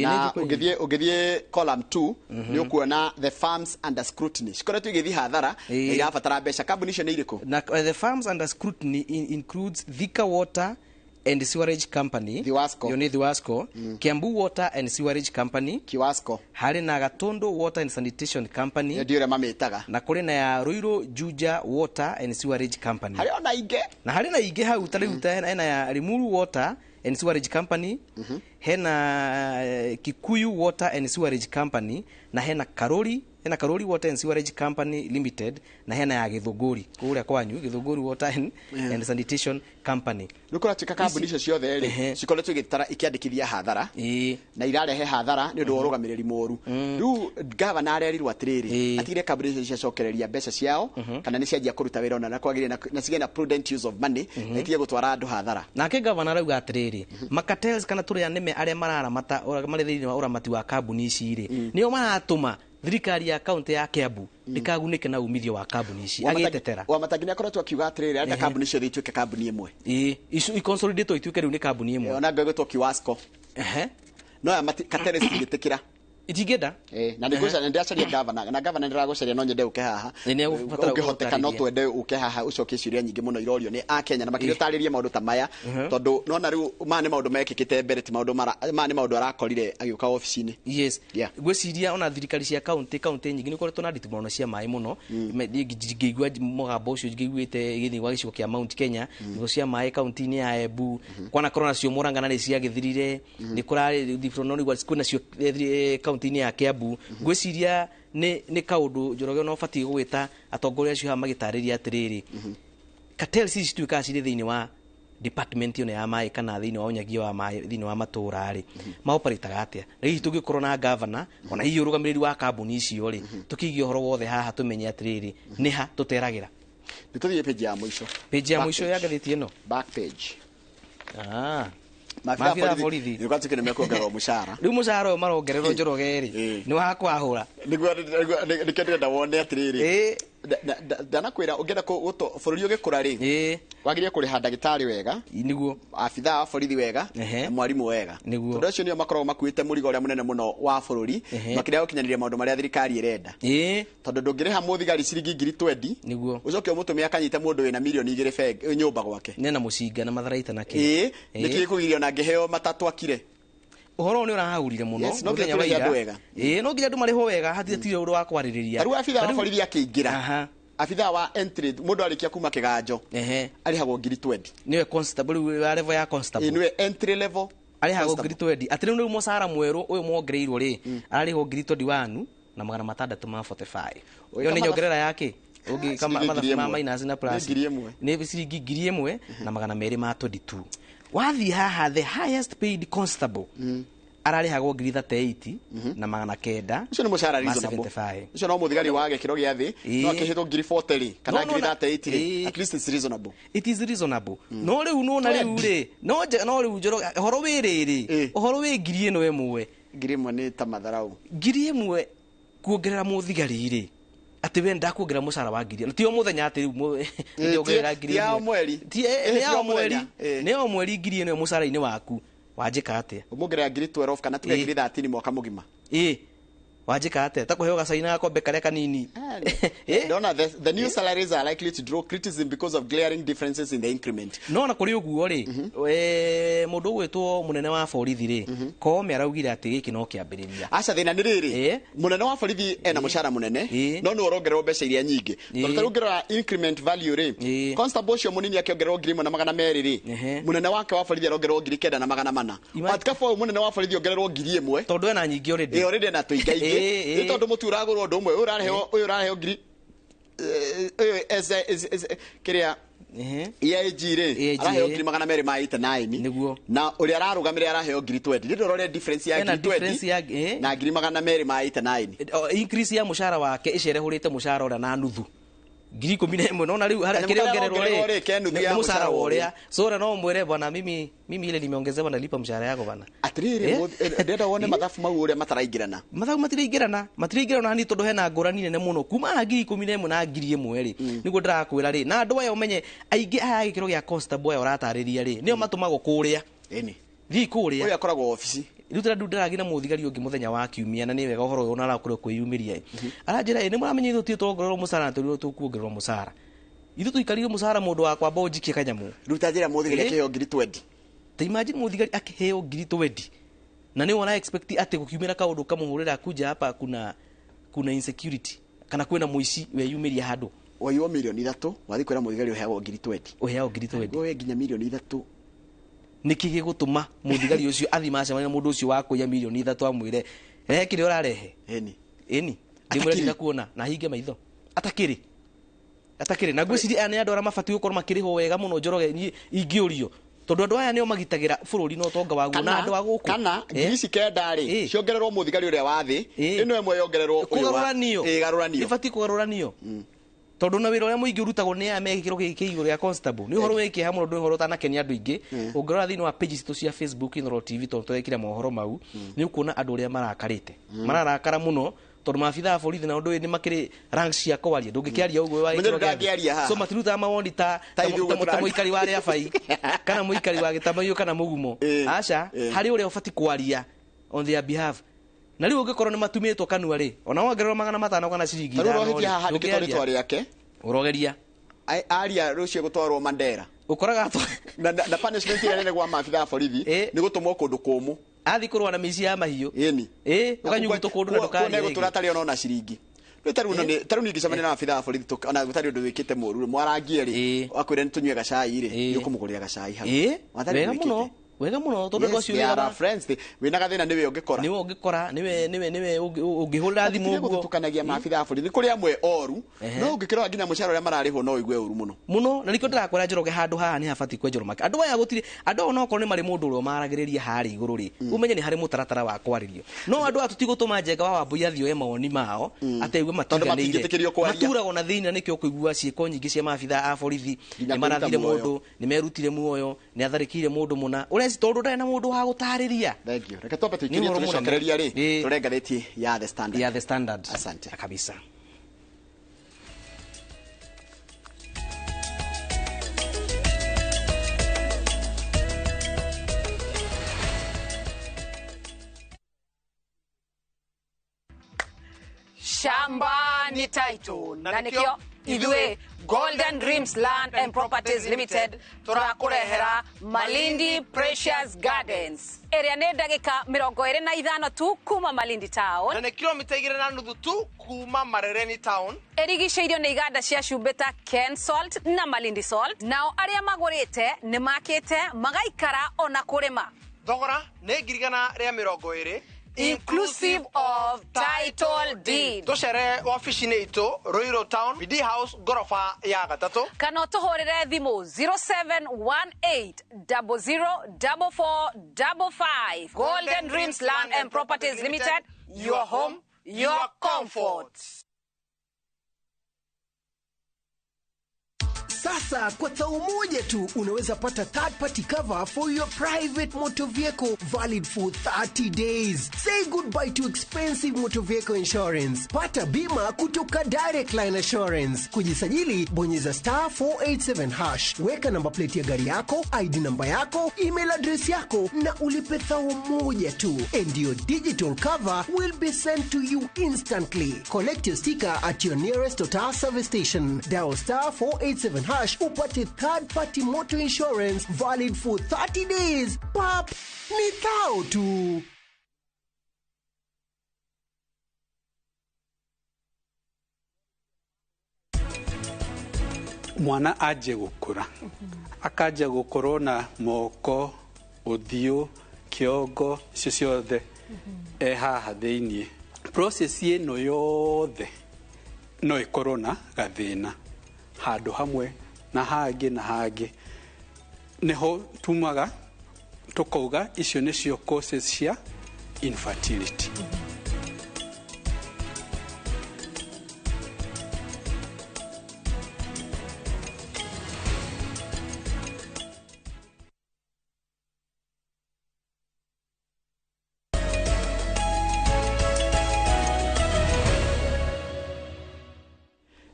na Nĩ njũĩ. ũngĩthiĩ column 2 nĩ ũkuona the farms under scrutiny cikoretwo igĩthiĩ hathara na irabatara mbeca. Kambuni icio nĩ irĩkũ? Na the farms under scrutiny includes Thika Water, and Sewerage Company, Thiwasco. Yo nĩ Thiwasco. Kiambu Water and Sewerage Company, Kiwasco. Harĩ na Gatundu Water and Sanitation Company, ndio ũrĩa mamĩtaga, na kũrĩ na ya Ruiru Juja Water and Sewerage Company. Harĩ ona ingĩ, na harĩ na ingĩ hau ta rĩu ta hena ya Limuru Water and Sewerage Company, hena Kikuyu Water and Sewerage Company, na hena Karori, hena Karori Water and Sewerage Company Limited, na hena ya Githunguri kũrĩa kwanyu, Githunguri Water and Sanitation Company. Rĩu kũratuĩka kambuni icio ciothe rĩ cikoretwo igĩtara ikĩandĩkithia hathara na irarehe hathara nĩ ũndũ wa ũrũgamĩrĩri mũru. Rĩu gavana arerirwo atĩrĩrĩ, atigire kambuni icio ciacokereria mbeca ciao kana nĩ cianjia kũruta wĩra ona na kwagĩrĩire na cigĩe na prudent use of money na itige gũtwara andũ hathara. Nake gavana arauga atĩrĩrĩ, macartels kana tũrĩa nĩme arĩa mararamata marĩ thĩinĩ wa ũramati wa kambuni ici rĩ, nĩo maratũma thirikari ya kaunti ya Kiambu ndikagunĩke na umithio wa kambuni ici, agĩtetera. Wamatangi nĩakoretwo akiuga atĩrĩrĩ, arenda kambuni ciothe ituĩke kambuni ĩmwe. Ĩĩ, icio iconsolidate ituĩke rĩu nĩ kambuni ĩmwe. Ona ngĩgwĩtwo Kiwasco. No ya cartels itingĩtĩkĩra. Itingĩenda. Na nĩngũcaria, ndĩracaria gavana, na gavana ndĩragũcaria, no nyende ũke haha. Ũngĩhoteka no twende ũke haha ũcokie ciũria nyingĩ mũno irorio nĩ Akenya na makĩria ũtarĩrie maũndũ ta maya, tondũ nona rĩu maya nĩ maũndũ mekĩkĩte mbere, ti maũndũ mara, maya nĩ maũndũ arakorire agĩũka obici-inĩ. Yes. Ngwĩciria ona thirikari cia kaunti nyingĩ nĩ ikoretwo na nditimũrano cia maĩ mũno. Ngĩigua mũgambo ũcio ngĩiguĩte gĩthĩ gwa gĩcigo kĩa Mount Kenya, nĩguo cia maĩ kaunti-inĩ ya Embu, kwanakorwo nacio Murang'a nĩ ciagĩthirire, nĩ kũrarĩ kwĩna cio kaunti-inĩ ya Kiambu. Ngwĩciria nĩ kaũndũ Njoroge no ũbatiĩ gũgĩta atongoria acio haha magĩtarĩria atĩrĩrĩ, cartels ici cituĩkaga cirĩ thĩinĩ wa department ĩno ya maĩ kana thĩinĩ wa ũnyagia wa maĩ thĩinĩ wa matũũra rĩ, maoperataga atĩa? Na hihi tũngĩkorwo na gavana ona hihi ũrũgamĩrĩri wa kambuni icio rĩ, tũkĩigie ũhoro wothe haha tũmenye atĩrĩrĩ, nĩ ha tũteragĩra. Nĩ tũthiĩ page ya mũico. Page ya mũico ya ngathĩti ĩno. Back page. Maabithaa borithi nĩ gwatuĩka nĩ mekuongererwo mũcara. Rĩu mũcara ũyũ marongererwo Njoroge rĩ, nĩ wa kwahũra. Nĩguo nĩkĩo ndĩrenda wone atĩrĩrĩ, ndanakwĩra ũngĩenda bũrũri ũgĩkũra rĩ, wagĩrĩire kũrĩha ndagĩtarĩ wega, nĩguo abithaa wa borithi wega, na mwarimũ wega, tondũ acio nĩo makoragwo makuĩte mũrigo ũrĩa mũnene mũno wa bũrũri makĩria gũkinyanĩria maũndũ marĩa thirikari ĩrenda. Tondũ ndũngĩrĩha mũthigari ciringi 20,000 nĩguo ũcoke ũmũtũme akanyite mũndũ wĩna mirioni 2 nyũmba gwake, nena mũcinga na matharaita na kĩ. Nĩkĩĩ kũgirio na ngĩheo matatũ akire. Ũhoro ũyũ nĩ ũrahahurire mũno mũthenya wa ira. No nginya andũ marĩhwo wega, hatirĩ ũndũ wa kwarĩrĩria. Rĩu abithaa wa borithi akĩingĩra, abithaa wa entry, mũndũ arĩkia kuma kĩganjo arĩhagwo 20,000. Nĩwe constable, rĩu wa level ya constable. Nĩwe entry level arĩhagwo 20,000. Atĩ rĩu mũcara mwerũ ũyũ mwongereirwo rĩ, ararĩhwo 21,645 na 45. Ĩyo nĩ nyongerera yake ũngĩ mathabu ma minus na plus nĩ ciringi 1,222. Wathiĩ haha the highest paid constable ararĩhagwo 38,900 na 900. Ũcio nĩ mũcara reasonable. Ũcio no mũthigari wa gĩkĩro gĩa thĩ, no akĩhĩtwo 40,000 rĩ kana 38,000 rĩ, at least it's reasonable. It is reasonable. No rĩu nona rĩu rĩ, no rĩu Njoroge ũhoro wĩ rĩrĩ, ũhoro wĩ ngiri ĩno ĩmwe. 1,000 nĩ ta matharau. 1,000 kuongerera mũthigari rĩ, atĩ we ndakuongerera mũcara wa ngiri ĩno. Ti o mũthenya atĩ rĩu ndiongerera ngiri ĩmwe. Ti o mweri. Nĩ o mweri ngiri ĩno mũcara-inĩ waku. Wanjĩka atĩa? Ũmuongerera 12,000 kana tuge 13,000 mwaka mũgima. Wanjĩka atĩa? Ta kũheo gacaina gakombe karĩa kanini. Ndona the new salaries are likely to draw criticism because of glaring differences in the increment. No na kũrĩ ũguo rĩ, mũndũ ũgwĩtwo mũnene wa borithi rĩ, Koome araugire atĩ gĩkĩ no kĩambĩrĩria. Aca thĩna nĩ rĩrĩ, mũnene wa borithi ena mũcara mũnene, no nĩwe ũrongererwo mbeca iria nyingĩ. Tondũ ta rĩu ũngĩrora increment value rĩ, constable ũcio mũnini akĩongererwo 1,200 rĩ, mũnene wake wa borithi arongererwo 9,400. Atikabu ũyũ mũnene wa borithi ongererwo 1,000. Tondũ ena nyingĩ already. Already ena tũingaingĩ. Nĩ tondũ mũtu ũragũrwo ũndũ ũmwe, ũyũ ũraheo ngiri kĩrĩa EAG rĩ, araheo 289,000. Nĩguo. Na ũrĩa ararũgamĩrĩra araheo 20,000. Nĩ ndĩrora difference ya 20,000 na 289,000. Increase ya mũcara wake ĩcerehũrĩte mũcara ũrĩa na nuthu. 11,000. Nona rĩu harĩa kĩrĩa ongererwo rĩ, nĩ mũcara wa ũrĩa. So ũrĩa no ũmwĩre bwana, mimi ile nimeongezewa nalipa mshahara yako bana. Atĩrĩrĩ, ndĩrenda wone mathabu mau ũrĩa mataraingĩrana. Mathabu matiraingĩrana, matiraingĩrana hani tondũ hena ngũrani nene mũno kuma haha 11,000 na 1,000 rĩ, nĩguo ndĩrakwĩra rĩ. Na andũ aya ũmenye aingĩ aya gĩkĩro gĩa constable aya ũratarĩria rĩ, nĩo matũmagwo kũrĩa. Thiĩ kũrĩa. Ũyũ akoragwo obici. Rĩu tũrĩa ndĩragia na mũthigari ũngĩ mũthenya wa kiumia, na nĩ wega ũhoro ũyũ ona arakorwo kwĩyumĩria. Aranjĩra, nĩ mũramenya ithuĩ tũtirĩ tuongererwo mũcara na tũrirwo tũkuongererwo mũcara. Ithuĩ tũikarire mũcara mũndũ wa kwamba ũnjikie kanyamũ. Rĩu ta njĩra mũthigari akĩheo 20,000. Ta imagine muthigari akiheo ngiri 20 na ni wana expect ati gukiumira kaundu kamuhurira kuja hapa kuna insecurity kana kwina muici weyumiria handu. Waiywo milioni 3 wathi kwira muthigari uheagwo ngiri 20. Uheagwo ngiri 20. We nginya milioni 3. Niki gigutuma muthigari ucio athi macemania na mundu ucio wa kuiya milioni 3 amwire rehe kiria urarehe. Eni. Eni. Ndimwire ndinakuona na hinge maitho. Atakiri. Atakiri na ngwiciria aya ni andu aria mabatiĩ gukorwo makirihwo wega muno Njoroge ni ingiurio tondu andu aya nio magitagira bururi na utonga waguo na andu a guku. Kana ngiri ici 9 ri ciongererwo muthigari uria wa thi ino imwe yongererwo kugaruranio. Igaruranio. Ibatiĩ kugaruranio. Tondu na wira uria muingi urutagwo ni aya me gikiro giki iguru ya constable ni uhoro wiki hamwe ndu uhoro utanakenia andu ingi. Ungirora thiini wa page citu cia Facebook Inooro TV tondu turekire mohoro mau ni ukuona andu aria marakarite mararakara muno tondu maabitha a borithi na undu ni makiri ranks cia kwaria ndungikiaria uguo wa gikiro gĩa so matirutaga mawoni ta muikari wa aria bai kana muikari wa gitamaio kana mugumo aca hari uria ubati kwaria on their behalf. Na riu ungikorwo ni matumitwo kanua ri ona wongererwo 500 kana ciringi 5 handikitwo ritwa riake urogeria aria rucio gutwarwo Mandera ukoraga na punishment ira nene gwa maabitha a borithi ni gutumwo kundu kumu athi kurwa na mici ya mahiu eni ukanyugutwo kundu na ndukaria kuo gutura tari ona ciringi taru ningicemania na maabitha a borithi ona gutari undu wikite muru mwarangie ri akwire nitunyue gacai ri ni ukumugurira gacai hau wega muno wega muno tondu andũ acio wega friends wina gathina niwe ungikora niwe ungikora niwe niwe niwe ungihurira thimu uguo gutukanagia maabitha a borithi kuri amwe oru no ungikirora nginya mucara uria mararihwo no uigue uru muno muno na nikio ndirakwira Njoroge handu haha ni habati kwenjerwo make andu aya gutiri andu ona okorwo ni mari mundu uria maragiriria hari iguru ri umenye ni hari mutaratara wa kwaririo no andu aya tutigutuma Njenga wa Wambui athioe mawoni mao ategue matiganire maturagwo na thina nikio kuigua ciiko nyingi cia maabitha a borithi ni marathire mundu ni merutire muoyo ni atharikire mundu muna ureci tondu ndari na mundu wa gutariria. Thank you. Reke twambe tuikirie tugicokereria ri ture ngatheti ya The Standard. Ya The Standard. Asante. Kabisa. Shamba ni title na nikio ithue Golden Dreams Land and Properties Limited turakurehera Malindi Precious Gardens area ni ndagika 25 tu kuma Malindi Town na ni kilomita 2.5 tu kuma Marereni Town erigiceirio ni iganda cia cumbĩ ta Ken Salt na Malindi Salt nao aria magurite ni makite magaikara ona kurima thogora ni 120,000 inclusive of title deed. Tucere wabici-inĩ itũ Ruiru Town BD House ngoroba ya 3 kana ũtũhũrĩre thimũ 0718004455. Golden Dreams Land and Properties Limited, your home, your comfort. Sasa kwa thao moja tu unaweza pata third party cover for your private motor vehicle valid for 30 days. Say goodbye to expensive motor vehicle insurance. Pata bima kutoka Direct Line Assurance. Kujisajili bonyeza *487#. Weka namba plate ya gari yako, ID namba yako, email address yako na ulipe thao moja tu. And your digital cover will be sent to you instantly. Collect your sticker at your nearest Total service station. Dial *487# upate third party motor insurance valid for 30 days. Pap, ni thao tu. Mwana aje gukura akaja gukorwo na moko uthiũ kĩongo icio ciothe e haha thĩiniĩ. Process ĩno yothe no ĩkorwo na gathĩna handũ hamwe na hangĩ na hangĩ niho tumaga tukauga icio nĩcio causes cia infertility.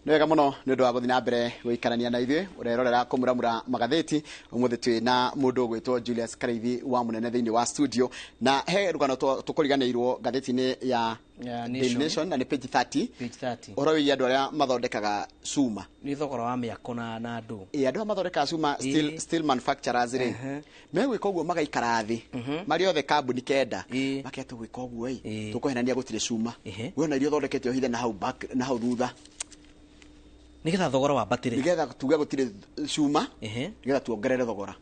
Nĩ wega mũno nĩ ũndũ wa gũthiĩ na mbere gũikarania na ithuĩ ũrerorera kũmuramura magathĩti. Ũmũthĩ twĩ na mũndũ ũgwĩtwo Julius Karaithi wa mũnene thĩinĩ wa studio, na he rũgano tũkũriganĩirwo ngathĩti-inĩ ya Daily Nation, na nĩ page 30. Page 30. Ũhoro wĩgiĩ andũ arĩa mathondekaga cuma. Nĩ thogora wa mĩako na andũ. Ĩ, andũ arĩa mathondekaga cuma, steel manufacturers rĩ, megwĩka ũguo magaikara thĩ marĩ othe kambuni 9, maketa gwĩka ũguo ĩ, tũkũhenania gũtirĩ cuma, we ona iria ũthondekete ũhithe na hau back, na hau thutha, nigetha thogora wambatĩre, nigetha tuge gũtirĩ cuma, nigetha tuongerere thogora.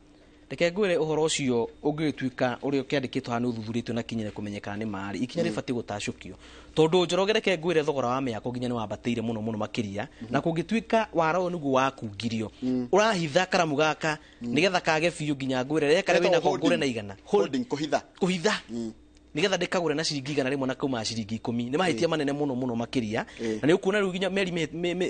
Reke ngwĩre ũhoro ũcio ũngĩgĩtuĩka ũrĩa ũkĩandĩkĩtwo haha nĩ ũthuthurĩtio na kinya kũmenyekana nĩ marĩ ikinya rĩbatiĩ gũtacũkio, tondũ Njoroge reke ngwĩre thogora wa mĩako nginya nĩ wambatĩire mũno mũno makĩria, na kũngĩtuĩka wara ũyũ nĩguo wakungirio, ũrahitha karamu gaka nĩgetha kage biũ nginya ngwĩre reka rĩu wĩnako ngũre na 100. Holding, kũhitha, kũhitha nigetha ndikagure na ciringi 100 na kauma ciringi 10. Nĩ mahĩtia manene mũno mũno makĩria, na nĩ ũkuona rĩu nginya mĩeri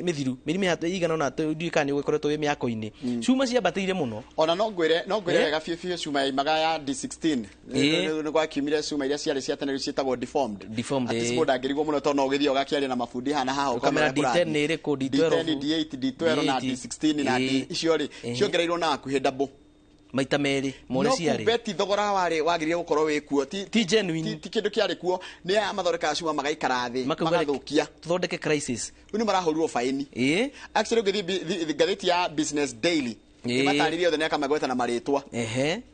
mĩthiru mĩeri mĩigana ona ndiũĩ kana nĩ ũgĩkoretwo wĩ mĩako-inĩ, cuma ciambatĩire mũno. Ona no ngwĩre wega biũ biũ, cuma yaimaga ya D16 nĩ gwakiumire cuma iria ciarĩ cia tene rĩu ciĩtagwo deformed. At least mũndũ angĩrigwo mũno tondũ no ũgĩthiĩ ũgakĩaria na mabundi hana haha ũkamera D10 nĩ ĩrĩkũ, D12, D8, D12 na D16 na D icio rĩ ciongereirwo na hakuhĩ double, maita merĩ more ciarĩ. No beti thogora warĩ wagĩrĩire gũkorwo wĩ kuo, ti genuine, ti kĩndũ kĩarĩ kuo. Nĩ aya mathondekaga cuma magaikara thĩ magathũkia, tuthondeke crisis. Rĩu nĩ marahũrirwo baini. Actually ũngĩthiĩ ngathĩti ya Business Daily nĩmatarĩrie othe nĩakamagweta na marĩtwa.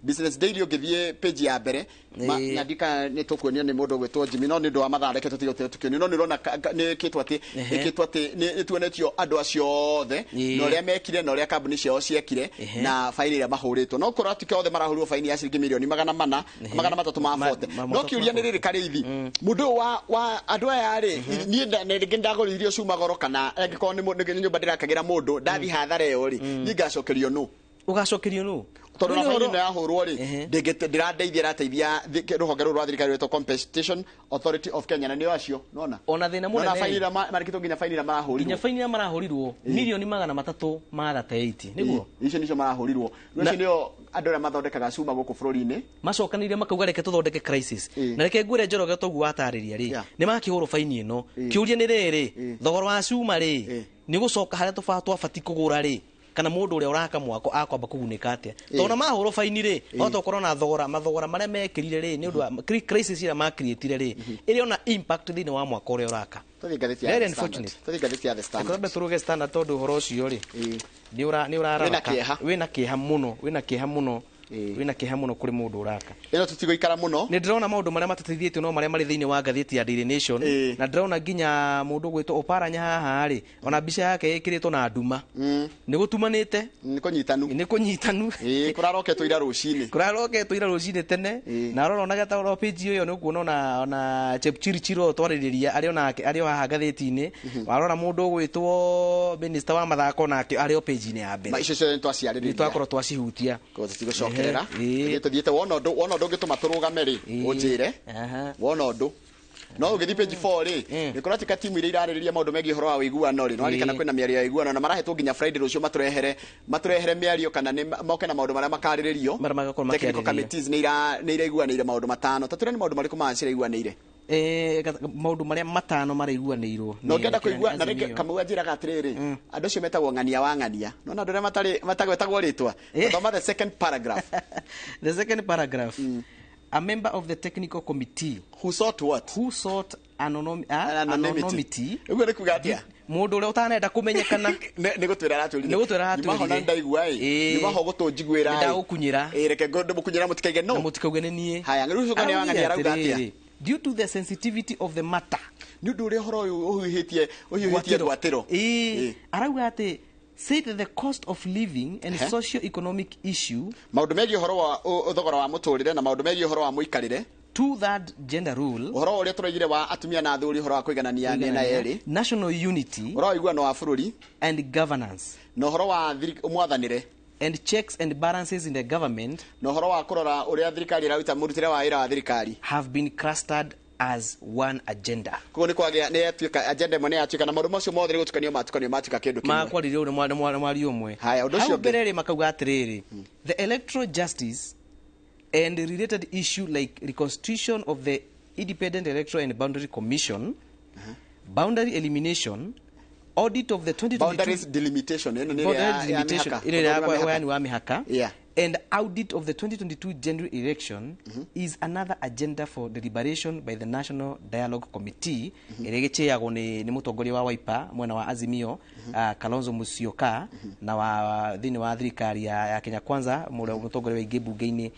Business Daily ũngĩthiĩ page ya mbere, na ndika nĩ tũkuonio nĩ mũndũ ũgwĩtwo Jimmy, no nĩ ũndũ wa mathaa reke tũtige tũkĩonio, no nĩ ũrona nĩ ĩkĩtwo atĩ ĩkĩtwo atĩ nĩ tuonetio andũ acio othe na ũrĩa mekire na ũrĩa kambuni ciao ciekire na baini ĩrĩa mahũrĩtwo. No korwo atuĩke othe marahũrirwo baini ya ciringi mirioni 400 340. No kĩũria nĩ rĩrĩ Karĩithi, mũndũ ũyũ wa andũ aya rĩ, niĩ rĩngĩ ndagũrire irio cuma goro, kana angĩkorwo nĩ nyũmba ndĩrakagĩra mũndũ ndathi hathara ĩyo rĩ, niĩ ngacokerio nũ? Ũgacokerio nũ? Tondũ na baini ĩno yahũrwo rĩ, ndĩrandeithia, ĩrateithia rũhonge rũrũ rwa thirikari rwĩtwo Competition Authority of Kenya, na nĩo acio nona. Ona thĩna mũnene na baini ĩrĩa marĩkĩtwo nginya baini ĩrĩa marahũrirwo, nginya baini ĩrĩa marahũrirwo mirioni 338, nĩguo icio nicio marahũrirwo. Rĩu icio nĩo andũ arĩa mathondekaga cuma gũkũ bũrũri-inĩ macokanĩrĩire makauga reke tũthondeke crisis. Na reke ngwĩre Njoroge toguo watarĩria rĩ, nĩ makĩhũrwo baini ĩno. Kĩũria nĩ rĩrĩ, thogora wa cuma rĩ nĩ gũcoka harĩa twabatiĩ kũgũra rĩ, kana mũndũ ũrĩa ũraka mwako akwamba kũgunĩka atĩa? Tondũ na mahũrwo baini rĩ, no tokorwo na thogora mathogora marĩa mekĩrire rĩ, nĩ ũndũ wa crisis ĩrĩa makreatire rĩ, ĩrĩ ona impact thĩinĩ wa mwako ũrĩa ũraka. Tũthiĩ ngathĩti ya The Standard. Tũthiĩ ngathĩti ya The Standard. Reke tũrũge Standard tondũ ũhoro ũcio rĩ, nĩ ũrararaka. Wĩna kĩeha mũno, wĩna kĩeha mũno. Wĩna kĩeha mũno kũrĩ mũndũ ũraka. Ĩno tũtigũikara mũno. Nĩ ndĩrona maũndũ marĩa matũteithĩtio no marĩa marĩ thĩinĩ wa ngathĩti ya Daily Nation, na ndĩrona nginya mũndũ ũgwĩtwo Oparanya haha rĩ, ona mbica yake ĩkĩrĩtwo na nduma. Nĩ gũtumanĩte. Nĩ kũnyitanu. Nĩ kũnyitanu. Kũraroketwo ira rũcinĩ. Kũraroketwo ira rũcinĩ tene. Na rora ona gata page ĩyo nĩ ũkuona ona Chepchirchir twarĩrĩria arĩ onake arĩ o haha ngathĩti-inĩ. Warora mũndũ ũgwĩtwo minister wa mathako nake arĩ o page-inĩ ya mbere. Icio ciothe nĩ twaciarĩrĩria. Nĩ twakorwo twacihutia. Tũtigũcokerera. Tũthiĩte wona ũndũ, wona ũndũ ũngĩtũma tũrũgame rĩ, ũnjĩre. Wona ũndũ. No ũgĩthiĩ page 4 rĩ, nĩ kũratuĩka timu iria irarĩrĩria maũndũ megiĩ ũhoro wa ũiguano rĩ, nĩwaririkana kwĩna mĩario ya ũiguano na marahetwo nginya Friday rũciũ matũrehere mĩario kana nĩ moke na maũndũ marĩa makarĩrĩrio. Technical committees nĩ iraiguanĩire maũndũ 5. Ta twĩre nĩ maũndũ marĩkũ maya ciraiguanĩire? Maũndũ marĩa 5 maraiguanĩirwo. No ngenda kũigua na rĩngĩ Kamau anjĩraga atĩrĩrĩ, andũ acio metagwo ng'ania wa ng'ania. Nona andũ arĩa matarĩ matagwetagwo rĩtwa. Thoma the second paragraph. The second paragraph. A member of the technical committee who sought what? Who sought anonymity. Ũguo nĩ kuga atĩa? Mũndũ ũrĩa ũtanenda kũmenyekana. Nĩ gũtwĩra aratwĩrire. Nĩ gũtwĩra aratwĩrire. Nyuma ho na ndaigua ĩ. Nyuma ho gũtũnjiguĩra ĩ. Ndagũkunyĩra. Reke ndĩmũkunyĩra mũtikaige no. Na mũtikauge nĩ niĩ. Haya, rĩu ũcio ng'ania wa ng'ania arauga atĩa? Due to the sensitivity of the matter. Nĩ ũndũ ũrĩa ũhoro ũyũ ũhiũhĩtie ngwatĩro. Arauga atĩ said that the cost of living and socio-economic issue, maũndũ megiĩ ũhoro wa thogora wa mũtũrĩre na maũndũ megiĩ ũhoro wa mũikarĩre, two-third gender rule, ũhoro ũrĩa tũraigire wa atumia na athuri, ũhoro wa kũiganania mĩena yerĩ, national unity, ũhoro wa ũiguano wa bũrũri, and governance, na ũhoro wa mwathanĩre, and checks and balances in the government, na ũhoro wa kũrora ũrĩa thirikari ĩraruta mũrutĩre wa wĩra wa thirikari, have been clustered as one agenda. Koguo nĩ kwagĩa nĩ yatuĩka agenda ĩmwe, nĩ yatuĩka na maũndũ macio mothe nĩ gũtukanio matukanio matuĩka kĩndũ kĩmwe. Makwaririe ũrĩ mwario ũmwe. Haya, ũndũ ũcio hau mbere rĩ makauga atĩrĩrĩ, the electoral justice and related issue like reconstitution of the Independent Electoral and Boundary Commission, boundary elimination Audit of the 2022 Boundaries delimitation ĩno nĩ boundaries ĩrĩa ya delimitation mĩhaka. ĩno ĩrĩa ya Ũhoro wa mĩhaka. ũgayani wa mĩhaka. Yeah. And audit of the 2022 general election is another agenda for deliberation by the National Dialogue Committee, ĩrĩa ĩgĩchĩagwo nĩ mũtongoria wa Wiper mwena wa Azimio, Kalonzo Musyoka, na wa thĩinĩ wa thirikari ya Kenya Kwanza, mũtongoria wa ingĩ mbunge-inĩ,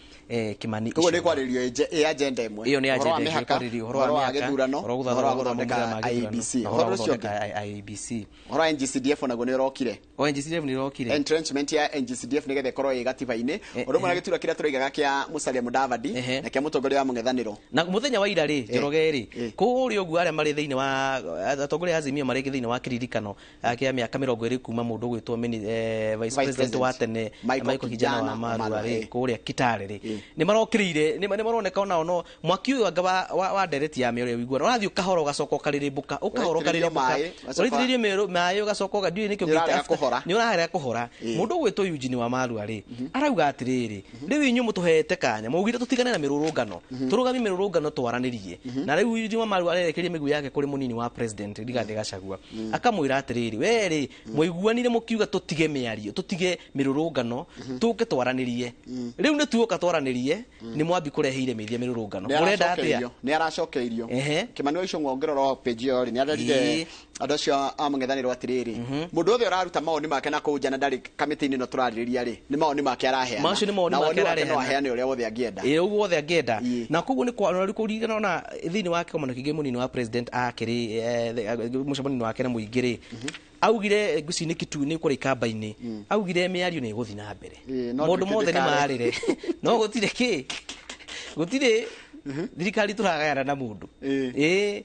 Kimani Koguo nĩ Ichung'wa. kwarĩrio ĩ agenda ĩmwe. Ĩyo nĩ Ũhoro wa agenda ĩngĩ mĩhaka, ĩkwarĩrĩrio ũhoro wa gĩthurano, ũhoro ũhoro wa gũthondeka IEBC, ũhoro wa ũhoro ũcio ũngĩ. gũthondeka IEBC, Ũhoro wa NGCDF onaguo nĩ ũrokire. O NGCDF nĩ ĩrokire. Entrenchment ya NGCDF nĩgetha ĩkorwo ĩ gatiba-inĩ. Ũndũ ũmwe na gĩturwa kĩrĩa tũraigaga kĩa Musalia Mudavadi na kĩa mũtongoria wa mũng'ethanĩro. Na muthenya wa ira rĩ, Njoroge rĩ, kũrĩa ũguo arĩa marĩ thĩinĩ wa atongoria a Azimio marĩ thĩinĩ wa kĩririkano kĩa mĩaka 20 kuma mũndũ ũgwĩtwo vice president wa tene Michael Kijana wa Kijana Marua Marua, rĩ, kũrĩa Kitale rĩ, nĩ marokĩrĩire, nĩ maroneka onao no mwaki ũyũ anga wa ndereti ya mĩorio ũiguano ũrathiĩ ũkahora ũgacoka ũkarĩrĩmbũka, ũkahora Ũraitĩrĩrio ũkarĩrĩmbũka, maĩ, ũgacoka- ũraitĩrĩrio maĩ ũgacoka ndiũĩ nĩkĩo Nĩ ũrarega ngĩte after- kũhora. nĩ ũrarega kũhora. Mũndũ ũgwĩtwo Eugene wa Marua rĩ, arauga atĩrĩrĩ, rĩu inyuĩ mũtũhete kanya maugire tũtigane na mĩrũrũngano, tũrũgamie mĩrũrũngano twaranĩrie. Na rĩu Eugene wa Marua arerekeria mĩguu yake kũrĩ mũnini wa president Rigathĩ Gachagua, akamwĩra atĩrĩrĩ, we rĩ, mwaiguanire mũkiuga tũtige mĩario, tũtige mĩrũrũngano, tũke twaranĩrie. Rĩu nĩ tuoka twaranĩrie, nĩ mwambi kũreheire mĩthia mĩrũrũngano, Nĩ mũrenda atĩa? aracokeirio, nĩ aracokeirio. Kimani wa Ichung'wa ũngĩrora page ĩyo rĩ, nĩ arerire andũ acio a mũng'ethanĩro atĩrĩrĩ, mũndũ wothe ũraruta mawoni make na kũu nja na ndarĩ kamĩtĩ-inĩ ĩno tũrarĩrĩria rĩ, nĩ mawoni make araheana. Macio nĩ mawoni Na make woni wake no araheana. aheane ũrĩa wothe angĩenda. Ĩ, ũguo wothe angĩenda. Na koguo nĩ kũririkana ona thĩinĩ wa kĩgomano kĩngĩ mũnini wa president akĩrĩ mũcemanio wake na mũingĩ rĩ, augire ngwĩciria nĩ Kitui, nĩ kũrĩa ikamba-inĩ, augire mĩario nĩ ĩgũthiĩ na mbere, no maũndũ mothe nĩ ndũkĩndĩkare. marĩre, no gũtirĩ kĩ, gũtirĩ thirikari tũragayana na mũndũ. Ĩ,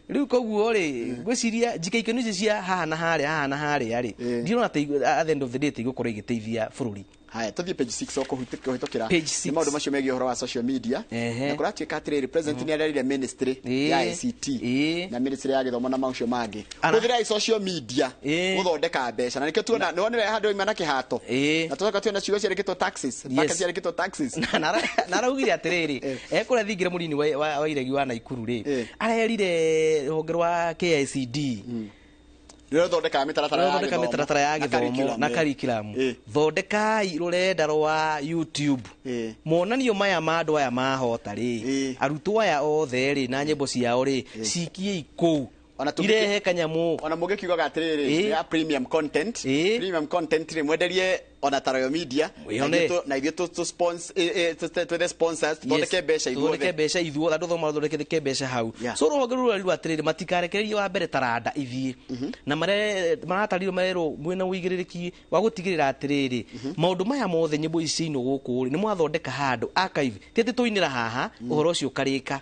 rĩu koguo rĩ, ngwĩciria njikaikano ici cia haha na harĩa, haha na harĩa rĩ, ndirona ta at the end of the day ta igũkorwo igĩteithia bũrũri. Haya, tũthiĩ page 6 ũkũhĩtũkĩra. Page six. Nĩ maũndũ macio megiĩ ũhoro wa social media. Na kũratuĩka atĩrĩrĩ, president nĩ arerire ministry ya ICT na ministry ya gĩthomo na maũcio mangĩ, hũthĩrai social media gũthondeka mbeca. Na nĩkĩo tuona, nĩ wonire handũ oima na kĩhato, na tũcoka tuona ciugo ciandĩkĩtwo taxes, mpaka ciandĩkĩtwo taxes. Na araugire atĩrĩrĩ, ekũrĩa thingira mũnini wa iregi wa Naikuru rĩ, arerire rũhonge rwa KICD rĩrĩa rũthondekaga mĩtaratara ya rũthondeka gĩthomo mĩtaratara ya na gĩthomo curriculum, na curriculum, thondekai rũrenda rwa YouTube, monanio maya ma andũ aya mahota rĩ, arutwo aya othe rĩ, na nyĩmbo ciao rĩ, cikiei kũu irehe kanyamũ. Ona mũngĩkiugaga atĩrĩrĩ, nĩ ya premium content, premium content rĩ, mwenderie ona ta Royal Media Wĩone. na ithuĩ twethe sponsors, tũthondeke mbeca Tũthondeke ithuothe. Mbeca ithuothe, andũ thoma mathondeke mbeca hau. So rũhonge rũu rũrarirwo atĩrĩrĩ, matikarekererie wa mbere taranda ithiĩ, na maratarirwo marerwo mwĩna ũigĩrĩrĩki wa gũtigĩrĩra atĩrĩrĩ, maũndũ maya mothe, nyĩmbo ici ciainwo gũkũ rĩ, nĩ mwathondeka handũ archive, ti atĩ tũinĩra haha ũhoro ũcio ũkarĩka.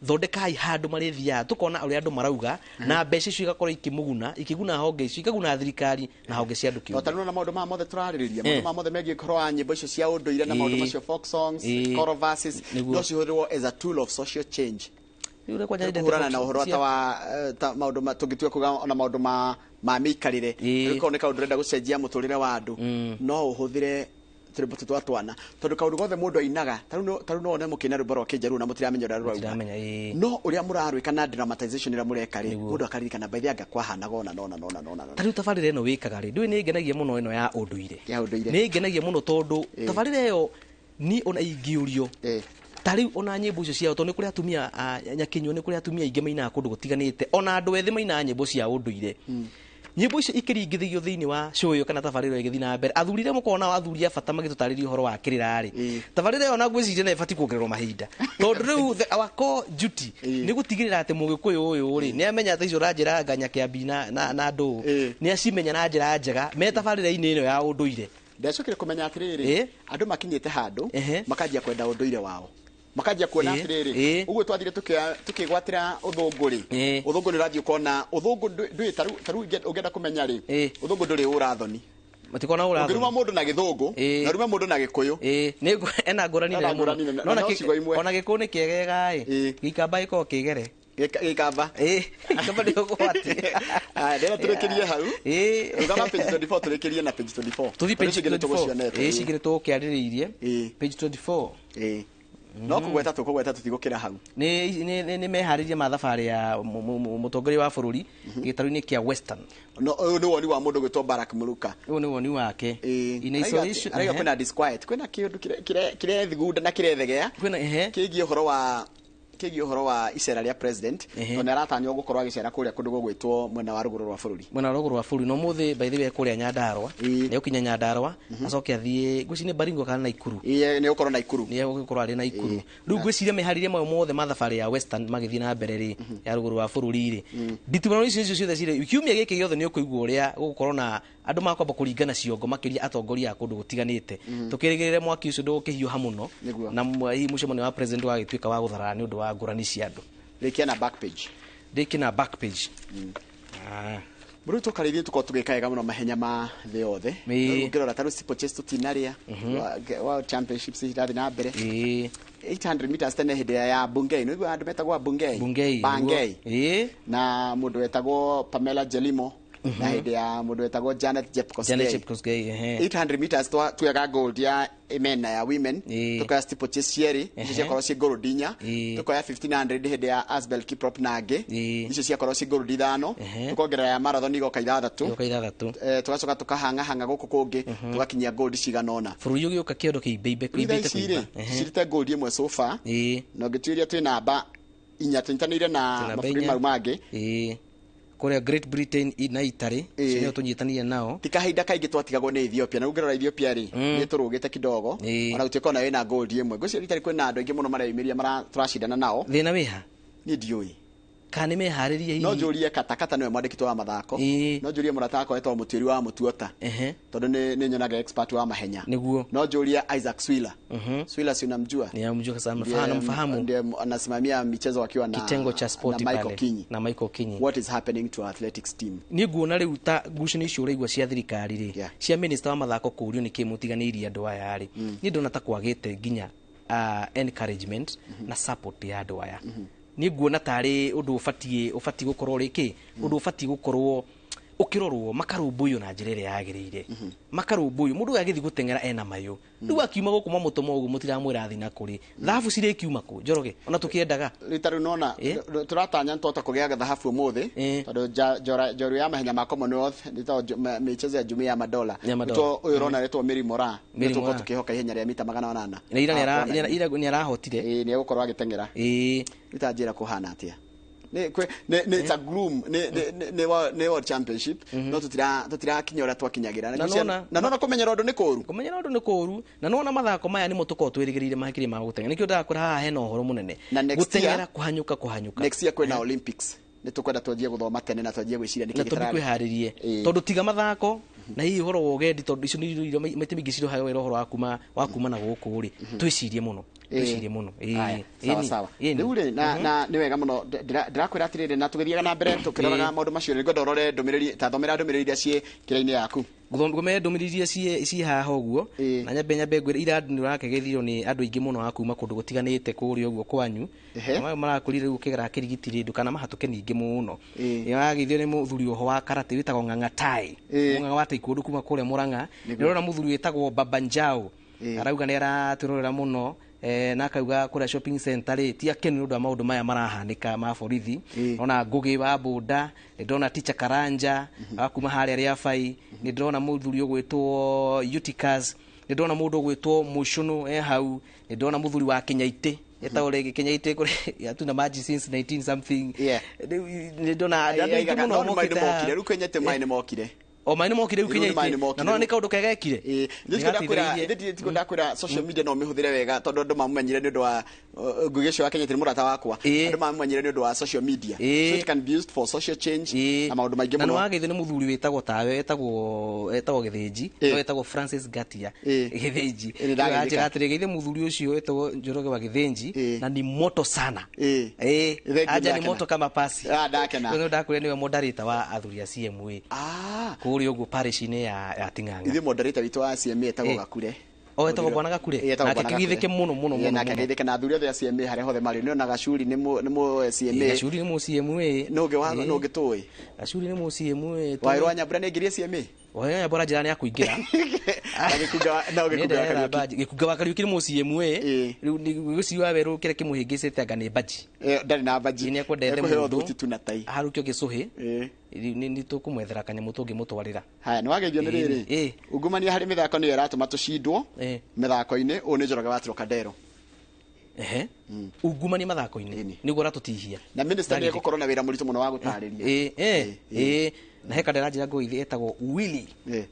Thondekai handũ marĩthiaga tũkona ũrĩa andũ marauga, na mbeca icio igakorwo ikĩmũguna, ikĩguna honge icio, ikaguna thirikari na honge cia andũ kĩũmbe. Ta rĩu na maũndũ maya mothe tũrarĩrĩria, maũndũ maya mothe megiĩ ũhoro wa nyĩmbo icio cia ũndũire na maũndũ macio, folk songs, choral verses, no cihũthĩrwo as a tool of social change Rĩu rĩ, kwanja nyendete kũhũrana folk na ũhoro cia- ta wa ta maũndũ tũngĩtua kuga ona maũndũ ma mĩikarĩre. Rĩu korwo nĩ kaũndũ ũrenda gũcenjia mũtũrĩre wa andũ, no ũhũthĩre tũrĩmbo tũtũ twa twana, tondũ kaũndũ gothe mũndũ ainaga, ta rĩu no wone mũkĩina rwĩmbo rwa kĩnjaruo na mũtiramenya ũrĩa rũrauga, no ũrĩa mũrarwĩka na dramatization ĩrĩa mũreka rĩ, mũndũ akaririkana by the anga kwahanaga ona nona nona nona nona. Ta rĩu tabarĩra ĩno wĩkaga rĩ, ndũĩ nĩ ngenagia mũno ĩno ya ũndũire. Ya ũndũire. Nĩ ngenagia mũno tondũ tabarĩra ĩyo ni ona ingĩũrio ta rĩu ona nyĩmbo icio ciao, tondũ nĩ kũrĩ atumia a nyakinyua, nĩ kũrĩ atumia aingĩ mainaga kũndũ gũtiganĩte, ona andũ ethĩ mainaga nyĩmbo cia ũndũire. Nyĩmbo icio ikĩringithio thĩinĩ wa show ĩyo kana tabarĩra ĩyo ĩgĩthiĩ na mbere, athuri arĩa mũkoragwo nao, athuri a bata magĩtũtarĩria ũhoro wa kĩrĩra rĩ, tabarĩra ĩyo na ngwĩciria nĩ ĩbatiĩ kuongererwo mahinda, tondũ rĩu our core duty nĩ gũtigĩrĩra atĩ mũgĩkũyũ ũyũ rĩ, nĩ amenya atĩ icio ũranjĩra nganya kĩambi na ndũ nĩ acimenya na njĩra njega me tabarĩra-inĩ ĩno ya ũndũire. Ndacokire kũmenya atĩrĩrĩ, andũ makinyĩte handũ makanjia kwenda ũndũire wao, makanjia kuona atĩrĩrĩ, ũguo twathire tukĩgwatĩra ũthũngũ rĩ, ũthũngũ nĩ ũrathiĩ ũkona ũthũngũ ndũĩ ta rĩu ũngĩenda kũmenya rĩ, ũthũngũ ndũrĩ ũrathoni. Matikona ũrathoni. Ũngĩruma mũndũ na gĩthũngũ na ũrume mũndũ na gĩkũyũ, nĩ ena ngũrani Ena nene mũno. ngũrani nene, No na no ciugo imwe. ona gĩkũyũ nĩ kĩegega ĩ, gĩikamba gĩkoragwo kĩgere. Gĩikamba. Gĩikamba nĩ ũgwati. Aya, ndĩrenda tũrĩkĩrie hau. Rũgama page 24, tũrĩkĩrie na page 24. Tũthiĩ Tondũ page icio ingĩ nĩ 24. tũgũcionete. Ici ingĩ nĩ tũgũkĩarĩrĩirie. Page 24. No kũgweta tũkũgweta tũtigũkĩra hau. Nĩ meharĩria ma thabarĩ ya mũtongoria wa bũrũri gĩtarũ-inĩ kĩa Western. No ũyũ nĩ woni wa mũndũ gwĩtwo Barack Muluka. Ũyũ nĩ woni wake. In isolation araiga kwĩna disquiet, kwĩna kĩũndũ kĩrethugunda na kĩrethegea kĩgiĩ ũhoro wa icera rĩa president, tondũ nĩ aratanywo gũkorwo agĩcera kũrĩa kũndũ gũgwĩtwo mwena wa rũgũrũ rwa bũrũri. Mwena wa rũgũrũ rwa bũrũri no mũthĩ by the way kũrĩa Nyandarua, nĩ ũkinya Nyandarua acoke athiĩ ngwĩciria nĩ Baringo kana Naikuru. Ĩĩ nĩ ũkorwo Naikuru. Nĩ egũkorwo arĩ Naikuru. Rĩu ngwĩciria meharĩria mayo mothe ma thabarĩ ya Western magĩthiĩ na mbere rĩ ya rũgũrũ rwa bũrũri rĩ. Nditimũrano icio ciothe cirĩ kiumia gĩkĩ gĩothe nĩ ũkũigua ũrĩa gũgũkorwo na andũ makwamba kũringana ciongo makĩria atongoria a kũndũ gũtiganĩte. Tũkĩrĩgĩrĩre mwaki ũcio ndũgũkĩhiũha mũno na hihi mũcemanio wa president wagĩtuĩka wa gũtharara nĩ ũndũ wa ngũrani cia andũ. Rĩkia na back page. Rĩkia na back page. Mũrũ tũkarĩithie tũkorwo tũgĩka wega mũno mahenya ma thĩ yothe. Ũngĩrora ta rĩu steeplechase tũtinarĩa World Championships irathiĩ na mbere. 800 meters tene hĩndĩ ya Bungei, nĩ ũiguaga andũ metagwo Bungei. Bangei. Na mũndũ wetagwo Pamela Jelimo. Na hĩndĩ ya mũndũ wetagwo Janet Jepkosgei. Janet Jepkosgei, ehe. 800 meters tuyaga gold ya men na ya women, tukoya steeplechase cierĩ, icio ciakorwo ciĩ gold inya, tukoya 1500 hĩndĩ ya Asbel Kiprop na angĩ, icio ciakorwo ciĩ gold ithano, tukongerera ya marathon igoka ithathatũ, tugacoka tukahang'ahang'a gũkũ kũngĩ, tugakinyia gold cigana ũna. Bũrũri ũgĩũka kĩondo kĩimbaimbe kĩimbĩte kũimba. Cirĩte gold ĩmwe so far, na ũngĩtuĩria twĩ namba inya tũnyitanĩire na mabũrũri mau mangĩ. Kũrĩa Great Britain na Italy nĩo tũnyitanĩire nao. Ti kahinda kaingĩ twatigagwo nĩ Ethiopia, na ũngĩrora Ethiopia rĩ nĩ tũrũgĩte kidogo, ona gũtuĩka ona ĩna gold ĩmwe. Ngwĩciria Italy kwĩna andũ aingĩ mũno mareyumĩria tũracindana nao. Thĩna wĩha? Niĩ ndiũĩ. Kana nĩ meharĩrie hihi? No njũrie Katakata nĩwe mwandĩki wa mathako. No njũrie mũrata wakwa wetagwo Mũtuĩri wa Mũtuota, tondũ nĩ nyonaga expert wa mahenya. Nĩguo. No njũrie Isaac Swila. Swila si unamjua? Ninamjua sana, namfahamu. Ndiye anasimamia michezo akiwa na kitengo cha sport na Michael Kinyi. Na Michael Kinyi. What is happening to our athletics team? Niĩ nguona rĩu ta ngucanio icio ũraigua cia thirikari rĩ, cia minister wa mathako kũũrio nĩkĩ mũtiganĩirie andũ aya rĩ, niĩ ndona ta kwagĩte nginya encouragement na support ya andũ aya. Niĩ nguona tarĩ ũndũ ũbatiĩ gũkorwo rĩkĩ, ũndũ ũbatiĩ gũkorwo ũkĩrorwo makarũmbũiyo na njĩra ĩrĩa yagĩrĩire. Makarũmbũiyo mũndũ ũyũ agĩthiĩ gũteng'era ena mayũ, rĩu akiuma gũkũ mamũtũma ũguo mũtiramwĩra athiĩ na kũrĩ thahabu cirĩkiuma kũ Njoroge ona tũkĩendaga rita rĩu nona tũratanya nĩtwahota kũgĩa thahabu ũmũthĩ, tondũ njorua ya mahenya ma Commonwealth nĩtagwo michezo ya Jumuiya ya Madola, nĩtwo ũyũ ũrona rĩtwo Mary Moraa, nĩtũkorwo tũkĩhoka ihenya rĩa mita 800. Na ira nĩarahotire. Ĩĩ nĩegũkorwo agĩteng'era. Rĩu ta njĩra kũhana atĩa? Nĩ it's a gloom, nĩ World Championship, no tũtirakinya ũrĩa twakinyagĩra. Na nona kũmenyera ũndũ nĩ kũũru. Kũmenyera ũndũ nĩ kũũru, na nona mathako maya nĩmo tũkoragwo twĩrĩgĩrĩire makĩria ma gũteng'era. Nĩkĩo ndĩrakwĩra haha hena ũhoro mũnene. Gũteng'era kũhanyũka. Next year kwĩna Olympics. Nĩ tũkwenda twanjie gũthoma tene na twanjie gwĩciria nĩkĩ gĩtararĩ. Na tũthiĩ kwĩharĩrie. Tondũ tiga mathako na hihi ũhoro wa ũgendi, tondũ icio nĩ irio maita maingĩ cirohaga wĩra ũhoro wa kuma na gũkũ rĩ, twĩcirie mũno. Twĩcirie mũno. Sawa sawa. Rĩu rĩ na nĩ wega mũno ndĩrakwĩra atĩrĩrĩ, na tũgĩthiaga na mbere tũkĩroraga maũndũ macio rĩ, ngwenda ũrore ndũmĩrĩri, ta thomera ndũmĩrĩri iria ciĩ kĩra-inĩ yaku. Ngũthomera ndũmĩrĩri iria ciĩ haha ũguo, na nyambe ngwĩre ira nĩ ũrakĩgeithio nĩ andũ aingĩ mũno a kuma kũndũ gũtiganĩte kũrĩa ũguo kwanyu. Na marakũrire rĩu ũkĩgera kĩrigiti rĩ, ndũkanamahatũke ningĩ mũno. Nĩũrageithio nĩ mũthuri oho wa karate wĩtagwo Ng'ang'atai, Mũng'ang'a wa taekwondo kuma kũrĩa Mũrang'a. Nĩũrona mũthuri wĩtagwo Baba Njau, arauga nĩ aratwĩrorera mũno, na akauga kũrĩa shopping center rĩ ti akenu nĩ ũndũ wa maũndũ maya marahanĩka ma borithi. Ndona Ngũgĩ wa Bũnda, nĩ ndĩrona Teacher Karanja wa kuma harĩa Rĩabai, nĩ ndĩrona mũthuri ũgwĩtwo Eutychus, nĩ ndĩrona mũndũ ũgwĩtwo Mũcũnũ e hau, nĩ ndĩrona mũthuri wa Kĩnyaitĩ etagwo rĩngĩ Kĩnyaitĩ kũrĩa atuna maji since 19 something. Nĩ ndĩrona andũ aingĩ mũno mokĩte haha. Rĩu Kĩnyaitĩ maĩ nĩ mokire. O maĩ nĩ mokire rĩu Kĩnyaitĩ, na nona nĩ kaũndũ kega ekire. Ndakwĩra social media no mĩhũthĩre wega, tondũ andũ mamũmenyire nĩ ũndũ wa Ngũgĩ ũcio wa Kĩnyaitĩ nĩ mũrata wakwa, andũ mamũmenyire nĩ ũndũ wa social media, so it can be used for social change na maũndũ maingĩ mũno. Na nĩ wageithio nĩ mũthuri wĩtagwo tawe, etagwo Gĩthĩnji, no etagwo Francis Gatia Gĩthĩnji. Anjĩra atĩrĩ, geithie mũthuri ũcio wĩtagwo Njoroge wa Gĩthĩnji, na ni moto sana. Anja ni moto kama pasi. Ndakena. Rĩu ndakwĩra nĩwe moderator wa athuri a CMA kũrĩa ũguo parish-inĩ ya Ting'ang'a. Ithuĩ moderator witũ wa CMA etagwo Gakure. O etagwo Bwana Gakure. Nake kĩgeithĩke mũno mũno mũno. Nake ageithĩke na athuri othe a CMA harĩa hothe marĩ. Nĩ ona Gacuri nĩ mũ CMA. Gacuri nĩ mũ CMA. Nũ ũngĩ tũĩ? Gacuri nĩ mũ CMA. Waĩrwo Nyambura nĩ aingĩrie CMA? Wanyambo aranjĩra nĩ akũingĩra. Na Gĩkunga, no Gĩkunga wa Kariũki. Gĩkunga wa Kariũki nĩ mũCMA. Rĩu gĩcigo wa werũ kĩrĩa kĩmũhĩngĩcĩte anga nĩ mbaji. Ndarĩ na mbaji. Nĩ ekwendete Ekũheo mũndũ thuti tu na tai. Harukio gĩcũhĩ. Nĩ tũkũmwethera kanyamũ tũngĩmũtwarĩra. Haya, nĩ wageithio nĩ rĩrĩ. Ungumania harĩ mĩthako nĩyo ĩratũma tũcindwo mĩthako-inĩ. Ũyũ nĩ Njoroge wa Trocadero. Ehe. Ungumania mathako-inĩ nĩguo ũratũtihia. Na minister nĩ egũkorwo na wĩra mũritũ mũno wa gũtarĩria. Ĩĩ. Na he kandĩ aranjĩra ngũithi etagwo Willy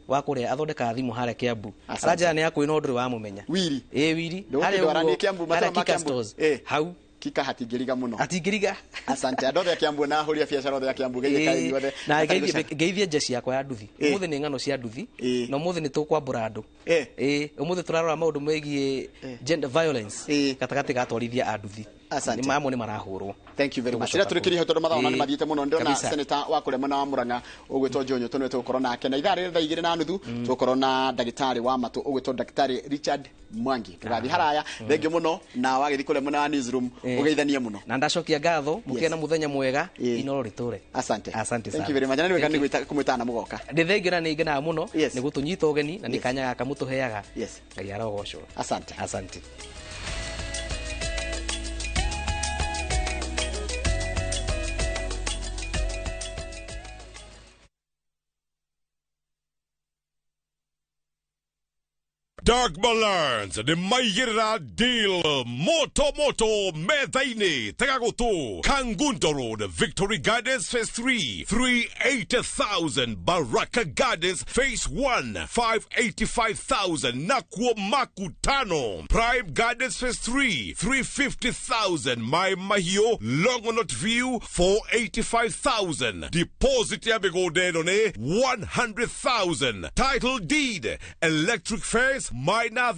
wa kũrĩa athondekaga thimũ harĩa Kiambu. Asante. Aranjĩra nĩ akũĩ no ndũrĩ wamũmenya. Willy. Ĩĩ Willy. Ndũgũkĩndwara niĩ Kiambu, harĩa matũra ma Kika Kiambu. Stores. Hau. Kika hatingĩriga mũno. Hatingĩriga. Asante. Andũ othe a Kiambu na ahũri a biacara othe a Kiambu geithĩkai inyuothe. Na ngeithie njeci yakwa ya nduthi. Ũmũthĩ nĩ ng'ano cia nduthi na ũmũthĩ nĩ tũkwambũra andũ. Ĩĩ, ũmũthĩ tũrarora maũndũ megiĩ gender violence gatagatĩ ga atwarithia a nduthi. Asante. Nĩ mamwe nĩ marahũrwo. Thank you very much. Tũgũcoka Rĩrĩa tũrĩkĩrie hau tondũ mathaa ona nĩ Ĩĩ. mathiĩte mũno, ndĩrona Kabisa. senator wa kũrĩa mwena wa Murang'a ũgwĩtwo Joe Nyũtũ nĩwe tũgũkorwo nake, na ithaa rĩrĩ thaa 2:30 tũgũkorwo na ndagĩtarĩ wa matũ ũgwĩtwo ndagĩtarĩ Richard Mwangi. Ndũgathiĩ haraya. Thengiũ mũno na wagĩthiĩ kũrĩa mwena wa newsroom ũgeithanie mũno. Na ndacokia ngatho, mũkĩe na mũthenya mwega, Inoro rĩtũre. Asante. Asante Thank sana. you very much. Na nĩ wega Thank nĩ you. kũmwĩtana na mũgoka. Ndĩ thengio na nĩ ngenaga mũno nĩ gũtũnyita ũgeni na nĩ kanya gaka mũtũheaga. Ngai arogocwo. Asante. Asante. Dark Balance nĩ maigĩrĩra deal moto moto metha-inĩ. Tega gũtũ. Kangundo Road, Victory Gardens Phase 3, 380,000. Baraka Gardens Phase 1, 585,000. Nakuo Makutano Prime Gardens Phase 3, 350,000. Mai Mahiũ Longonot View, 485,000. Deposit ya mĩgũnda ĩno nĩ 100,000. Title deed, electric fence, Maina.